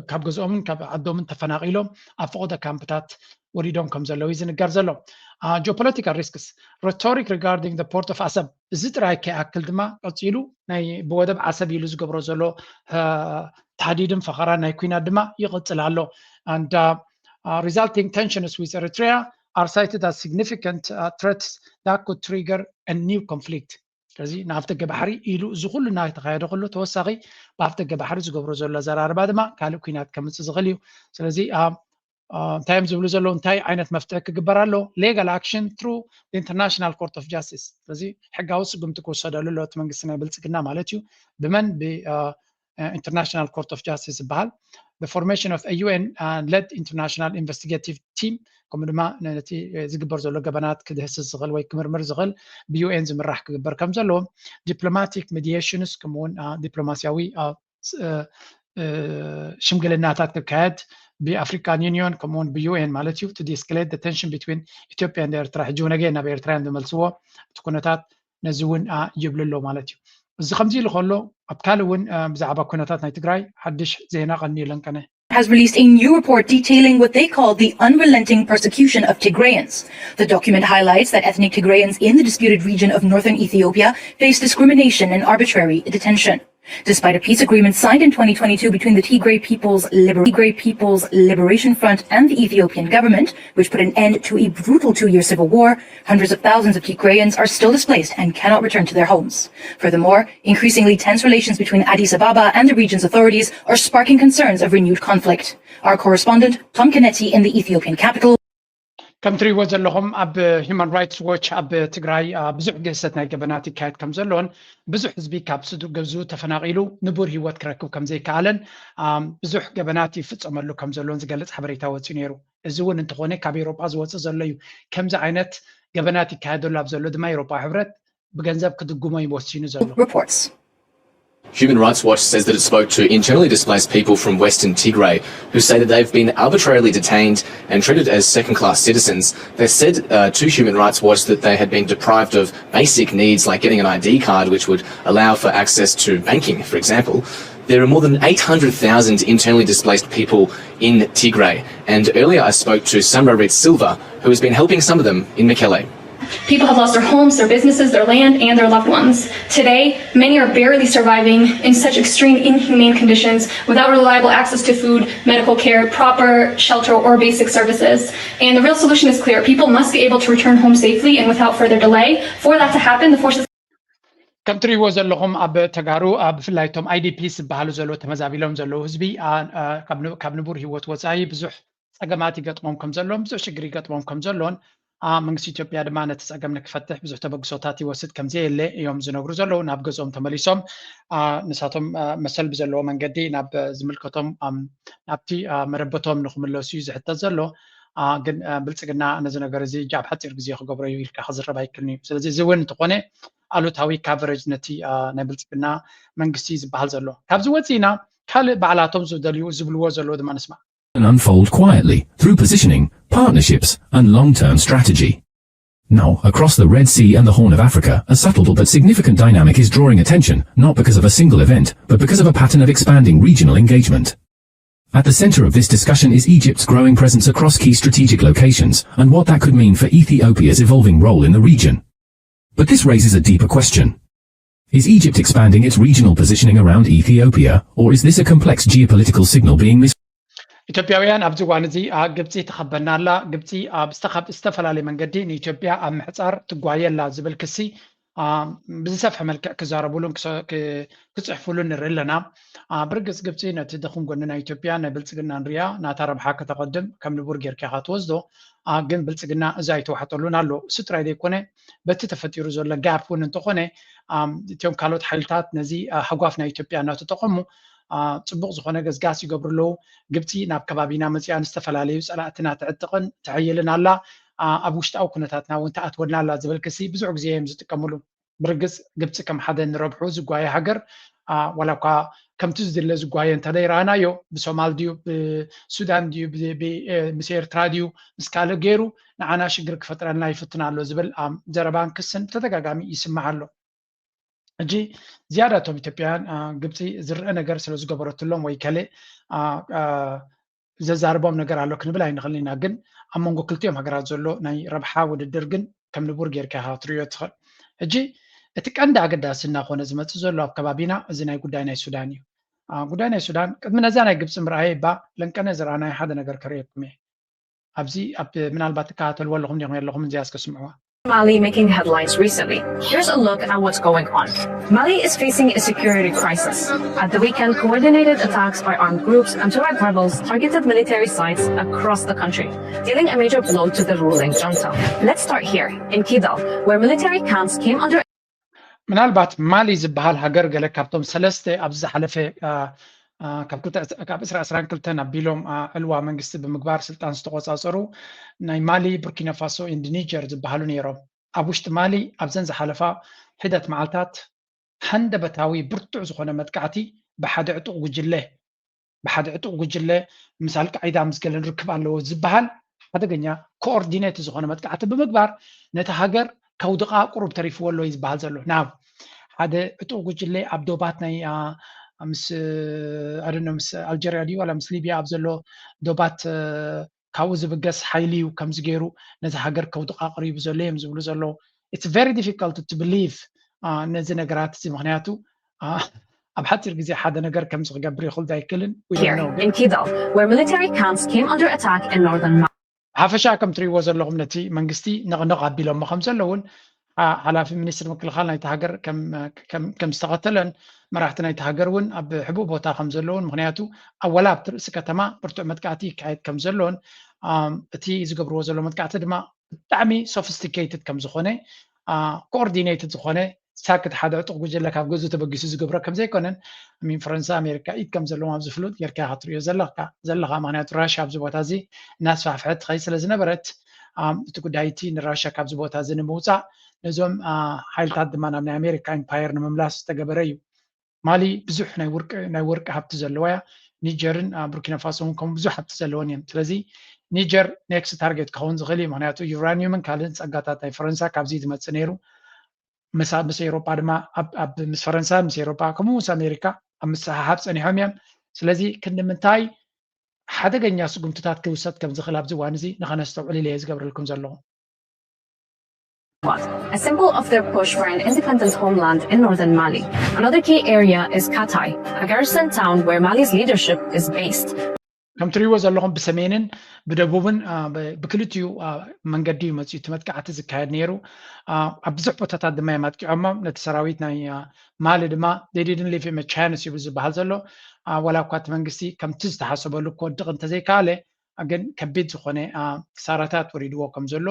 ካብ ገዝኦምን ካብ ዓዶምን ተፈናቒሎም ኣብ ፈቐዶ ካምፕታት ወሪዶም ከም ዘለዉ እዩ ዝንገር ዘሎ። Geopolitical risks, rhetoric regarding the port of Assab, እዚ ጥራይ ከይኣክል ድማ ቀፂሉ ናይ ብወደብ ዓሰብ ኢሉ ዝገብሮ ዘሎ ታህዲድን ፈኸራን ናይ ኩናት ድማ ይቕፅል ኣሎ። And resulting tensions with Eritrea are cited as significant threats that could trigger a new conflict. ስለዚ ንኣፍደገ ባሕሪ ኢሉ እዚ ኩሉ እናተኻየደ ከሎ ተወሳኺ ብኣፍደገ ባሕሪ ዝገብሮ ዘሎ ኣዘራርባ ድማ ካልእ ኩናት ከምፅእ ዝኽእል እዩ። ስለዚ እንታይ እዮም ዝብሉ ዘለዉ? እንታይ ዓይነት መፍትሒ ክግበር ኣሎ? Legal action through international court of justice። ስለዚ ሕጋዊ ስጉምቲ ክወሰደሉ ኣሎ እቲ መንግስቲ ናይ ብልፅግና ማለት እዩ። ብመን? ብ international court of justice ዝበሃል። The formation of a UN led international investigative team፣ ከምኡ ድማ ነቲ ዝግበር ዘሎ ገበናት ክድህስስ ዝኽእል ወይ ክምርምር ዝኽእል ብ UN ዝምራሕ ክግበር ከም ዘለዎ፣ diplomatic mediations፣ ከምኡውን ዲፕሎማሲያዊ ሽምግልናታት ክካየድ ብ African Union ከምኡውን ብ UN ማለት እዩ፣ to de-escalate the tension between Ethiopia and ኤርትራ። ሕጂ እውን ኣገ ናብ ኤርትራውያን ዝመልስዎ እቲ ኩነታት ነዚ እውን ይብሉ ኣሎ ማለት እዩ። እዚ ከምዚ ኢሉ ከሎ ኣብ ካልእ እውን ብዛዕባ ኩነታት ናይ ትግራይ ሓድሽ ዜና ቀኒዩ ለንቀነ። has released a new report detailing what they call the unrelenting persecution of Tigrayans. The document highlights that ethnic Tigrayans in the disputed region of northern Ethiopia face discrimination and arbitrary detention. Despite a peace agreement signed in twenty twenty-two between the Tigray People's, Liber- Tigray People's Liberation Front and the Ethiopian government, which put an end to a brutal two-year civil war, hundreds of thousands of Tigrayans are still displaced and cannot return to their homes. Furthermore, increasingly tense relations between Addis Ababa and the region's authorities are sparking concerns of renewed conflict. Our correspondent, Tom Cannetti, in the Ethiopian capital. ከም ትሪእዎ ዘለኹም ኣብ Human Rights Watch ኣብ ትግራይ ብዙሕ ግህሰት ናይ ገበናት ይካየድ ከም ዘሎን ብዙሕ ህዝቢ ካብ ስድሩ ገዝኡ ተፈናቒሉ ንቡር ህይወት ክረክብ ከም ዘይከኣለን ብዙሕ ገበናት ይፍፀመሉ ከም ዘሎን ዝገልፅ ሓበሬታ ወፂኡ ነይሩ። እዚ እውን እንተኾነ ካብ ኤውሮጳ ዝወፅእ ዘሎ እዩ። ከምዚ ዓይነት ገበናት ይካየደሉ ኣብ ዘሎ ድማ ኤውሮጳ ሕብረት ብገንዘብ ክድጉሞ እዩ ወሲኑ ዘሎ። Reports. Human Rights Watch says that it spoke to internally displaced people from Western Tigray who say that they've been arbitrarily detained and treated as second class citizens. They said uh, to Human Rights Watch that they had been deprived of basic needs like getting an I D card, which would allow for access to banking, for example. There are more than eight hundred thousand internally displaced people in Tigray, and earlier I spoke to Samra Rit Silva, who has been helping some of them in Mekelle. People have lost their homes, their businesses, their land, and their loved ones. Today, many are barely surviving in such extreme, inhumane conditions without reliable access to food, medical care, proper shelter, or basic services. And the real solution is clear. People must be able to return home safely and without further delay. For that to happen, the forces ከም ትሪእዎ ዘለኹም ኣብ ተጋሩ ብፍላይ እቶም I D Ps ዝበሃሉ ዘለዉ ተመዛቢሎም ዘለዉ ህዝቢ ካብ ንቡር ህይወት ወፃኢ ብዙሕ ፀገማት ይገጥሞም ከም ዘሎን ብዙሕ ሽግር ይገጥሞም ከም ዘሎን መንግስቲ ኢትዮጵያ ድማ ነቲ ፀገም ንክፈትሕ ብዙሕ ተበግሶታት ይወስድ ከም ዘየለ እዮም ዝነግሩ ዘለዉ። ናብ ገዝኦም ተመሊሶም ንሳቶም መሰል ብዘለዎ መንገዲ ናብ ዝምልከቶም ናብቲ መረበቶም ንክምለሱ እዩ ዝሕተት ዘሎ። ግን ብልፅግና ነዚ ነገር እዚ እጃ ኣብ ሓፂር ግዜ ክገብሮ እዩ ኢልካ ክዝረብ ኣይክልን እዩ። ስለዚ እዚ እውን እንተኾነ ኣሉታዊ coverage ነቲ ናይ ብልፅግና መንግስቲ ዝበሃል ዘሎ። ካብዚ ወፂእና ካልእ ባዕላቶም ዝደልዩ ዝብልዎ ዘለዉ ድማ ንስማዕ። and unfold quietly through positioning, partnerships, and long term strategy. Now, across the Red Sea and the Horn of Africa, a subtle but significant dynamic is drawing attention, not because of a single event, but because of a pattern of expanding regional engagement. At the center of this discussion is Egypt's growing presence across key strategic locations and what that could mean for Ethiopia's evolving role in the region. But this raises a deeper question. Is Egypt expanding its regional positioning around Ethiopia, or is this a complex geopolitical signal being mis- ኢትዮጵያውያን ኣብዚ እዋን እዚ ግብፂ ትኸበና ኣላ፣ ግብፂ ብዝተፈላለየ መንገዲ ንኢትዮጵያ ኣብ ምሕፃር ትጓየ ኣላ ዝብል ክሲ ብዝሰፍሐ መልክዕ ክዛረቡሉን ክፅሕፉሉን ንርኢ ኣለና። ብርግፅ ግብፂ ነቲ ድኹም ጎኒ ናይ ኢትዮጵያ ናይ ብልፅግና ንሪኣ ናታ ረብሓ ከተቐድም ከም ንቡር ጌርካ ኢኻ ትወስዶ። ግን ብልፅግና እዚ ኣይተዋሕጠሉን ኣሎ። እሱ ጥራይ ዘይኮነ በቲ ተፈጢሩ ዘሎ ጋፕ እውን እንተኾነ እቶም ካልኦት ሓይልታት ነዚ ሃጓፍ ናይ ኢትዮጵያ እናተጠቐሙ ፅቡቕ ዝኾነ ገስጋስ ይገብሩ ኣለዉ። ግብፂ ናብ ከባቢና መፂኣ ንዝተፈላለዩ ፀላእትና ትዕጥቕን ትሕይልን ኣላ። ኣብ ውሽጣዊ ኩነታትና እውን ትኣትወና ኣላ ዝብል ክሲ ብዙሕ ግዜ እዮም ዝጥቀምሉ። ብርግፅ ግብፂ ከም ሓደ ንረብሑ ዝጓየ ሃገር ዋላ እኳ ከምቲ ዝድለ ዝጓየ እንተደይረኣናዮ ብሶማል ድዩ ብሱዳን ድዩ ምስ ኤርትራ ድዩ ምስ ካልእ ገይሩ ንዓና ሽግር ክፈጥረልና ይፍትን ኣሎ ዝብል ዘረባን ክስን ብተደጋጋሚ ይስማዕ ኣሎ። ሕጂ ዝያዳ እቶም ኢትዮጵያውያን ግብፂ ዝረአ ነገር ስለ ዝገበረትሎም ወይ ከልእ ዘዛርቦም ነገር ኣሎ ክንብል ኣይንኽእልን ኢና። ግን ኣብ መንጎ ክልቲኦም ሃገራት ዘሎ ናይ ረብሓ ውድድር ግን ከም ንቡር ጌርካ ኢኻ ክትርእዮ ትኽእል። ሕጂ እቲ ቀንዲ ኣገዳሲ እናኾነ ዝመጽእ ዘሎ ኣብ ከባቢና እዚ ናይ ጉዳይ ናይ ሱዳን እዩ። አ፣ ጉዳይ ናይ ሱዳን ቅድሚ ነዛ ናይ ግብፂ ምርኣየ እባ ለንቀነ ዝረኣናዮ ሓደ ነገር ከርእየኩም እየ። ኣብዚ ኣብ ምናልባት ትከታተልዎ ኣለኹም ዲኹም የለኹም እዚኣ እስከ ስምዕዋ። Mali making headlines recently. Here's a look at what's going on. Mali is facing a security crisis. At the weekend, coordinated attacks by armed groups and Tuareg rebels targeted military sites across the country, dealing a major blow to the ruling junta. Let's start here, in Kidal, where military camps came under ምናልባት ማሊ ዝበሃል ሃገር ገለ ካብቶም ሰለስተ ኣብዚ ዝሓለፈ አ፣ አ፣ ካብ ክልተ- ካብ ዕስራ ዕስራን ክልተን ኣቢሎም አ፣ ዕልዋ መንግስቲ ብምግባር ስልጣን ዝተቆፃፀሩ ናይ ማሊ፣ ቡርኪና ፋሶ፣ ኤንድ ኒጀር ዝበሃሉ ነይሮም። ኣብ ውሽጢ ማሊ ኣብዘን ዝሓለፋ ሒደት መዓልታት ሃንደበታዊ ብርቱዕ ዝኾነ መጥቃዕቲ ብሓደ ዕጡቕ ጉጅለ ብሓደ ዕጡቕ ጉጅለ ምስ ኣልቃዒዳ ምስ ገለን ርክብ ኣለዎ ዝበሃል ሓደገኛ ኮኦርዲኔት ዝኾነ መጥቃዕቲ ብምግባር ነቲ ሃገር ከውድቓ ቁሩብ ተሪፍዎ ኣሎ እዩ ዝበሃል ዘሎ። ናብ ሓደ ዕጡቕ ጉጅለ ኣብ ዶባት ናይ አ፣ ምስ ኣደኖ ምስ ኣልጀርያ ድዩ ዋላ ምስ ሊብያ ኣብ ዘሎ ዶባት እ፣ ካብኡ ዝብገስ ሓይሊ እዩ ከምዚ ገይሩ ነዚ ሃገር ከውድቓ ቀሪቡ ዘሎ እዮም ዝብሉ ዘለዉ። It's very difficult to believe አ፣ ነዚ ነገራት እዚ ምክንያቱ አ፣ ኣብ ሓፂር ግዜ ሓደ ነገር ከምዚ ክገብር ይኽእል ዶ ኣይክእልን We don't here know። in Kidal, where military camps came under attack in northern Mali. ሓፈሻ ከም ትሪእዎ ዘለኹም ነቲ መንግስቲ ነቕነቕ ኣቢሎሞ ከም ዘለውን አ፣ ሓላፊ ሚኒስትሪ ምክልኻል ናይቲ ሃገር ከም ከም- ከም ዝተቐተለን መራሕቲ ናይቲ ሃገር እውን ኣብ ሕቡእ ቦታ ከም ዘለውን ምክንያቱ ኣብ ወላ ኣብቲ ርእሲ ከተማ ብርቱዕ መጥቃዕቲ ይካየድ ከም ዘሎን ኣም፣ እቲ ዝገብርዎ ዘሎ መጥቃዕቲ ድማ ብጣዕሚ ሶፊስቲኬትድ ከም ዝኾነ ኮኦርዲኔትድ ዝኾነ ሳክት ሓደ ዕጡቕ ጉጅለ ካብ ገዝኡ ተበጊሱ ዝገብሮ ከም ዘይኮነን ሚን ፈረንሳ ኣሜሪካ ኢድ ከም ዘለዎም ኣብዚ ፍሉጥ ጌርካ ኢኻ ትሪኦ ዘለካ ዘለኻ ምክንያቱ ራሽያ ኣብዚ ቦታ እዚ እናስፋሕፍሐት ትኸይድ ስለ ዝነበረት ኣም፣ እቲ ጉዳይ እቲ ንራሽያ ካብዚ ቦታ እዚ ንምውፃእ ነዞም አ፣ ሓይልታት ድማ ናብ ናይ ኣሜሪካ ኢምፓየር ንምምላስ ዝተገበረ እዩ። ማሊ ብዙሕ ናይ ወርቂ ናይ ወርቂ ሃብቲ ዘለዋ እያ። ኒጀርን አ፣ ቡርኪና ፋሶ እውን ከምኡ ብዙሕ ሃብቲ ዘለወን እየን። ስለዚ ኒጀር ኔክስት ታርጌት ክኸውን ዝኽእል እዩ። ምክንያቱ ዩራኒየምን ካልእን ጸጋታት ናይ ፈረንሳ ካብዚ ዝመጽእ ነይሩ። ምስ ኣብ- ምስ ኤውሮጳ ድማ ኣብ ኣብ- ምስ ፈረንሳ ምስ ኤውሮጳ ከምኡ ምስ ኣሜሪካ ኣብ ምስሕሓብ ጸኒሖም እዮም። ስለዚ ክንዲ ምንታይ ሓደገኛ ስጉምትታት ክውሰድ ከም ዝኽእል ኣብዚ እዋን እዚ ንኸነስተውዕል ኢለ እየ ዝገብረልኩም ዘለኹ። A symbol of their push for an independent homeland in northern Mali. Another key area is Katai, a garrison town where Mali's leadership is based. ከም ትሪእዎ ዘለኹም ብሰሜንን ብደቡብን አ፣ ብ- ብክልቲኡ አ፣ መንገዲ እዩ መፅኡ እቲ መጥቃዕቲ ዝካየድ ነይሩ። አ፣ ኣብ ብዙሕ ቦታታት ድማ እዮም ኣጥቂዖሞም። ነቲ ሰራዊት ናይ አ፣ ማሊ ድማ they didn't leave him a chance ይብል ዝበሃል ዘሎ አ፣ ዋላ እኳ እቲ መንግስቲ ከምቲ ዝተሓሰበሉ ክወድቕ እንተዘይከኣለ ግን ከቢድ ዝኾነ አ፣ ክሳራታት ወሪድዎ ከም ዘሎ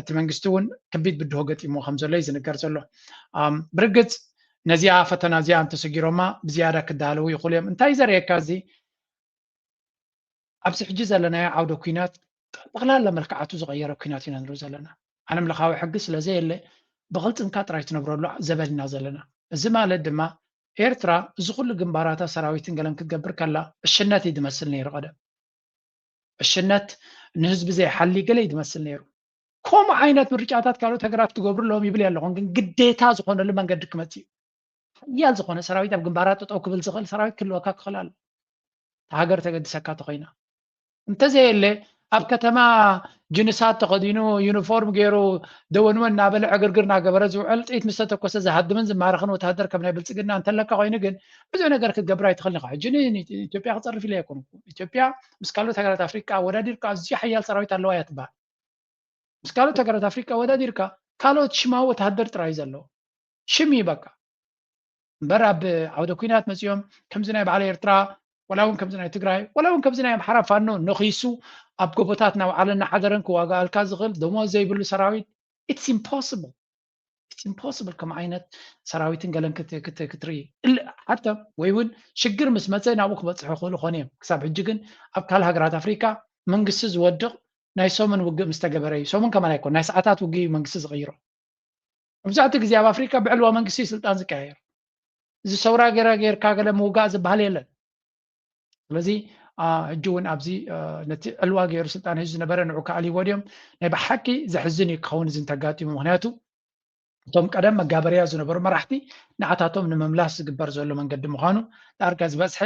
እቲ መንግስቲ እውን ከቢድ ብድሆ ገጢምዎ ከም ዘሎ እዩ ዝንገር ዘሎ። ኣም፣ ብርግፅ ነዚኣ ፈተና እዚኣ እንተሰጊሮማ ብዝያዳ ክዳለዉ ይኽእሉ እዮም። እንታይ ዘርእየካ እዚ ኣብዚ ሕጂ ዘለናዮ ዓውደ ኲናት ጠቕላላ መልክዓቱ ዝቐየረ ኲናት ኢና ንርኢ ዘለና። ዓለም ለኻዊ ሕጊ ስለ ዘየለ ብቕልፅምካ ጥራይ ትነብረሉ ዘበን ኢና ዘለና። እዚ ማለት ድማ ኤርትራ እዚ ኩሉ ግንባራታ ሰራዊትን ገለን ክትገብር ከላ ዕሽነት እዩ ዝመስል ነይሩ ቀደም። ዕሽነት ንህዝቢ ዘይሓሊ ገለ እዩ ዝመስል ነይሩ። ከምኡ ዓይነት ምርጫታት ካልኦት ሃገራት ክገብሩ ኣለዎም ይብል ኣለኹን ግን ግዴታ ዝኾነሉ መንገዲ ክመፅእ እዩ። ሓያል ዝኾነ ሰራዊት ኣብ ግንባራት ጠጠው ክብል ዝኽእል ሰራዊት ክህልወካ ክኽእል ኣሎ። እታ ሃገር ተገድሰካ ተኮይና እንተዘየለ ኣብ ከተማ ጅንሳት ተኸዲኑ ዩኒፎርም ገይሩ ደወንወን እናበለ ዕግርግር እናገበረ ዝውዕል ጥይት ምስ ተተኮሰ ዝሃድምን ዝማረኽን ወታደር ከም ናይ ብልፅግና እንተለካ ኮይኑ ግን ብዙሕ ነገር ክትገብር ኣይትኽእልን ኢኻ። ሕጂ ንኢትዮጵያ ክፀርፍ ኢለ ኣይኮንኩ። ኢትዮጵያ ምስ ካልኦት ሃገራት ኣፍሪቃ ኣወዳዲርካ ኣዝዩ ሓያል ሰራዊት ኣለዋ እያ ትበሃል። ምስ ካልኦት ሃገራት ኣፍሪቃ ኣወዳዲርካ ካልኦት ሽማዊ ወታደር ጥራይ እዩ ዘለዎ። ሽም እዩ በቃ። እምበር ኣብ ዓውደ ኲናት መፂኦም ከምዚ ናይ በዓል ኤርትራ ዋላ እውን ከምዚ ናይ ትግራይ ዋላ እውን ከምዚ ናይ ኣምሓራ ፋኖ ነኺሱ ኣብ ጎቦታት እናወዓለ እናሓደረን ክዋጋኣልካ ዝኽእል ደሞዝ ዘይብሉ ሰራዊት it's impossible it's impossible ከም ዓይነት ሰራዊትን ገለን ክት- ክት- ክትርኢ እል ሓተ ወይ እውን ሽግር ምስ መፀ ናብኡ ክበፅሑ ይኽእሉ ኾነ እዮም። ክሳብ ሕጂ ግን ኣብ ካልእ ሃገራት ኣፍሪካ መንግስቲ ዝወድቕ ናይ ሰሙን ውግእ ምስ ተገበረ እዩ። ሰሙን ከማን ኣይኮን ናይ ሰዓታት ውግእ እዩ መንግስቲ ዝቕይሮ። መብዛሕትኡ ግዜ ኣብ ኣፍሪካ ብዕልዋ መንግስቲ እዩ ስልጣን ዝቀያየር። እዚ ሰውራ ገይረ ጌርካ ገለ ምውጋእ ዝበሃል የለን። ስለዚ አ፣ ሕጂ እውን ኣብዚ አ፣ ነቲ ዕልዋ ገይሩ ስልጣን ሒዙ ዝነበረ ንዑ ክኣልይዎ ድዮም? ናይ ብሓቂ ዘሕዝን እዩ ክኸውን እዚ እንተጋጢሙ። ምክንያቱ እቶም ቀደም መጋበርያ ዝነበሩ መራሕቲ ንዓታቶም ንምምላስ ዝግበር ዘሎ መንገዲ ምዃኑ ዳርጋ ዝበዝሐ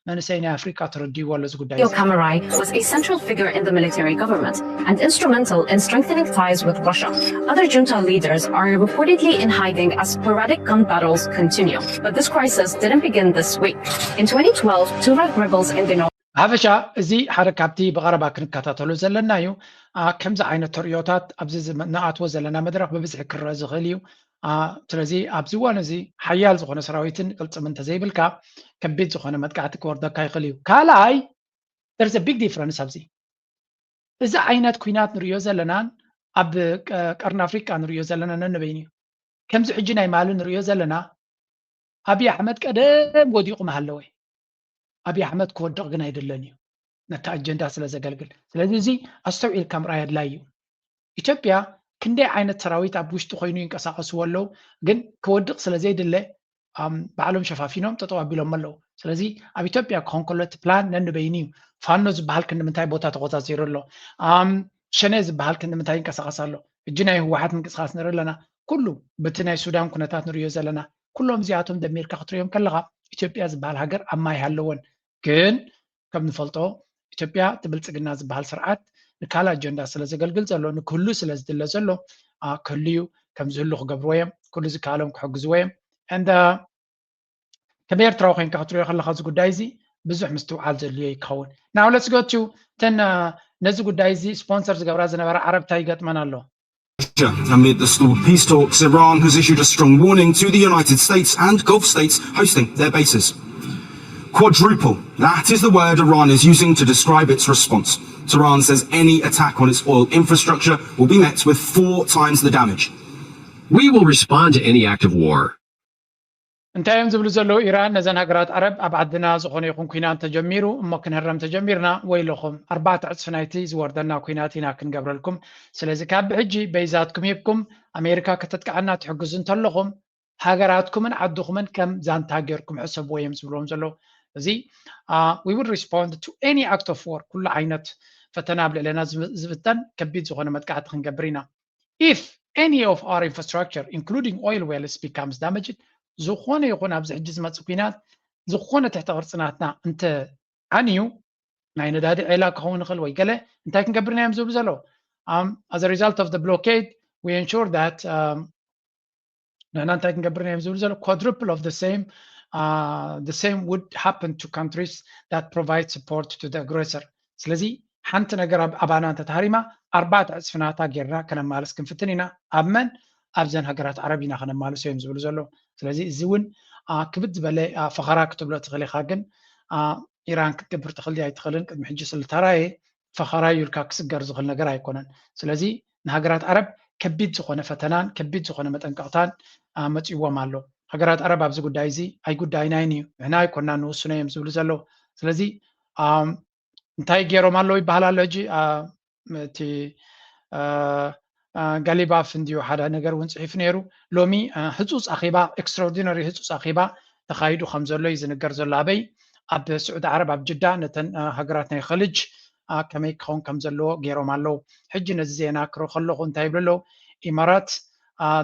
መንእሰይ ናይ ኣፍሪቃ ተረዲእዎ ኣሎ እዚ ጉዳይ እዚ። Kamarai was a central figure in the military government and instrumental in strengthening ties with Russia. Other junta leaders are reportedly in hiding as sporadic gun battles continue. But this crisis didn't begin this week. In twenty twelve, Tuareg rebels in the north ሓፈሻ እዚ ሓደ ካብቲ ብቐረባ ክንከታተሎ ዘለና እዩ። ከምዚ ዓይነት ተርእዮታት ኣብዚ ንኣትዎ ዘለና መድረኽ ብብዝሒ ክረአ ዝኽእል እዩ። ስለዚ ኣብዚ እዋን እዚ ሓያል ዝኾነ ሰራዊትን ቅልፅም እንተዘይብልካ ከቢድ ዝኾነ መጥቃዕቲ ክወርደካ ይኽእል እዩ። ካልኣይ there's a big difference ኣብዚ እዚ ዓይነት ኩናት ንሪኦ ዘለናን ኣብ ቀርኒ ኣፍሪቃ ንሪኦ ዘለና ነንበይኑ እዩ። ከምዚ ሕጂ ናይ ማሊ ንሪኦ ዘለና ኣብይ ኣሕመድ ቀደም ወዲቑ ምሃለወ። ኣብይ ኣሕመድ ክወድቕ ግን ኣይደለን እዩ ነቲ ኣጀንዳ ስለ ዘገልግል። ስለዚ እዚ ኣስተውዒልካ ምርኣይ ኣድላይ እዩ። ኢትዮጵያ ክንደይ ዓይነት ሰራዊት ኣብ ውሽጢ ኮይኑ ይንቀሳቐስዎ ኣለዉ፣ ግን ክወድቕ ስለ ዘይድለ ባዕሎም ሸፋፊኖም ጠጠው ኣቢሎም ኣለዉ። ስለዚ ኣብ ኢትዮጵያ ክኾን ከሎ እቲ ፕላን ነንበይኑ እዩ። ፋኖ ዝበሃል ክንዲ ምንታይ ቦታ ተቆፃፂሩ ኣሎ፣ ሸኔ ዝበሃል ክንዲ ምንታይ ይንቀሳቐስ ኣሎ። ሕጂ ናይ ህወሓት ምንቅስቃስ ንርኢ ኣለና። ኩሉ በቲ ናይ ሱዳን ኩነታት ንሪኦ ዘለና ኩሎም እዚኣቶም ደሚርካ ክትሪኦም ከለኻ ኢትዮጵያ ዝበሃል ሃገር ኣብ ማይ ሃለወን። ግን ከም ንፈልጦ ኢትዮጵያ እቲ ብልፅግና ዝበሃል ስርዓት ንካል ኣጀንዳ ስለ ዘገልግል ዘሎ ንክህሉ ስለ ዝድለ ዘሎ ክህሉ እዩ። ከም ዝህሉ ክገብርዎ እዮም። ኩሉ ዝከኣሎም ክሕግዝዎ እዮም። እንደ ከም ኤርትራዊ ኮይንካ ክትሪኦ ከለካ እዚ ጉዳይ እዚ ብዙሕ ምስትውዓል ዘድልዮ ይከውን። Now let's go to እተን ነዚ ጉዳይ እዚ ስፖንሰር ዝገብራ ዝነበራ ዓረብ እንታይ ይገጥመን ኣሎ? Amid the stalled peace talks, Iran has issued a strong warning to the United States and Gulf states hosting their bases. Quadruple, that is the word Iran is using to describe its response. Tehran says any attack on its oil infrastructure will be met with four times the damage. We will respond to any act of war. እንታይ እዮም ዝብሉ ዘለዉ? ኢራን ነዘን ሃገራት ዓረብ ኣብ ዓድና ዝኾነ ይኹን ኩናት ተጀሚሩ እሞ ክንህረም ተጀሚርና ወይለኹም ኣርባዕተ ዕፅፊ ናይቲ ዝወርደና ኩናት ኢና ክንገብረልኩም። ስለዚ ካብ ብሕጂ በይዛትኩም ሂብኩም ኣሜሪካ ከተጥቅዓና ትሕግዙ እንተለኹም ሃገራትኩምን ዓድኹምን ከም ዛንታ ጌርኩም ሕሰብዎ እዮም ዝብልዎም ዘለዉ። እዚ we will respond to any act of war ኩሉ ዓይነት ፈተና ኣብ ልዕለና ዝፍተን ከቢድ ዝኾነ መጥቃዕቲ ክንገብር ኢና። If any of our infrastructure including oil wells becomes damaged ዝኾነ ይኹን ኣብዚ ሕጂ ዝመፅእ ኩናት ዝኾነ ትሕተ ቅርፂ ናትና እንተ ዓንዩ ናይ ነዳዲ ዒላ ክኸውን ይኽእል ወይ ገለ እንታይ ክንገብር ኢና እዮም ዝብሉ ዘለዉ? As a result of the blockade we ensure that ንሕና እንታይ ክንገብር ኢና እዮም ዝብሉ ዘለዉ? Quadruple of the same the same would happen to countries that provide support to the aggressor. ስለዚ ሓንቲ ነገር ኣባና እንተተሃሪማ ኣርባዕተ ዕፅፊ ናታ ጌርና ከነማልስ ክንፍትን ኢና። ኣብ መን? ኣብዘን ሃገራት ዓረብ ኢና ከነማልሶ እዮም ዝብሉ ዘለዉ። ስለዚ እዚ እውን ክብድ ዝበለ ፈኸራ ክትብሎ ትኽእል ኢኻ፣ ግን ኢራን ክትገብር ትኽእል ድያ ኣይትኽእልን ቅድሚ ሕጂ ስለተራየ ፈኸራ እዩ ኢልካ ክስገር ዝኽእል ነገር ኣይኮነን። ስለዚ ንሃገራት ዓረብ ከቢድ ዝኾነ ፈተናን ከቢድ ዝኾነ መጠንቀቕታን መፂዎም ኣሎ። ሃገራት ዓረብ ኣብዚ ጉዳይ እዚ ኣይጉዳይናይን እዩ፣ ንሕና ኣይኮና ንውስኖ እዮም ዝብሉ ዘለዉ። ስለዚ እንታይ ገይሮም ኣለዉ ይበሃል ኣሎ። ሕጂ እቲ ጋሊባፍ እንድዩ ሓደ ነገር እውን ፅሒፉ ነይሩ። ሎሚ ህፁፅ ኣኼባ፣ extraordinary ህፁፅ ኣኼባ ተኻይዱ ከም ዘሎ እዩ ዝንገር ዘሎ። ኣበይ? ኣብ ስዑዲ ዓረብ ኣብ ጅዳ ነተን ሃገራት ናይ ኸልጅ ከመይ ክኸውን ከም ዘለዎ ገይሮም ኣለዉ። ሕጂ ነዚ ዜና ክርኢ ከለኹ እንታይ ይብሉ ኣለዉ? ኢማራት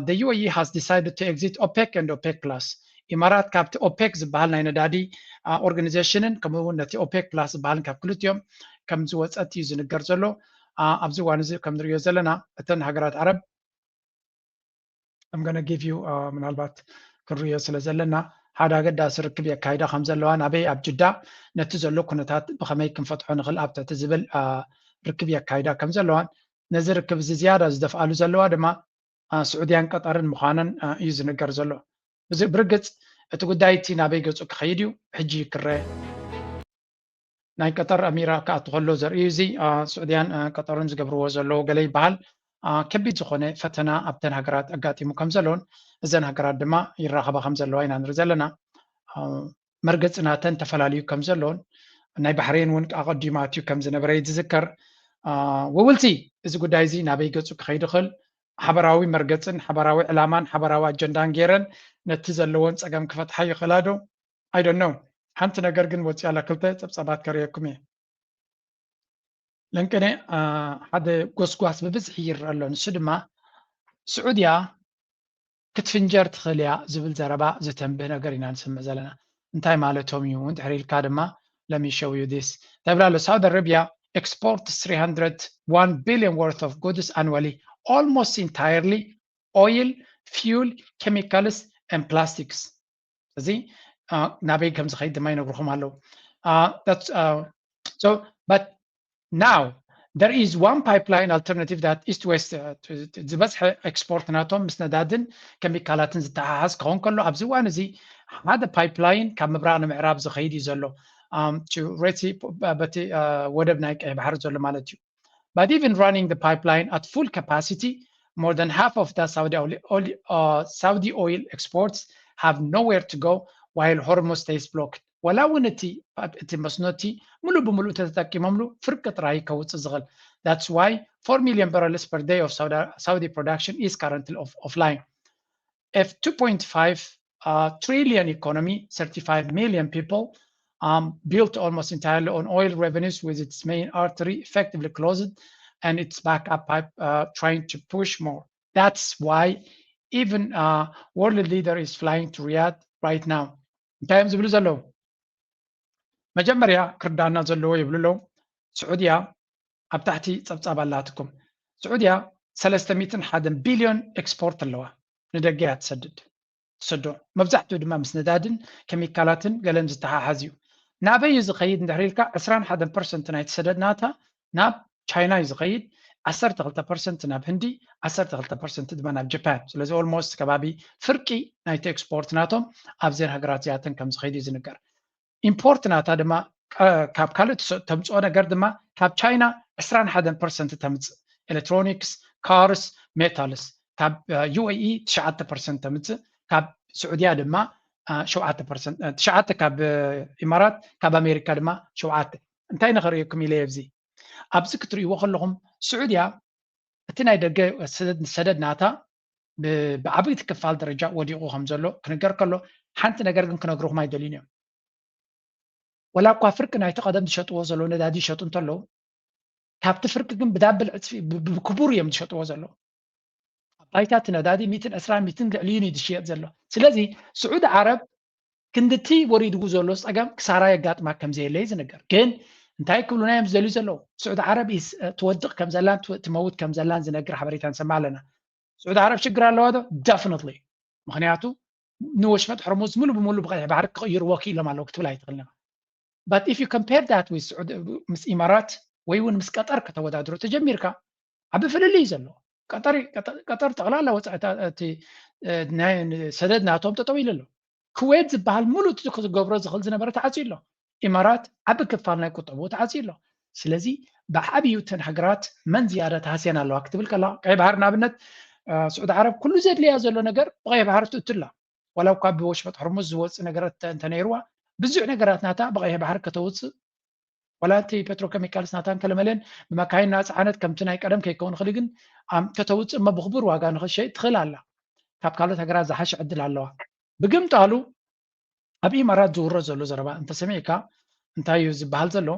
the U A E has decided to exit OPEC and OPEC plus. ኢማራት ካብቲ ኦፔክ ዝበሃል ናይ ነዳዲ ኦርጋኒዜሽንን ከምኡ እውን ነቲ ኦፔክ ፕላስ ዝበሃልን ካብ ክልቲኦም ከም ዝወፀት እዩ ዝንገር ዘሎ። ኣብዚ እዋን እዚ ከም ንሪኦ ዘለና እተን ሃገራት ዓረብ I'm gonna give you ምናልባት ክንሪኦ ስለ ዘለና ሓደ ኣገዳሲ ርክብ የካይዳ ከም ዘለዋ ናበይ ኣብ ጅዳ ነቲ ዘሎ ኩነታት ብኸመይ ክንፈትሖ ንኽእል ኣብ ትሕቲ ዝብል ርክብ የካይዳ ከም ዘለዋን ነዚ ርክብ እዚ ዝያዳ ዝደፍኣሉ ዘለዋ ድማ ስዑድያን ቀጠርን ምዃነን እዩ ዝንገር ዘሎ። ብርግፅ እቲ ጉዳይ እቲ ናበይ ገፁ ክኸይድ እዩ ሕጂ ክረአ። ናይ ቀጠር ኣሚራ ክኣቱ ከሎ ዘርእዩ እዚ ስዑድያን ቀጠርን ዝገብርዎ ዘለዉ ገለ ይበሃል ከቢድ ዝኾነ ፈተና ኣብተን ሃገራት ኣጋጢሙ ከም ዘለውን እዘን ሃገራት ድማ ይራኸባ ከም ዘለዋ ኢና ንርኢ ዘለና። መርገፂ ናተን ተፈላለዩ ከም ዘለውን ናይ ባሕሬን እውን ኣቐዲሙ ኣትዩ ከም ዝነበረ እዩ ዝዝከር። We will see እዚ ጉዳይ እዚ ናበይ ገፁ ክኸይድ ይኽእል። ሓበራዊ መርገፅን ሓበራዊ ዕላማን ሓበራዊ ኣጀንዳን ገይረን ነቲ ዘለዎን ፀገም ክፈትሓ ይኽእላ ዶ? I don't know። ሓንቲ ነገር ግን ወፂኣ ኣላ። ክልተ ፀብፃባት ከርእየኩም እየ። ለንቅነ ሓደ ጎስጓስ ብብዝሒ ይረአ ኣሎ። ንሱ ድማ ስዑድያ ክትፍንጀር ትኽእል እያ ዝብል ዘረባ ዘተንብህ ነገር ኢና ንሰምዕ ዘለና። እንታይ ማለቶም እዩ? እንድሕር ኢልካ ድማ let me show you this እንታይ ብላ ኣሎ? Saudi Arabia exports three hundred one billion worth of goods annually, almost entirely oil, fuel, chemicals and plastics። እዚ ናበይ ከም ዝኸይድ ድማ ይነግርኹም ኣለዉ። So but now there is one pipeline alternative that east west ዝበዝሐ ኤክስፖርት ናቶም ምስ ነዳድን ኬሚካላትን ዝተሓሓዝ ክኸውን ከሎ፣ ኣብዚ እዋን እዚ ሓደ ፓይፕላይን ካብ ምብራቕ ንምዕራብ ዝኸይድ እዩ ዘሎ፣ ሬሲ በቲ ወደብ ናይ ቀይ ባሕሪ ዘሎ ማለት እዩ። But even running the pipeline at full capacity, more than half of the Saudi oil, oil, uh, Saudi oil exports have nowhere to go while Hormuz stays blocked. ወላ እውን እቲ እቲ መስኖ እቲ ሙሉእ ብሙሉእ ተተጠቂሞምሉ ፍርቂ ጥራይ ከውፅእ ዝኽእል። That's why four million barrels per day of Saudi, Saudi production is currently off, offline. A two point five uh, trillion economy, thirty-five million people, um, built almost entirely on oil revenues, with its main artery effectively closed and its backup pipe uh, trying to push more. That's why even uh, world leader is flying to Riyadh right now. እንታይ እዮም ዝብሉ ዘለዉ? መጀመርያ ክርዳና ዘለዎ ይብሉ ኣለዉ። ስዑድያ ኣብ ታሕቲ ጸብጻብ ኣላትኩም። ስዑድያ ሰለስተ ሚእትን ሓደን ቢልዮን ኤክስፖርት ኣለዋ፣ ንደገ እያ ትሰድድ ትሰዶ። መብዛሕትኡ ድማ ምስ ነዳድን ኬሚካላትን ገለን ዝተሓሓዝ እዩ። ናበይ እዩ ዝኸይድ እንድሕር ኢልካ፣ ዕስራን ሓደን ፐርሰንት ናይ ትሰደድ ናታ ናብ ቻይና እዩ ዝኸይድ፣ ዓሰርተ ክልተ ፐርሰንት ናብ ህንዲ፣ ዓሰርተ ክልተ ፐርሰንት ድማ ናብ ጃፓን። ስለዚ ኦልሞስት ከባቢ ፍርቂ ናይቲ ኤክስፖርት ናቶም ኣብዘን ሃገራት እዚኣተን ከም ዝኸይድ እዩ ዝንገር። ኢምፖርት ናታ ድማ ካብ ካልእ ተምፅኦ ነገር ድማ ካብ ቻይና ዕስራን ሓደን ፐርሰንት ተምፅእ፣ ኤሌክትሮኒክስ፣ ካርስ፣ ሜታልስ። ካብ ዩኤኢ ትሽዓተ ፐርሰንት ተምፅእ፣ ካብ ስዑድያ ድማ ሸውዓተ ፐርሰንት፣ ትሽዓተ ካብ ኢማራት፣ ካብ ኣሜሪካ ድማ ሸውዓተ። እንታይ ንኸርእየኩም ኢለ ኣብዚ ኣብዚ ክትርእይዎ ከለኹም ስዑድያ እቲ ናይ ደገ ሰደድ ናታ ብዓበይቲ ክፋል ደረጃ ወዲቑ ከም ዘሎ ክንገር ከሎ፣ ሓንቲ ነገር ግን ክነግርኹም ኣይደልዩን እዮም። ወላ እኳ ፍርቂ ናይቲ ቀደም ዝሸጥዎ ዘለዉ ነዳዲ ይሸጡ እንተለዉ፣ ካብቲ ፍርቂ ግን ብዳብል ዕፅፊ ብክቡር እዮም ዝሸጥዎ ዘለዉ። ኣብ ባይታ እቲ ነዳዲ ሚእትን ዕስራን ሚእትን ልዕሊኡን እዩ ዝሽየጥ ዘሎ። ስለዚ ስዑዲ ዓረብ ክንድቲ ወሪድዎ ዘሎ ፀገም ክሳራ የጋጥማ ከም ዘየለ እዩ ዝንገር። ግን እንታይ ክብሉና እዮም ዝደልዩ ዘለዉ? ስዑዲ ዓረብ ትወድቕ ከም ዘላን ትመውት ከም ዘላን ዝነግር ሓበሬታ ንሰምዕ ኣለና። ስዑዲ ዓረብ ሽግር ኣለዋ ዶ? ደፍነትሊ። ምክንያቱ ንወሽመጥ ሕርሙዝ ሙሉ ብሙሉ ብቀይሕ ባሕሪ ክቕይርዎ ክኢሎም ኣለዉ ክትብል ኣይትኽእልን ኢኻ። But if you compare that with ምስ ኢማራት ወይ እውን ምስ ቀጠር ከተወዳድሮ ተጀሚርካ፣ ዓቢ ፍልልይ እዩ ዘሎ። ቀጠር ጠቕላላ ወፃኢ እቲ ሰደድ ናቶም ጠጠው ኢሉ ኣሎ። ኩዌት ዝበሃል ሙሉእ እቲ ክገብሮ ዝኽእል ዝነበረ ተዓፅዩ ኣሎ። ኢማራት ዓቢ ክፋል ናይ ቁጠብኡ ተዓፅዩ ኣሎ። ስለዚ ብዓብዩ እተን ሃገራት መን ዝያዳ ተሃስየን ኣለዋ ክትብል ከላ፣ ቀይ ባሕሪ ንኣብነት ስዑዲ ዓረብ ኩሉ ዘድልያ ዘሎ ነገር ብቀይ ባሕሪ ትእቱ ኣላ። ዋላ እኳ ብወሽመጥ ሕርሙዝ ዝወፅእ ነገራት እንተነይርዋ፣ ብዙሕ ነገራት ናታ ብቀይሕ ባሕሪ ከተውፅእ፣ ዋላ እቲ ፔትሮኬሚካልስ ናታን ከለመለን ብመካይን ናፅዓነት ከምቲ ናይ ቀደም ከይከውን ይኽእል፣ ግን ከተውፅእ እሞ ብክቡር ዋጋ ንክሸይጥ ትኽእል ኣላ። ካብ ካልኦት ሃገራት ዝሓሸ ዕድል ኣለዋ። ብግምጣሉ ኣብ ኢማራት ዝውረ ዘሎ ዘረባ እንተሰሚዕካ እንታይ እዩ ዝበሃል ዘሎ?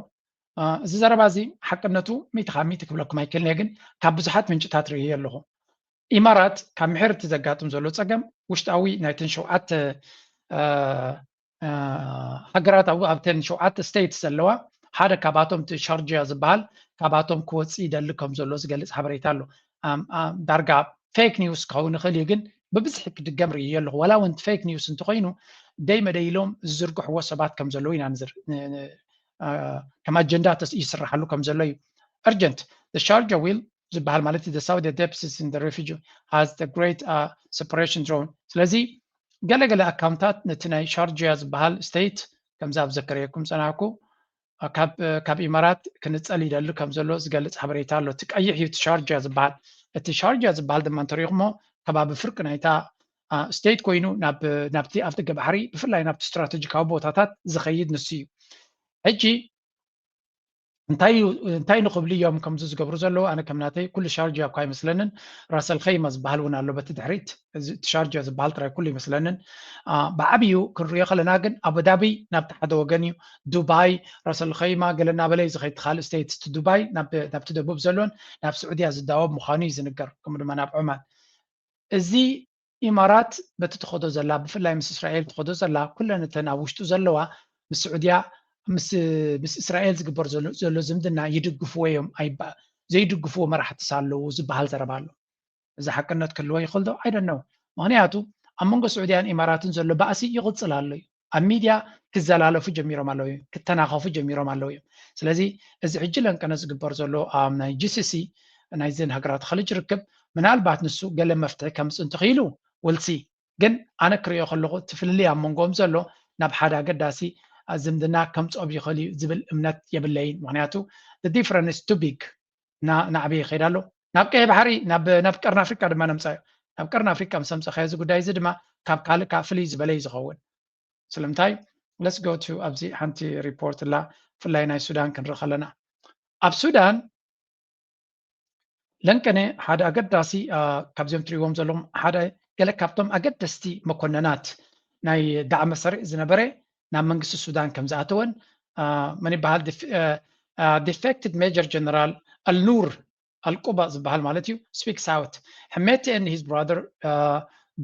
እዚ ዘረባ እዚ ሓቅነቱ ሚእቲ ካብ ሚእቲ ክብለኩም ኣይክእልን እየ፣ ግን ካብ ብዙሓት ምንጭታት ርእየ ኣለኹ። ኢማራት ካብ ምሕር እቲ ዘጋጥም ዘሎ ፀገም ውሽጣዊ ናይተን ሸውዓተ ሃገራት ኣብተን ሸውዓተ ስቴትስ ዘለዋ ሓደ ካብኣቶም እቲ ሻርጃ ዝበሃል ካብኣቶም ክወፅእ ይደሊ ከም ዘሎ ዝገልፅ ሓበሬታ ኣሎ። ዳርጋ ፌክ ኒውስ ክኸውን ይኽእል እዩ፣ ግን ብብዝሒ ክድገም ርእየ ኣለኹ። ዋላ እውን ፌክ ኒውስ እንተኮይኑ ደይ መደይ ኢሎም ዝዝርግሕዎ ሰባት ከም ዘለዉ ኢና ከም ኣጀንዳ ይስራሓሉ ከም ዘሎ እዩ። Urgent, the Sharjah will ዝበሃል ማለት the Saudi deficit in the refugee has the great separation drawn። ስለዚ ገለገለ ኣካውንታት ነቲ ናይ ሻርጃ ዝበሃል ስቴት ከምዚ ኣብ ዘከረየኩም ፀናሕኩ ካብ ኢማራት ክንፀል ይደሊ ከም ዘሎ ዝገልፅ ሓበሬታ ኣሎ። እቲ ቀይሕ እዩ እቲ ሻርጃ ዝበሃል። እቲ ሻርጃ ዝበሃል ድማ እንተሪኢኹሞ ከባቢ ፍርቂ ናይታ ስቴት ኮይኑ ናብቲ ኣፍደገ ባሕሪ ብፍላይ ናብቲ ስትራቴጂካዊ ቦታታት ዝኸይድ ንሱ እዩ። ሕጂ እንታይ ንክብሉ እዮም ከምዚ ዝገብሩ ዘለዉ? ኣነ ከም ናተይ ኩሉ ሻርጃ እኳ ኣይመስለንን። ራሰል ኸይማ ዝበሃል እውን ኣሎ በቲ ድሕሪት። እቲ ሻርጃ ዝበሃል ጥራይ ኩሉ ይመስለንን። ብዓብዩ ክንሪኦ ከለና ግን ኣቡዳቢ ናብቲ ሓደ ወገን እዩ። ዱባይ፣ ራሰል ኸይማ ገለ እናበለ እዩ ዝኸይድ። ካልእ ስቴትስ ዱባይ ናብቲ ደቡብ ዘሎን ናብ ስዑድያ ዝዳወብ ምዃኑ እዩ ዝንገር፣ ከምኡ ድማ ናብ ዑማን። እዚ ኢማራት በቲ ትኸዶ ዘላ፣ ብፍላይ ምስ እስራኤል ትኸዶ ዘላ፣ ኩለን እተን ኣብ ውሽጡ ዘለዋ ምስ ስዑድያ ምስ እስራኤል ዝግበር ዘሎ ዝምድና ይድግፍዎ እዮም። ዘይድግፍዎ መራሕትስ ኣለዉ ዝበሃል ዘረባ ኣሎ። እዚ ሓቅነት ክህልዎ ይኽእል ዶ? I don't know። ምኽንያቱ ኣብ መንጎ ስዑድያን ኢማራትን ዘሎ ባእሲ ይቕፅል ኣሎ እዩ። ኣብ ሚድያ ክዘላለፉ ጀሚሮም ኣለዉ እዮም፣ ክተናኸፉ ጀሚሮም ኣለዉ እዮም። ስለዚ እዚ ሕጂ ለንቀነ ዝግበር ዘሎ ኣብ ናይ ጂ ሲ ሲ ናይዘን ሃገራት ኸሊጅ ርክብ ምናልባት ንሱ ገለ መፍትሒ ከምፅእ እንተኽኢሉ ውልሲ ግን ኣነ ክሪኦ ከለኹ እቲ ፍልልይ ኣብ መንጎኦም ዘሎ ናብ ሓደ ኣገዳሲ ዝምድና ከምፅኦም ይኽእል እዩ ዝብል እምነት የብለይን። ምክንያቱ difference too big ናዕበየ ይኸይድ ኣሎ። ናብ ቀይ ባሕሪ ናብ ቀርኒ ኣፍሪቃ ድማ ነምፃዮ። ናብ ቀርኒ ኣፍሪቃ ምስ ኣምፀኻዮ እዚ ጉዳይ እዚ ድማ ካብ ካልእ ካብ ፍልይ ዝበለ እዩ ዝኸውን። ስለምንታይ let's go to ኣብዚ ሓንቲ ሪፖርት ላ ብፍላይ ናይ ሱዳን ክንርኢ ከለና ኣብ ሱዳን ለንቀነ ሓደ ኣገዳሲ ካብዚኦም ትሪእዎም ዘለኹም ሓደ ገለ ካብቶም ኣገደስቲ መኮንናት ናይ ዳዕመ ሰሪዕ ዝነበረ ናብ መንግስቲ ሱዳን ከም ዝኣተወን መን ይበሃል defected major general ኣልኑር ኣልቁባ ዝበሃል ማለት እዩ speaks out Hemeti and his brother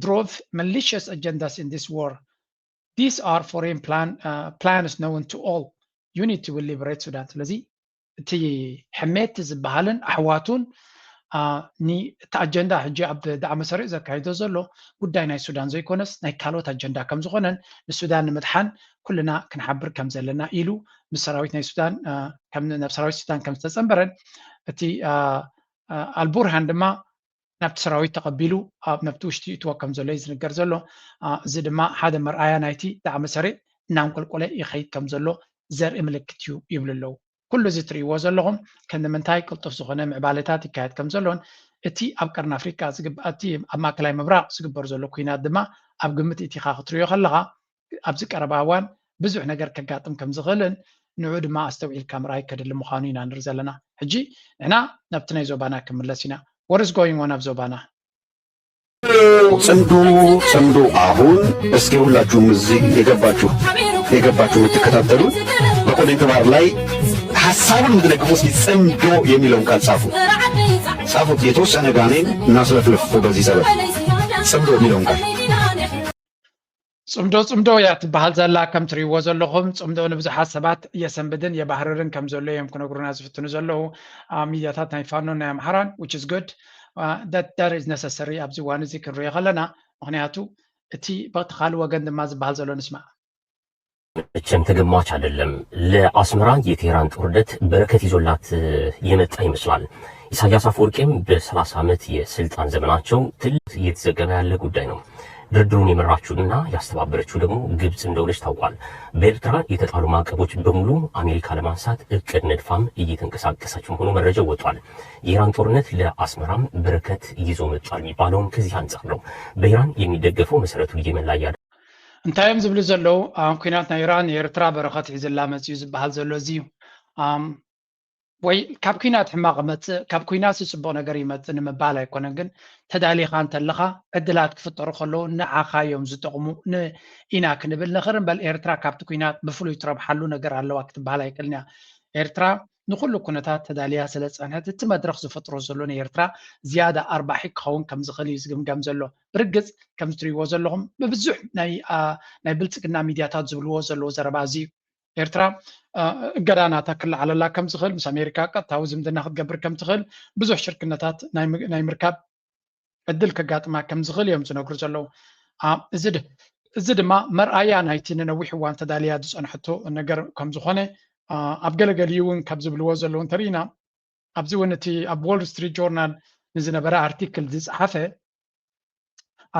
drove malicious agendas in this war these are foreign plan plans known to all unity will liberate Sudan ስለዚ እቲ ሕሜቲ ዝበሃልን ኣሕዋቱን እቲ ኣጀንዳ ሕጂ ኣብ ዳዕመ ሰሪዕ ዘካይዶ ዘሎ ጉዳይ ናይ ሱዳን ዘይኮነስ ናይ ካልኦት ኣጀንዳ ከም ዝኾነን ንሱዳን ንምድሓን ኩልና ክንሓብር ከም ዘለና ኢሉ ምስ ሰራዊት ናይ ሱዳን ናብ ሰራዊት ሱዳን ከም ዝተፀንበረን እቲ ኣልቡርሃን ድማ ናብቲ ሰራዊት ተቐቢሉ ናብቲ ውሽጢ ይእትዎ ከም ዘሎ እዩ ዝንገር ዘሎ። እዚ ድማ ሓደ መርኣያ ናይቲ ዳዕመ ሰሪዕ እናንቆልቆለ ይኸይድ ከም ዘሎ ዘርኢ ምልክት እዩ ይብሉ ኣለዉ። ኩሉ እዚ ትርእይዎ ዘለኹም ከም ንምንታይ ቅልጡፍ ዝኾነ ምዕባለታት ይካየድ ከም ዘሎን እቲ ኣብ ቀርኒ ኣፍሪቃ እቲ ኣብ ማእከላይ ምብራቕ ዝግበር ዘሎ ኩናት ድማ ኣብ ግምት እቲኻ ክትርእዮ ከለኻ ኣብዚ ቀረባ እዋን ብዙሕ ነገር ከጋጥም ከም ዝኽእልን ንዑ ድማ ኣስተውዒልካ ምርኣይ ከድሊ ምዃኑ ኢና ንርኢ ዘለና። ሕጂ ንሕና ናብቲ ናይ ዞባና ክምለስ ኢና። What is going on ኣብ ዞባና? ጽምዶ ጽምዶ አሁን እስኪ ሁላችሁም እዚህ የገባችሁ የገባችሁ የምትከታተሉ በኮሜንት ባር ላይ ሀሳቡን የምትደግፉ እስኪ ጽምዶ የሚለውን ቃል ጻፉ ጻፉት። የተወሰነ ጋኔን እናስለፍልፍ በዚህ ሰበብ ጽምዶ የሚለውን ቃል ጽምዶ ጽምዶ እያ ትበሃል ዘላ ከም ትርእይዎ ዘለኹም ጽምዶ ንብዙሓት ሰባት የሰንብድን የባህርርን ከም ዘሎ እዮም ክነግሩና ዝፍትኑ ዘለዉ ሚድያታት ናይ ፋኖን ናይ ኣምሓራን which is good that that is necessary ኣብዚ እዋን እዚ ክንሪኦ ከለና ምክንያቱ እቲ በቲ ካልእ ወገን ድማ ዝበሃል ዘሎ ንስማዕ መቼም ተገማች አይደለም። ለአስመራ የቴህራን ጦርነት በረከት ይዞላት የመጣ ይመስላል። ኢሳያስ አፈወርቂም በ30 ዓመት የስልጣን ዘመናቸው ትልቅ እየተዘገበ ያለ ጉዳይ ነው። ድርድሩን የመራችውና ያስተባበረችው ደግሞ ግብጽ እንደሆነች ታውቋል። በኤርትራ የተጣሉ ማዕቀቦች በሙሉ አሜሪካ ለማንሳት እቅድ ነድፋም እየተንቀሳቀሰች መሆኑ መረጃው ወጥቷል። የኢራን ጦርነት ለአስመራም በረከት ይዞ መጥቷል የሚባለውም ከዚህ አንጻር ነው። በኢራን የሚደገፈው መሰረቱ የመን ላይ ያደ እንታይ እዮም ዝብሉ ዘለዉ ኣብ ኩናት ናይ ኢራን ንኤርትራ በረኸት ሒዝላ መፅኡ ዝበሃል ዘሎ እዚ እዩ ወይ ካብ ኩናት ሕማቕ መፅእ ካብ ኩናት ዝፅቡቕ ነገር ይመፅእ ንምባል ኣይኮነን ግን ተዳሊኻ እንተለኻ ዕድላት ክፍጠሩ ከለዉ ንዓኻ እዮም ዝጠቕሙ ኢና ክንብል ንኽር እምበል ኤርትራ ካብቲ ኩናት ብፍሉይ ትረብሓሉ ነገር ኣለዋ ክትበሃል ኣይክእልን እያ ኤርትራ ንኩሉ ኩነታት ተዳልያ ስለ ዝፀንሐት እቲ መድረኽ ዝፈጥሮ ዘሎ ንኤርትራ ዝያዳ ኣርባሒ ክኸውን ከም ዝኽእል እዩ ዝግምገም ዘሎ ብርግፅ ከም ትሪእዎ ዘለኹም ብብዙሕ ናይ ናይ ብልፅግና ሚድያታት ዝብልዎ ዘለዉ ዘረባ እዚ እዩ ኤርትራ እገዳ ናታ ክለዓለላ ከም ዝኽእል ምስ ኣሜሪካ ቀጥታዊ ዝምድና ክትገብር ከም ትኽእል ብዙሕ ሽርክነታት ናይ ምርካብ ዕድል ከጋጥማ ከም ዝኽእል እዮም ዝነግሩ ዘለዉ እዚ ድማ መርኣያ ናይቲ ንነዊሕ እዋን ተዳልያ ዝፀንሐቶ ነገር ከም ዝኾነ ኣብ ገለገሊኡ እውን ካብ ዝብልዎ ዘለዉ እንተርኢና ኣብዚ እውን እቲ ኣብ Wall Street Journal ንዝነበረ ኣርቲክል ዝፀሓፈ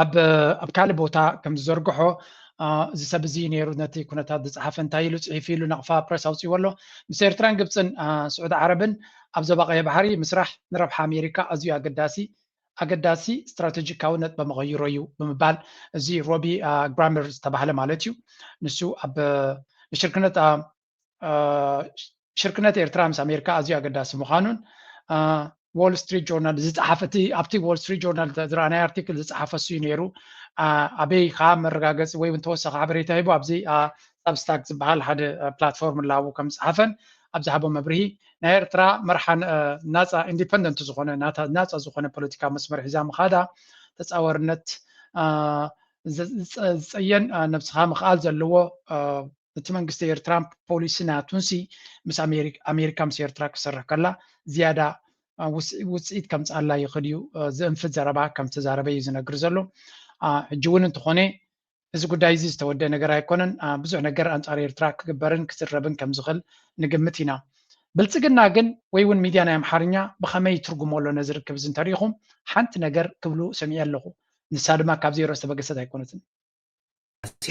ኣብ ኣብ ካልእ ቦታ ከም ዝዘርግሖ እዚ ሰብ እዚ ነይሩ ነቲ ኩነታት ዝፀሓፈ እንታይ ኢሉ ፅሒፉ ኢሉ ናቕፋ ፕረስ ኣውፅዎ ኣሎ ምስ ኤርትራን ግብፅን ስዑዲ ዓረብን ኣብ ዞባ ቀይሕ ባሕሪ ምስራሕ ንረብሓ ኣሜሪካ ኣዝዩ ኣገዳሲ ኣገዳሲ ስትራተጂካዊ ነጥበ መቐይሮ እዩ ብምባል እዚ ሮቢ ግራመር ዝተባህለ ማለት እዩ ንሱ ኣብ ሽርክነት ሽርክነት ኤርትራ ምስ ኣሜሪካ ኣዝዩ ኣገዳሲ ምዃኑን Wall Street Journal ዝፀሓፈ እቲ ኣብቲ Wall Street Journal ዝረኣናዮ ኣርቲክል ዝፀሓፈ እሱ እዩ ነይሩ ኣበይ ከዓ መረጋገፂ ወይ እውን ተወሳኺ ሓበሬታ ሂቡ ኣብዚ ሳብስታክ ዝበሃል ሓደ ፕላትፎርም ላቡ ከም ዝፀሓፈን ኣብ ዝሃቦ መብርሂ ናይ ኤርትራ መርሓ ናፃ ኢንዲፐንደንት ዝኾነ ናፃ ዝኾነ ፖለቲካ መስመር ሒዛ ምኻዳ ተፃዋርነት ዝፀየን ነብስኻ ምኽኣል ዘለዎ እቲ መንግስቲ ኤርትራን ፖሊሲ ናቱንሲ ምስ ኣሜሪካ ምስ ኤርትራ ክሰርሕ ከላ ዝያዳ ውፅኢት ከምፅኣላ ይኽእል እዩ ዝእንፍት ዘረባ ከም ተዛረበ እዩ ዝነግር ዘሎ። ሕጂ እውን እንተኾነ እዚ ጉዳይ እዚ ዝተወደ ነገር ኣይኮነን። ብዙሕ ነገር ኣንፃር ኤርትራ ክግበርን ክዝረብን ከም ዝኽእል ንግምት ኢና። ብልፅግና ግን ወይ እውን ሚድያ ናይ ኣምሓርኛ ብኸመይ ይትርጉሞ ኣሎ ነዚ ርክብ እዚ እንተሪኢኹም ሓንቲ ነገር ክብሉ ሰሚዐ ኣለኹ። ንሳ ድማ ካብ ዜሮ ዝተበገሰት ኣይኮነትን።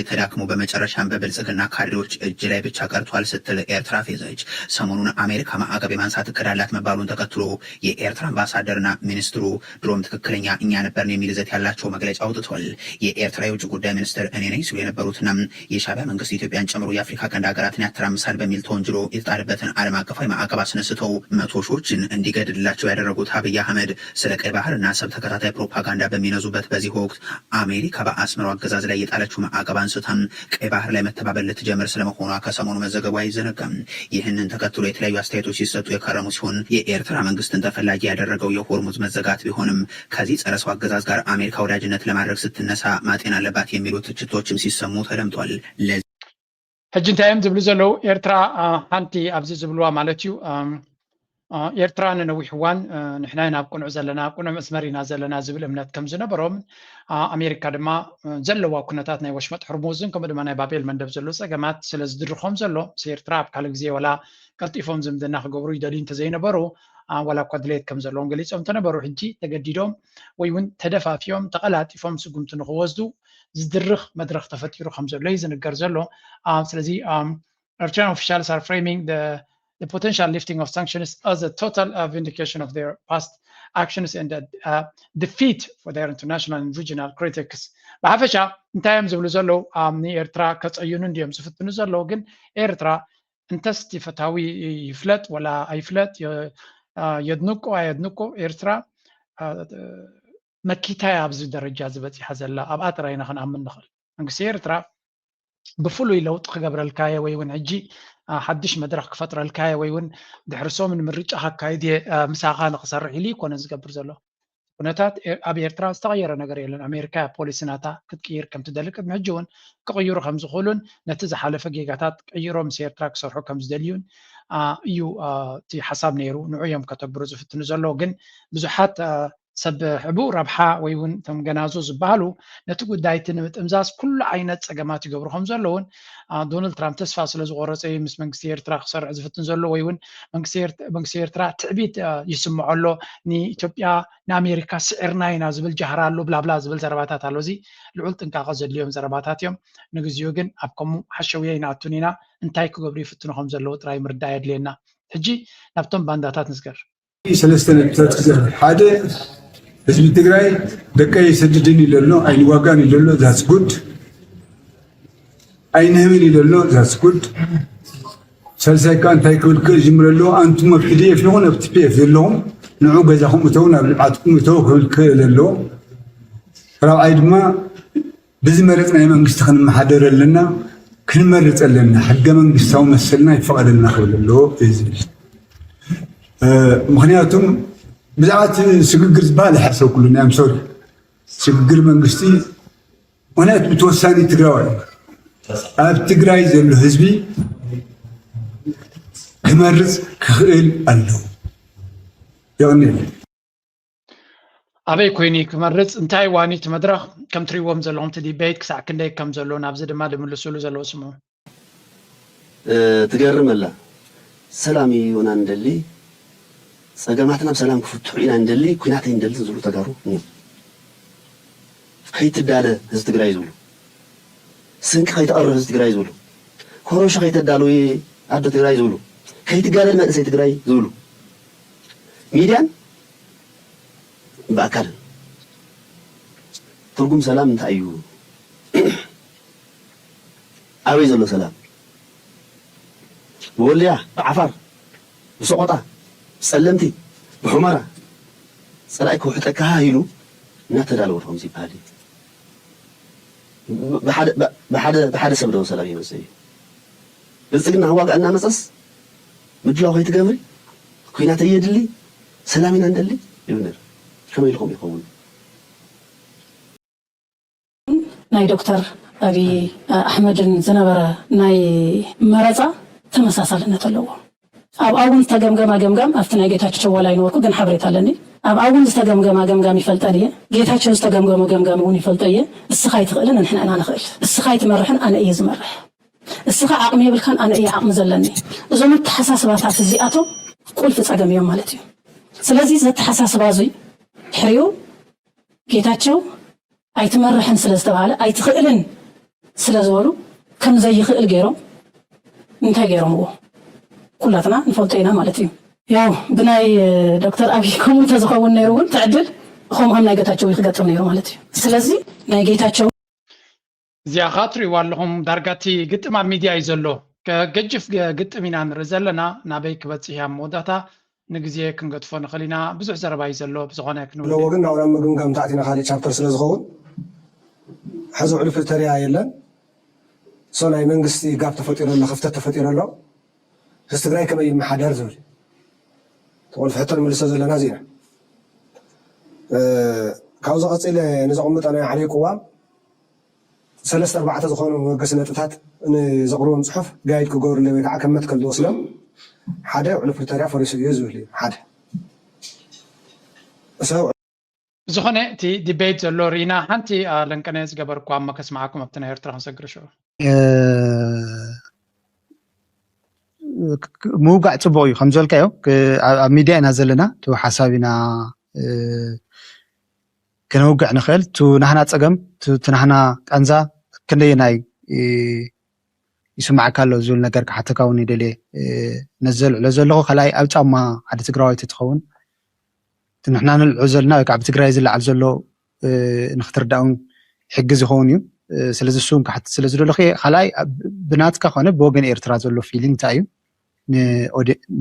ተዳክሞ በመጨረሻም በብልጽግና ካድሬዎች እጅ ላይ ብቻ ቀርቷል ስትል ኤርትራ ፌዘች። ሰሞኑን አሜሪካ ማዕቀብ የማንሳት እቅድ አላት መባሉን ተከትሎ የኤርትራ አምባሳደርና ሚኒስትሩ ድሮም ትክክለኛ እኛ ነበርን የሚል ይዘት ያላቸው መግለጫ አውጥቷል። የኤርትራ የውጭ ጉዳይ ሚኒስትር እኔ ነኝ ሲሉ የነበሩትና የሻዕቢያ መንግስት ኢትዮጵያን ጨምሮ የአፍሪካ ቀንድ ሀገራትን ያተራምሳል በሚል ተወንጅሎ የተጣለበትን ዓለም አቀፋዊ ማዕቀብ አስነስተው መቶ ሺዎችን እንዲገድልላቸው ያደረጉት አብይ አህመድ ስለ ቀይ ባህርና አሰብ ተከታታይ ፕሮፓጋንዳ በሚነዙበት በዚህ ወቅት አሜሪካ በአስመራው አገዛዝ ላይ የጣለችው ማዕቀብ አንስታ ቀይ ባህር ላይ መተባበር ልትጀምር ስለመሆኗ ከሰሞኑ መዘገቡ አይዘነጋም። ይህንን ተከትሎ የተለያዩ አስተያየቶች ሲሰጡ የከረሙ ሲሆን የኤርትራ መንግስትን ተፈላጊ ያደረገው የሆርሙዝ መዘጋት ቢሆንም ከዚህ ጸረ ሰው አገዛዝ ጋር አሜሪካ ወዳጅነት ለማድረግ ስትነሳ ማጤን አለባት የሚሉ ትችቶችም ሲሰሙ ተደምጧል። ሕጂ እንታይ እዮም ዝብሉ ዘለዉ? ኤርትራ ሓንቲ ኣብዚ ዝብልዋ ማለት እዩ። ኤርትራ ንነዊሕ እዋን ንሕና ኢና ኣብ ቅኑዕ ዘለና፣ ኣብ ቅኑዕ መስመር ኢና ዘለና ዝብል እምነት ከም ዝነበሮም ኣሜሪካ ድማ ዘለዋ ኩነታት ናይ ወሽመጥ ሕርሙዝን ከምኡ ድማ ናይ ባቤል መንደብ ዘሎ ጸገማት ስለ ዝድርኾም ዘሎ ምስ ኤርትራ ኣብ ካልእ ግዜ ወላ ቀልጢፎም ዝምድና ክገብሩ ይደልዩ እንተዘይነበሩ ዋላ እኳ ድሌት ከም ዘለዎም ገሊጾም እንተነበሩ ሕጂ ተገዲዶም ወይ እውን ተደፋፊዮም ተቐላጢፎም ስጉምቲ ንክወስዱ ዝድርኽ መድረኽ ተፈጢሩ ከም ዘሎ እዩ ዝንገር ዘሎ። ስለዚ Eritrean officials are framing the, the potential lifting of sanctions as a total uh, vindication of their past actions and a uh, defeat for their international and regional critics. ብሓፈሻ እንታይ እዮም ዝብሉ ዘለዉ? ንኤርትራ ከፀይኑ እንዲዮም ዝፍትኑ ዘለዉ። ግን ኤርትራ እንተስቲ ፈታዊ ይፍለጥ ወላ ኣይፍለጥ፣ የድንቆ ኣየድንቆ፣ ኤርትራ መኪታ እያ ኣብዚ ደረጃ ዝበፂሓ ዘላ። ኣብኣ ጥራይ ኢና ክንኣምን ንኽእል። መንግስቲ ኤርትራ ብፍሉይ ለውጢ ክገብረልካየ ወይ እውን ሕጂ ሓድሽ መድረኽ ክፈጥረልካየ ወይ እውን ድሕሪ ሰሙን ምርጫ ከካይድ እየ ምሳኻ ንክሰርሕ ኢሉ ይኮነ ዝገብር ዘሎ። ኩነታት ኣብ ኤርትራ ዝተቐየረ ነገር የለን። ኣሜሪካ ፖሊሲ ናታ ክትቅይር ከም ትደሊ ቅድሚ ሕጂ እውን ክቕይሩ ከም ዝኽእሉን ነቲ ዝሓለፈ ጌጋታት ቀይሮ ምስ ኤርትራ ክሰርሑ ከም ዝደልዩን እዩ እቲ ሓሳብ ነይሩ። ንዑ እዮም ከተግብሩ ዝፍትኑ ዘለዉ። ግን ብዙሓት ሰብ ሕቡእ ረብሓ ወይ እውን እቶም ገናዞ ዝበሃሉ ነቲ ጉዳይ እቲ ንምጥምዛዝ ኩሉ ዓይነት ጸገማት ይገብሩ ከም ዘለውን ዶናልድ ትራምፕ ተስፋ ስለ ዝቆረጸ እዩ ምስ መንግስቲ ኤርትራ ክሰርሕ ዝፍትን ዘሎ ወይ እውን መንግስቲ ኤርትራ ትዕቢት ይስምዖ ኣሎ። ንኢትዮጵያ ንኣሜሪካ ስዒርና ኢና ዝብል ጃህራ ኣሎ ብላብላ ዝብል ዘረባታት ኣሎ። እዚ ልዑል ጥንቃቐ ዘድልዮም ዘረባታት እዮም። ንግዚኡ ግን ኣብ ከምኡ ሓሸውየ ይንኣቱን ኢና እንታይ ክገብሩ ይፍትኑ ከም ዘለዉ ጥራይ ምርዳእ የድልየና። ሕጂ ናብቶም ባንዳታት ንስገር። ሰለስተ ነጥብታት ክዘርብ። ሓደ ህዝቢ ትግራይ ደቀይ ኣይሰድድን እዩ ዘሎ፣ ኣይንዋጋን እዩ ዘሎ፣ that's good። ኣይንህብን እዩ ዘሎ፣ that's good። ሳልሳይ ከዓ እንታይ ክብል ክእል ጅምር ኣለዎ? ኣንቱም ኣብ ቲ ዲ ኤፍ ይኹን ኣብ ቲ ፒ ኤፍ ዘለኹም ንዑ ገዛኹም እተው፣ ናብ ልምዓትኩም እተው ክብል ክእል ኣለዎ። ራብዓይ ድማ ብዝመረፅናዮ መንግስቲ ክንመሓደር ኣለና፣ ክንመርፅ ኣለና፣ ሕገ መንግስታዊ መሰልና ይፈቐደልና ክብል ኣለዎ እየ ዝብል። ምክንያቱም ብዛዕባ እቲ ስግግር ዝበሃል ኣይሓሰብኩሉን እየ፣ I'm sorry። ስግግር መንግስቲ ምክንያቱ እቲ ወሳኒ ትግራዋይ ኣብ ትግራይ ዘሎ ህዝቢ ክመርፅ ክኽእል ኣለዎ። የቐንየለይ። ኣበይ ኮይኑ ክመርፅ እንታይ ዋኒ እቲ መድረኽ ከም ትሪእዎም ዘለኹም እቲ ዲቤት ክሳዕ ክንደይ ከም ዘሎ ናብዚ ድማ ድምልስሉ ዘለዉ ስምዑ። ትገርም ኣላ። ሰላም ኢና ንደሊ፣ ፀገማትና ብሰላም ክፍትሑ ኢና ንደሊ፣ ኲናት ኣይንደልን ዝብሉ ተጋሩ እኒኦም። ከይትዳለ ህዝቢ ትግራይ ዝብሉ፣ ስንቂ ከይተቕርብ ህዝቢ ትግራይ ዝብሉ፣ ኮሮሾ ከይተዳለዊ ኣዶ ትግራይ ዝብሉ፣ ከይትጋደል መንእሰይ ትግራይ ዝብሉ ሚድያን ብኣካልን ትርጉም ሰላም እንታይ እዩ? ኣበይ ዘሎ ሰላም? ብወልድያ፣ ብዓፋር፣ ብሰቆጣ፣ ብፀለምቲ፣ ብሑመራ ፀላኢ ክውሕጠካ ኢሉ እናተዳለወ ከምዚ ይበሃል እዩ። ብሓደ ሰብ ዶ ሰላም ይመፅእ እዩ? ብልፅግና ክዋጋእ እናመፀስ ምድላው ከይትገብሪ፣ ኲናት ኣየድሊ፣ ሰላም ኢና ንደሊ ይብል ነይሩ። ከመይ ኢልኩም ይኸውን? ናይ ዶክተር ኣብይ ኣሕመድን ዝነበረ ናይ መረፃ ተመሳሳልነት ኣለዎ። ኣብኣ እውን ዝተገምገማ ገምጋም ኣብቲ ናይ ጌታቸው ሸው ኣይነበርኩ፣ ግን ሓበሬታ ኣለኒ። ኣብኣ እውን ዝተገምገማ ገምጋም ይፈልጠን እየ። ጌታቸው ዝተገምገሞ ገምጋም እውን ይፈልጠ እየ። እስኻ ኣይትኽእልን፣ ንሕና ኢና ንኽእል። እስኻ ኣይትመርሕን፣ ኣነ እየ ዝመርሕ። እስኻ ዓቕሚ የብልካን፣ ኣነ እየ ዓቕሚ ዘለኒ። እዞም ኣተሓሳስባታት እዚኣቶም ቁልፊ ፀገም እዮም ማለት እዩ። ስለዚ እዚ ኣተሓሳስባ እዙይ ድሕሪኡ ጌታቸው ኣይትመርሕን ስለ ዝተባሃለ ኣይትኽእልን ስለ ዝበሉ ከም ዘይኽእል ገይሮም እንታይ ገይሮምዎ ኩላትና ንፈልጦ ኢና ማለት እዩ። ያው ብናይ ዶክተር ኣብይ ከምኡ እንተዝኸውን ነይሩ እውን ትዕድል ከምኡ ከም ናይ ጌታቸው እዩ ክገጥም ነይሩ ማለት እዩ። ስለዚ ናይ ጌታቸው እዚኣ ኸዓ ትሪእዋ ኣለኹም፣ ዳርጋ እቲ ግጥም ኣብ ሚድያ እዩ ዘሎ። ከ- ገጅፍ ገ- ግጥም ኢና ንርኢ ዘለና። ናበይ ክበፅሕ እያ ኣብ መወዳእታ ንግዜ ክንገድፎ ንኽእል ኢና። ብዙሕ ዘረባ እዩ ዘሎ፣ ብዝኾነ ክንብል ኣለዎ ግን ናብኡ ናብ ምግምጋም ተኣቲና ካልእ ቻፕተር ስለ ዝኸውን ሕዚ ውዕሊ ፕሪቶርያ የለን። ሶ ናይ መንግስቲ ጋፕ ተፈጢሩ ኣሎ፣ ክፍተት ተፈጢሩ ኣሎ። ህዝቢ ትግራይ ከመይ ይመሓደር ዝብል እቲ ቁልፊ ሕቶ ንምልሶ ዘለና እዚ ኢና። ካብዚ ቀፂለ ንዘቕምጦ ናይ ዓለይ ቅዋም ሰለስተ ኣርባዕተ ዝኾኑ መበገሲ ነጥብታት ንዘቕርቦም ፅሑፍ ጋይድ ክገብሩለይ ወይ ከዓ ከም መትከል ዝወስዶም ሓደ ውዕሊ ፕሪቶርያ ፈሪሱ እዩ ዝብል እዩ ሓደ ብዝኾነ እቲ ዲቤት ዘሎ ርኢና ሓንቲ ለንቀነ ዝገበርኩ ኣሞ ከስምዓኩም ኣብቲ ናይ ኤርትራ ክንሰግር ሽዑ ምውጋዕ ፅቡቅ እዩ ከምዝበልካዮ ኣብ ሚድያ ኢና ዘለና እቲ ሓሳብ ኢና ክነውግዕ ንኽእል እቲ ናህና ፀገም እቲ ናህና ቃንዛ ክንደየናይ ይስማዓካ ኣሎ ዝብል ነገር ክሓተካ እውን ይደልየ ነዚ ዘልዕሎ ዘለኹ ካልኣይ ኣብ ጫማ ሓደ ትግራዋይ ተትኸውን ንሕና ንልዑ ዘለና ወይ ከዓ ብትግራይ ዝለዓል ዘሎ ንክትርዳእ እውን ይሕግዝ ይኸውን እዩ ስለዚ እሱ ክሓትት ስለ ዝደለኹ እየ ካልኣይ ብናትካ ኮነ ብወገን ኤርትራ ዘሎ ፊሊንግ እንታይ እዩ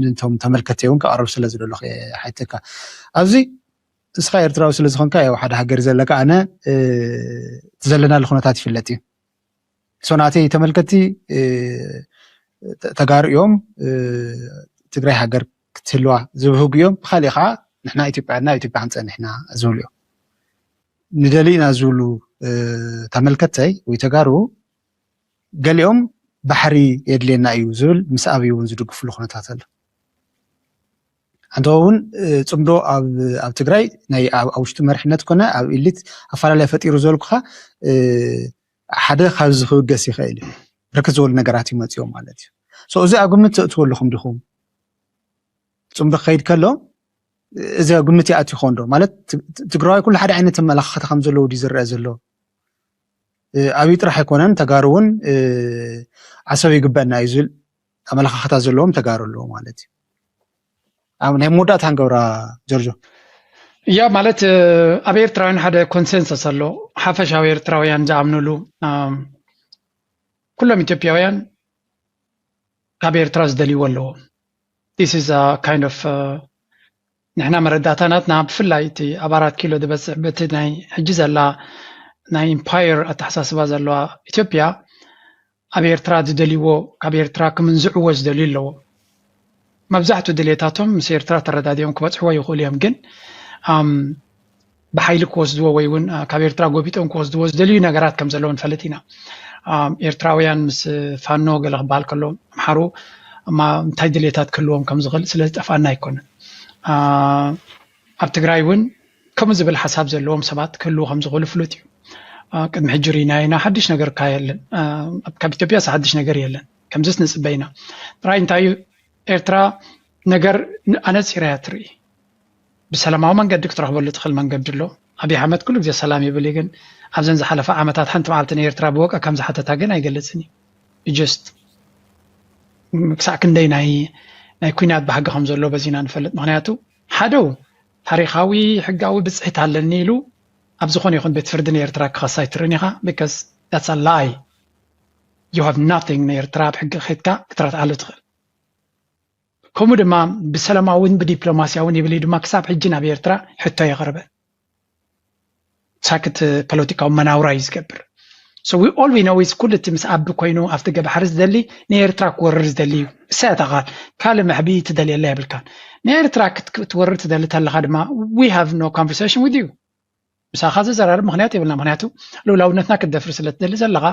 ንቶም ተመልከቲ እውን ክቐርብ ስለ ዝደለኹ እየ ሓተካ ኣብዚ እስኻ ኤርትራዊ ስለ ዝኾንካ ያው ሓደ ሃገር ዘለካ ኣነ እቲ ዘለናሉ ኩነታት ይፍለጥ እዩ ሶ ናተይ ተመልከቲ ተጋሩ እዮም ትግራይ ሃገር ክትህልዋ ዝብህጉ እዮም ብካሊእ ከዓ ንሕና ኢትዮጵያ ና ኢትዮጵያ ክንፀንሕና ዝብሉ እዮም ንደሊ ኢና ዝብሉ ተመልከተይ ወይ ተጋሩ ገሊኦም ባሕሪ የድልየና እዩ ዝብል ምስ ኣብይ እውን ዝድግፍሉ ኩነታት ኣሎ እንተኸውን ፅምዶ ኣብ ትግራይ ናይ ኣብ ውሽጢ መሪሕነት ኮነ ኣብ ኢሊት ኣፈላለየ ፈጢሩ ዘልኩካ ሓደ ካብዚ ክብገስ ይኽእል እዩ ብርክት ዝበሉ ነገራት ይመፅኦም ማለት እዩ እዚ ኣብ ግምት ተእትዎ ኣለኹም ዲኹም ፅምዶ ክኸይድ ከሎ እዚ ኣብ ግምት ይኣትዩ ይኸውን ዶ ማለት ትግራዋይ ኩሉ ሓደ ዓይነት ኣመላኻኽታ ከም ዘለዎ ድዩ ዝረአ ዘሎ ኣብይ ጥራሕ ኣይኮነን ተጋሩ እውን ዓሰብ ይግበአና እዩ ዝብል ኣመላኻኽታ ዘለዎም ተጋሩ ኣለዎ ማለት እዩ ኣብ ናይ መወዳእታ ንገብራ ጆርጆ እያ ማለት ኣብ ኤርትራውያን ሓደ ኮንሰንሰስ ኣሎ ሓፈሻዊ ኤርትራውያን ዝኣምኑሉ ኩሎም ኢትዮጵያውያን ካብ ኤርትራ ዝደልይዎ ኣለዎም this is kind of ንሕና መረዳእታ ናትና ብፍላይ እቲ ኣብ ኣራት ኪሎ ዝበፅሕ በቲ ናይ ሕጂ ዘላ ናይ ኢምፓየር ኣተሓሳስባ ዘለዋ ኢትዮጵያ ኣብ ኤርትራ ዝደልይዎ ካብ ኤርትራ ክምንዝዕዎ ዝደልዩ ኣለዎም መብዛሕትኡ ድሌታቶም ምስ ኤርትራ ተረዳዲኦም ክበፅሕዎ ይኽእሉ እዮም ግን ብሓይሊ ክወስድዎ ወይ እውን ካብ ኤርትራ ጎቢጦም ክወስድዎ ዝደልዩ ነገራት ከም ዘለዉ ንፈልጥ ኢና ኤርትራውያን ምስ ፋኖ ገለ ክበሃል ከሎ ኣምሓሩ እንታይ ድሌታት ክህልዎም ከም ዝኽእል ስለ ዝጠፍኣና ኣይኮነን ኣብ ትግራይ እውን ከምኡ ዝብል ሓሳብ ዘለዎም ሰባት ክህልዉ ከም ዝኽእሉ ፍሉጥ እዩ ቅድሚ ሕጂ ርኢና ኢና ሓድሽ ነገር ካ የለን ካብ ኢትዮጵያ ሓድሽ ነገር የለን ከምዚስ ንፅበ ኢና ጥራይ እንታይ እዩ ኤርትራ ነገር ኣነፂራ እያ ትርኢ ብሰላማዊ መንገዲ ክትረኽበሉ ትኽእል መንገዲ ኣሎ ኣብይ ኣሕመድ ኩሉ ግዜ ሰላም ይብል እዩ ግን ኣብዘን ዝሓለፋ ዓመታት ሓንቲ መዓልቲ ንኤርትራ ብወቀ ከም ዝሓተታ ግን ኣይገልፅን እዩ just ክሳዕ ክንደይ ናይ ናይ ኩናት ባህጊ ከም ዘሎ በዚና ንፈልጥ ምክንያቱ ሓደ ታሪኻዊ ሕጋዊ ብፅሒት ኣለኒ ኢሉ ኣብ ዝኾነ ይኹን ቤት ፍርዲ ንኤርትራ ክኸሳ ኣይትርእን ኢኻ because that's a lie you have nothing ንኤርትራ ኣብ ሕጊ ከድካ ክትረትዓሉ ትኽእል ከምኡ ድማ ብሰላማውን ብዲፕሎማስያውን ይብል ድማ ክሳብ ሕጂ ናብ ኤርትራ ሕቶ የቕርበ ሳክት ፖለቲካዊ መናውራ እዩ ዝገብር so we all we know is ኩሉ እቲ ምስ ኣቢ ኮይኑ ኣብቲ ገባሕሪ ዝደሊ ንኤርትራ ክወርር ዝደሊ እዩ እሳያ ተቓል ካልእ መሕቢ ትደልየላ የብልካን ንኤርትራ ክትወርር ትደሊ ተለኻ ድማ we have no conversation with you ምሳኻ ዘዘራርብ ምኽንያት የብልና። ምኽንያቱ ልኡላውነትና ክትደፍር ስለ ትደሊ ዘለኻ፣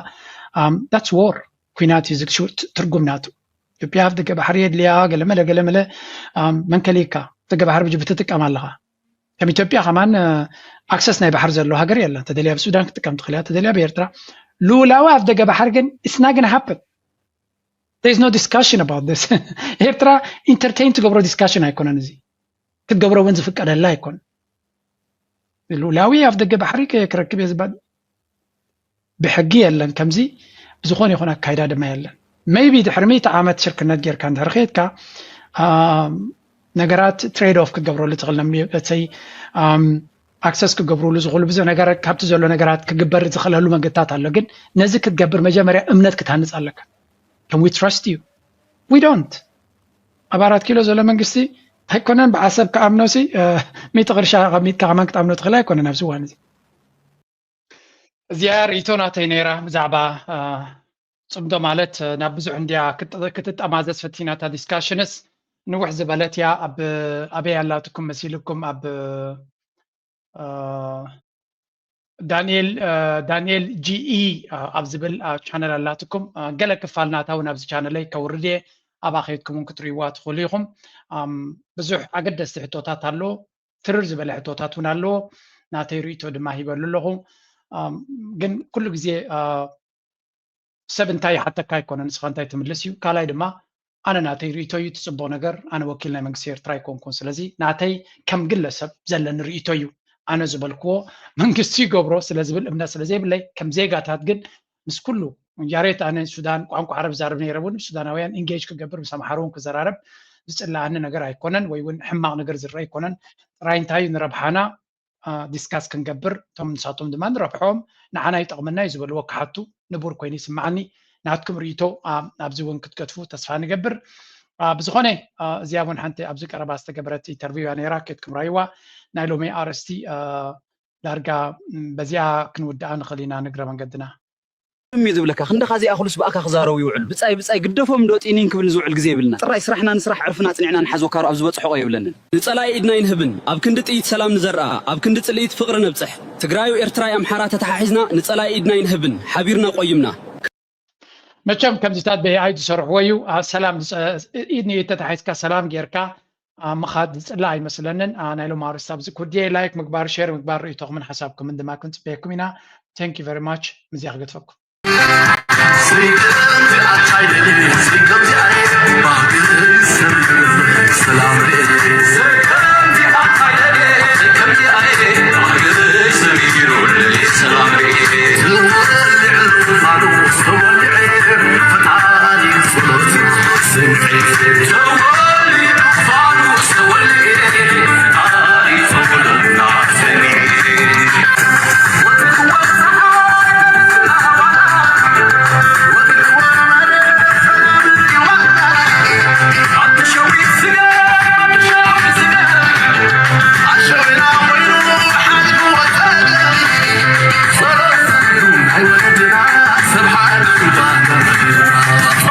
that's war። ኩናት እዩ ዝግሹ ትርጉም ናቱ። ኢትዮጵያ ኣፍደገ ባሕሪ የድልያ፣ ገለመለ ገለመለ፣ መንከሊካ ኣፍደገ ባሕሪ ብጅቡቲ ትጥቀም ኣለኻ። ከም ኢትዮጵያ ከማን ኣክሰስ ናይ ባሕሪ ዘለዎ ሃገር የለን። ተደልያ ብሱዳን ክትጥቀም ትኽእል እያ፣ ተደልያ ብኤርትራ። ልኡላዊ ኣፍደገ ባሕሪ ግን it's not gonna happen. There is no discussion about this. ኤርትራ ኢንተርቴን ትገብሮ ዲስካሽን ኣይኮነን። እዚ ክትገብሮ እውን ዝፍቀደላ ኣይኮን። ልኡላዊ ኣፍደገ ባሕሪ ክረክብ እየ ዝባል ብሕጊ የለን። ከምዚ ብዝኾነ ይኹን ኣካይዳ ድማ የለን። ሜይቢ ድሕሪ ሚእቲ ዓመት ሽርክነት ጌርካ እንድሕር ከይድካ ነገራት ትሬድ ኦፍ ክትገብረሉ ትኽእል። ለሰይ ኣክሰስ ክገብሩሉ ዝኽእሉ ብዙሕ ነገራት ካብቲ ዘሎ ነገራት ክግበር ዝኽእለሉ መንገድታት ኣሎ። ግን ነዚ ክትገብር መጀመርያ እምነት ክትሃንፅ ኣለካ። Can we trust you? We don't. ኣብ ኣራት ኪሎ ዘሎ መንግስቲ ኣይኮነን ብዓሰብ ክኣምኖ ሲ ሚእቲ ቅርሻ ካብ ሚእትካ ከማን ክትኣምኖ ትኽእል ኣይኮነን ኣብዚ እዋን እዚ። እዚኣ ርእይቶ ናተይ ነይራ ብዛዕባ ጽምዶ ማለት ናብ ብዙሕ እንድያ ክትጠማዘዝ ፈቲናታ ዲስካሽንስ ንውሕ ዝበለት እያ። ኣበይ ኣላትኩም መሲልኩም ኣብ ዳንኤል ዳንኤል ጂኢ ኣብ ዝብል ቻነል ኣላትኩም። ገለ ክፋል ናታ እውን ኣብዚ ቻነለይ ከውርድ እየ። ኣብኣ ከይድኩም እውን ክትርእይዋ ትኽእሉ ኢኹም። ብዙሕ ኣገደስቲ ሕቶታት ኣሎ። ትርር ዝበለ ሕቶታት እውን ኣለዎ። ናተይ ርእይቶ ድማ ሂበሉ ኣለኹ። ግን ኩሉ ግዜ ሰብ እንታይ ይሓተካ ኣይኮነን፣ ንስኻ እንታይ ትምልስ እዩ። ካልኣይ ድማ ኣነ ናተይ ርእይቶ እዩ፣ እቲ ጽቡቕ ነገር ኣነ ወኪል ናይ መንግስቲ ኤርትራ ኣይኮንኩን። ስለዚ ናተይ ከም ግለሰብ ዘለኒ ርእይቶ እዩ። ኣነ ዝበልክዎ መንግስቲ ይገብሮ ስለ ዝብል እምነት ስለ ዘይብለይ፣ ከም ዜጋታት ግን ምስ ኩሉ ያሬት ኣነ ሱዳን ቋንቋ ዓረብ ዛርብ ነይረ እውን ሱዳናውያን ኢንጌጅ ክገብር ምስ ኣምሓሩ እውን ክዘራረብ ዝጽላኣኒ ነገር ኣይኮነን፣ ወይ እውን ሕማቕ ነገር ዝረአ ኣይኮነን። ጥራይ እንታይ እዩ ንረብሓና ዲስካስ ክንገብር፣ እቶም ንሳቶም ድማ ንረብሖም ንዓና ይጠቕመና እዩ ዝበልዎ ክሓቱ ንቡር ኮይኑ ይስምዓኒ። ናትኩም ርእይቶ ኣብዚ እውን ክትገድፉ ተስፋ ንገብር። ብዝኾነ እዚኣ እውን ሓንቲ ኣብዚ ቀረባ ዝተገበረት ኢንተርቪው እያ ነይራ፣ ኬድኩም ራይዋ። ናይ ሎሚ ኣርእስቲ ዳርጋ በዚኣ ክንውድኣ ንኽእል ኢና ንግረ መንገድና። እዩ ዝብለካ ክንድኻ ዘይኣኽሉስ ብኣካ ክዛረቡ ይውዕሉ። ብጻይ ብጻይ ግደፎም እንዶ ጢኒን ክብል ዝውዕል ግዜ የብልና። ጥራይ ስራሕና ንስራሕ ዕርፍና ጽኒዕና ንሓዝ ወካሩ ኣብ ዝበጽሖ ቆ የብለንን። ንጸላኢ ኢድና ኣይንህብን። ኣብ ክንዲ ጥይት ሰላም ንዘርኣ፣ ኣብ ክንዲ ጽልኢት ፍቕሪ ነብጽሕ። ትግራዩ ኤርትራይ ኣምሓራ ተተሓሒዝና ንጸላኢ ኢድና ኣይንህብን። ሓቢርና ቆይምና። መቸም ከምዚታት ብኤኣይ ዝሰርሕዎ እዩ። ሰላም ኢድ ንኢድ ተታሒዝካ ሰላም ጌርካ ምኻድ ዝፅላእ ኣይመስለንን። ናይ ሎም ኣርስቲ ኣብዚ ኩርድየ ላይክ ምግባር ሼር ምግባር ርእይቶኹምን ሓሳብኩምን ድማ ክንፅበየኩም ኢና። Thank you very much። ምዚያ ክገድፈኩም።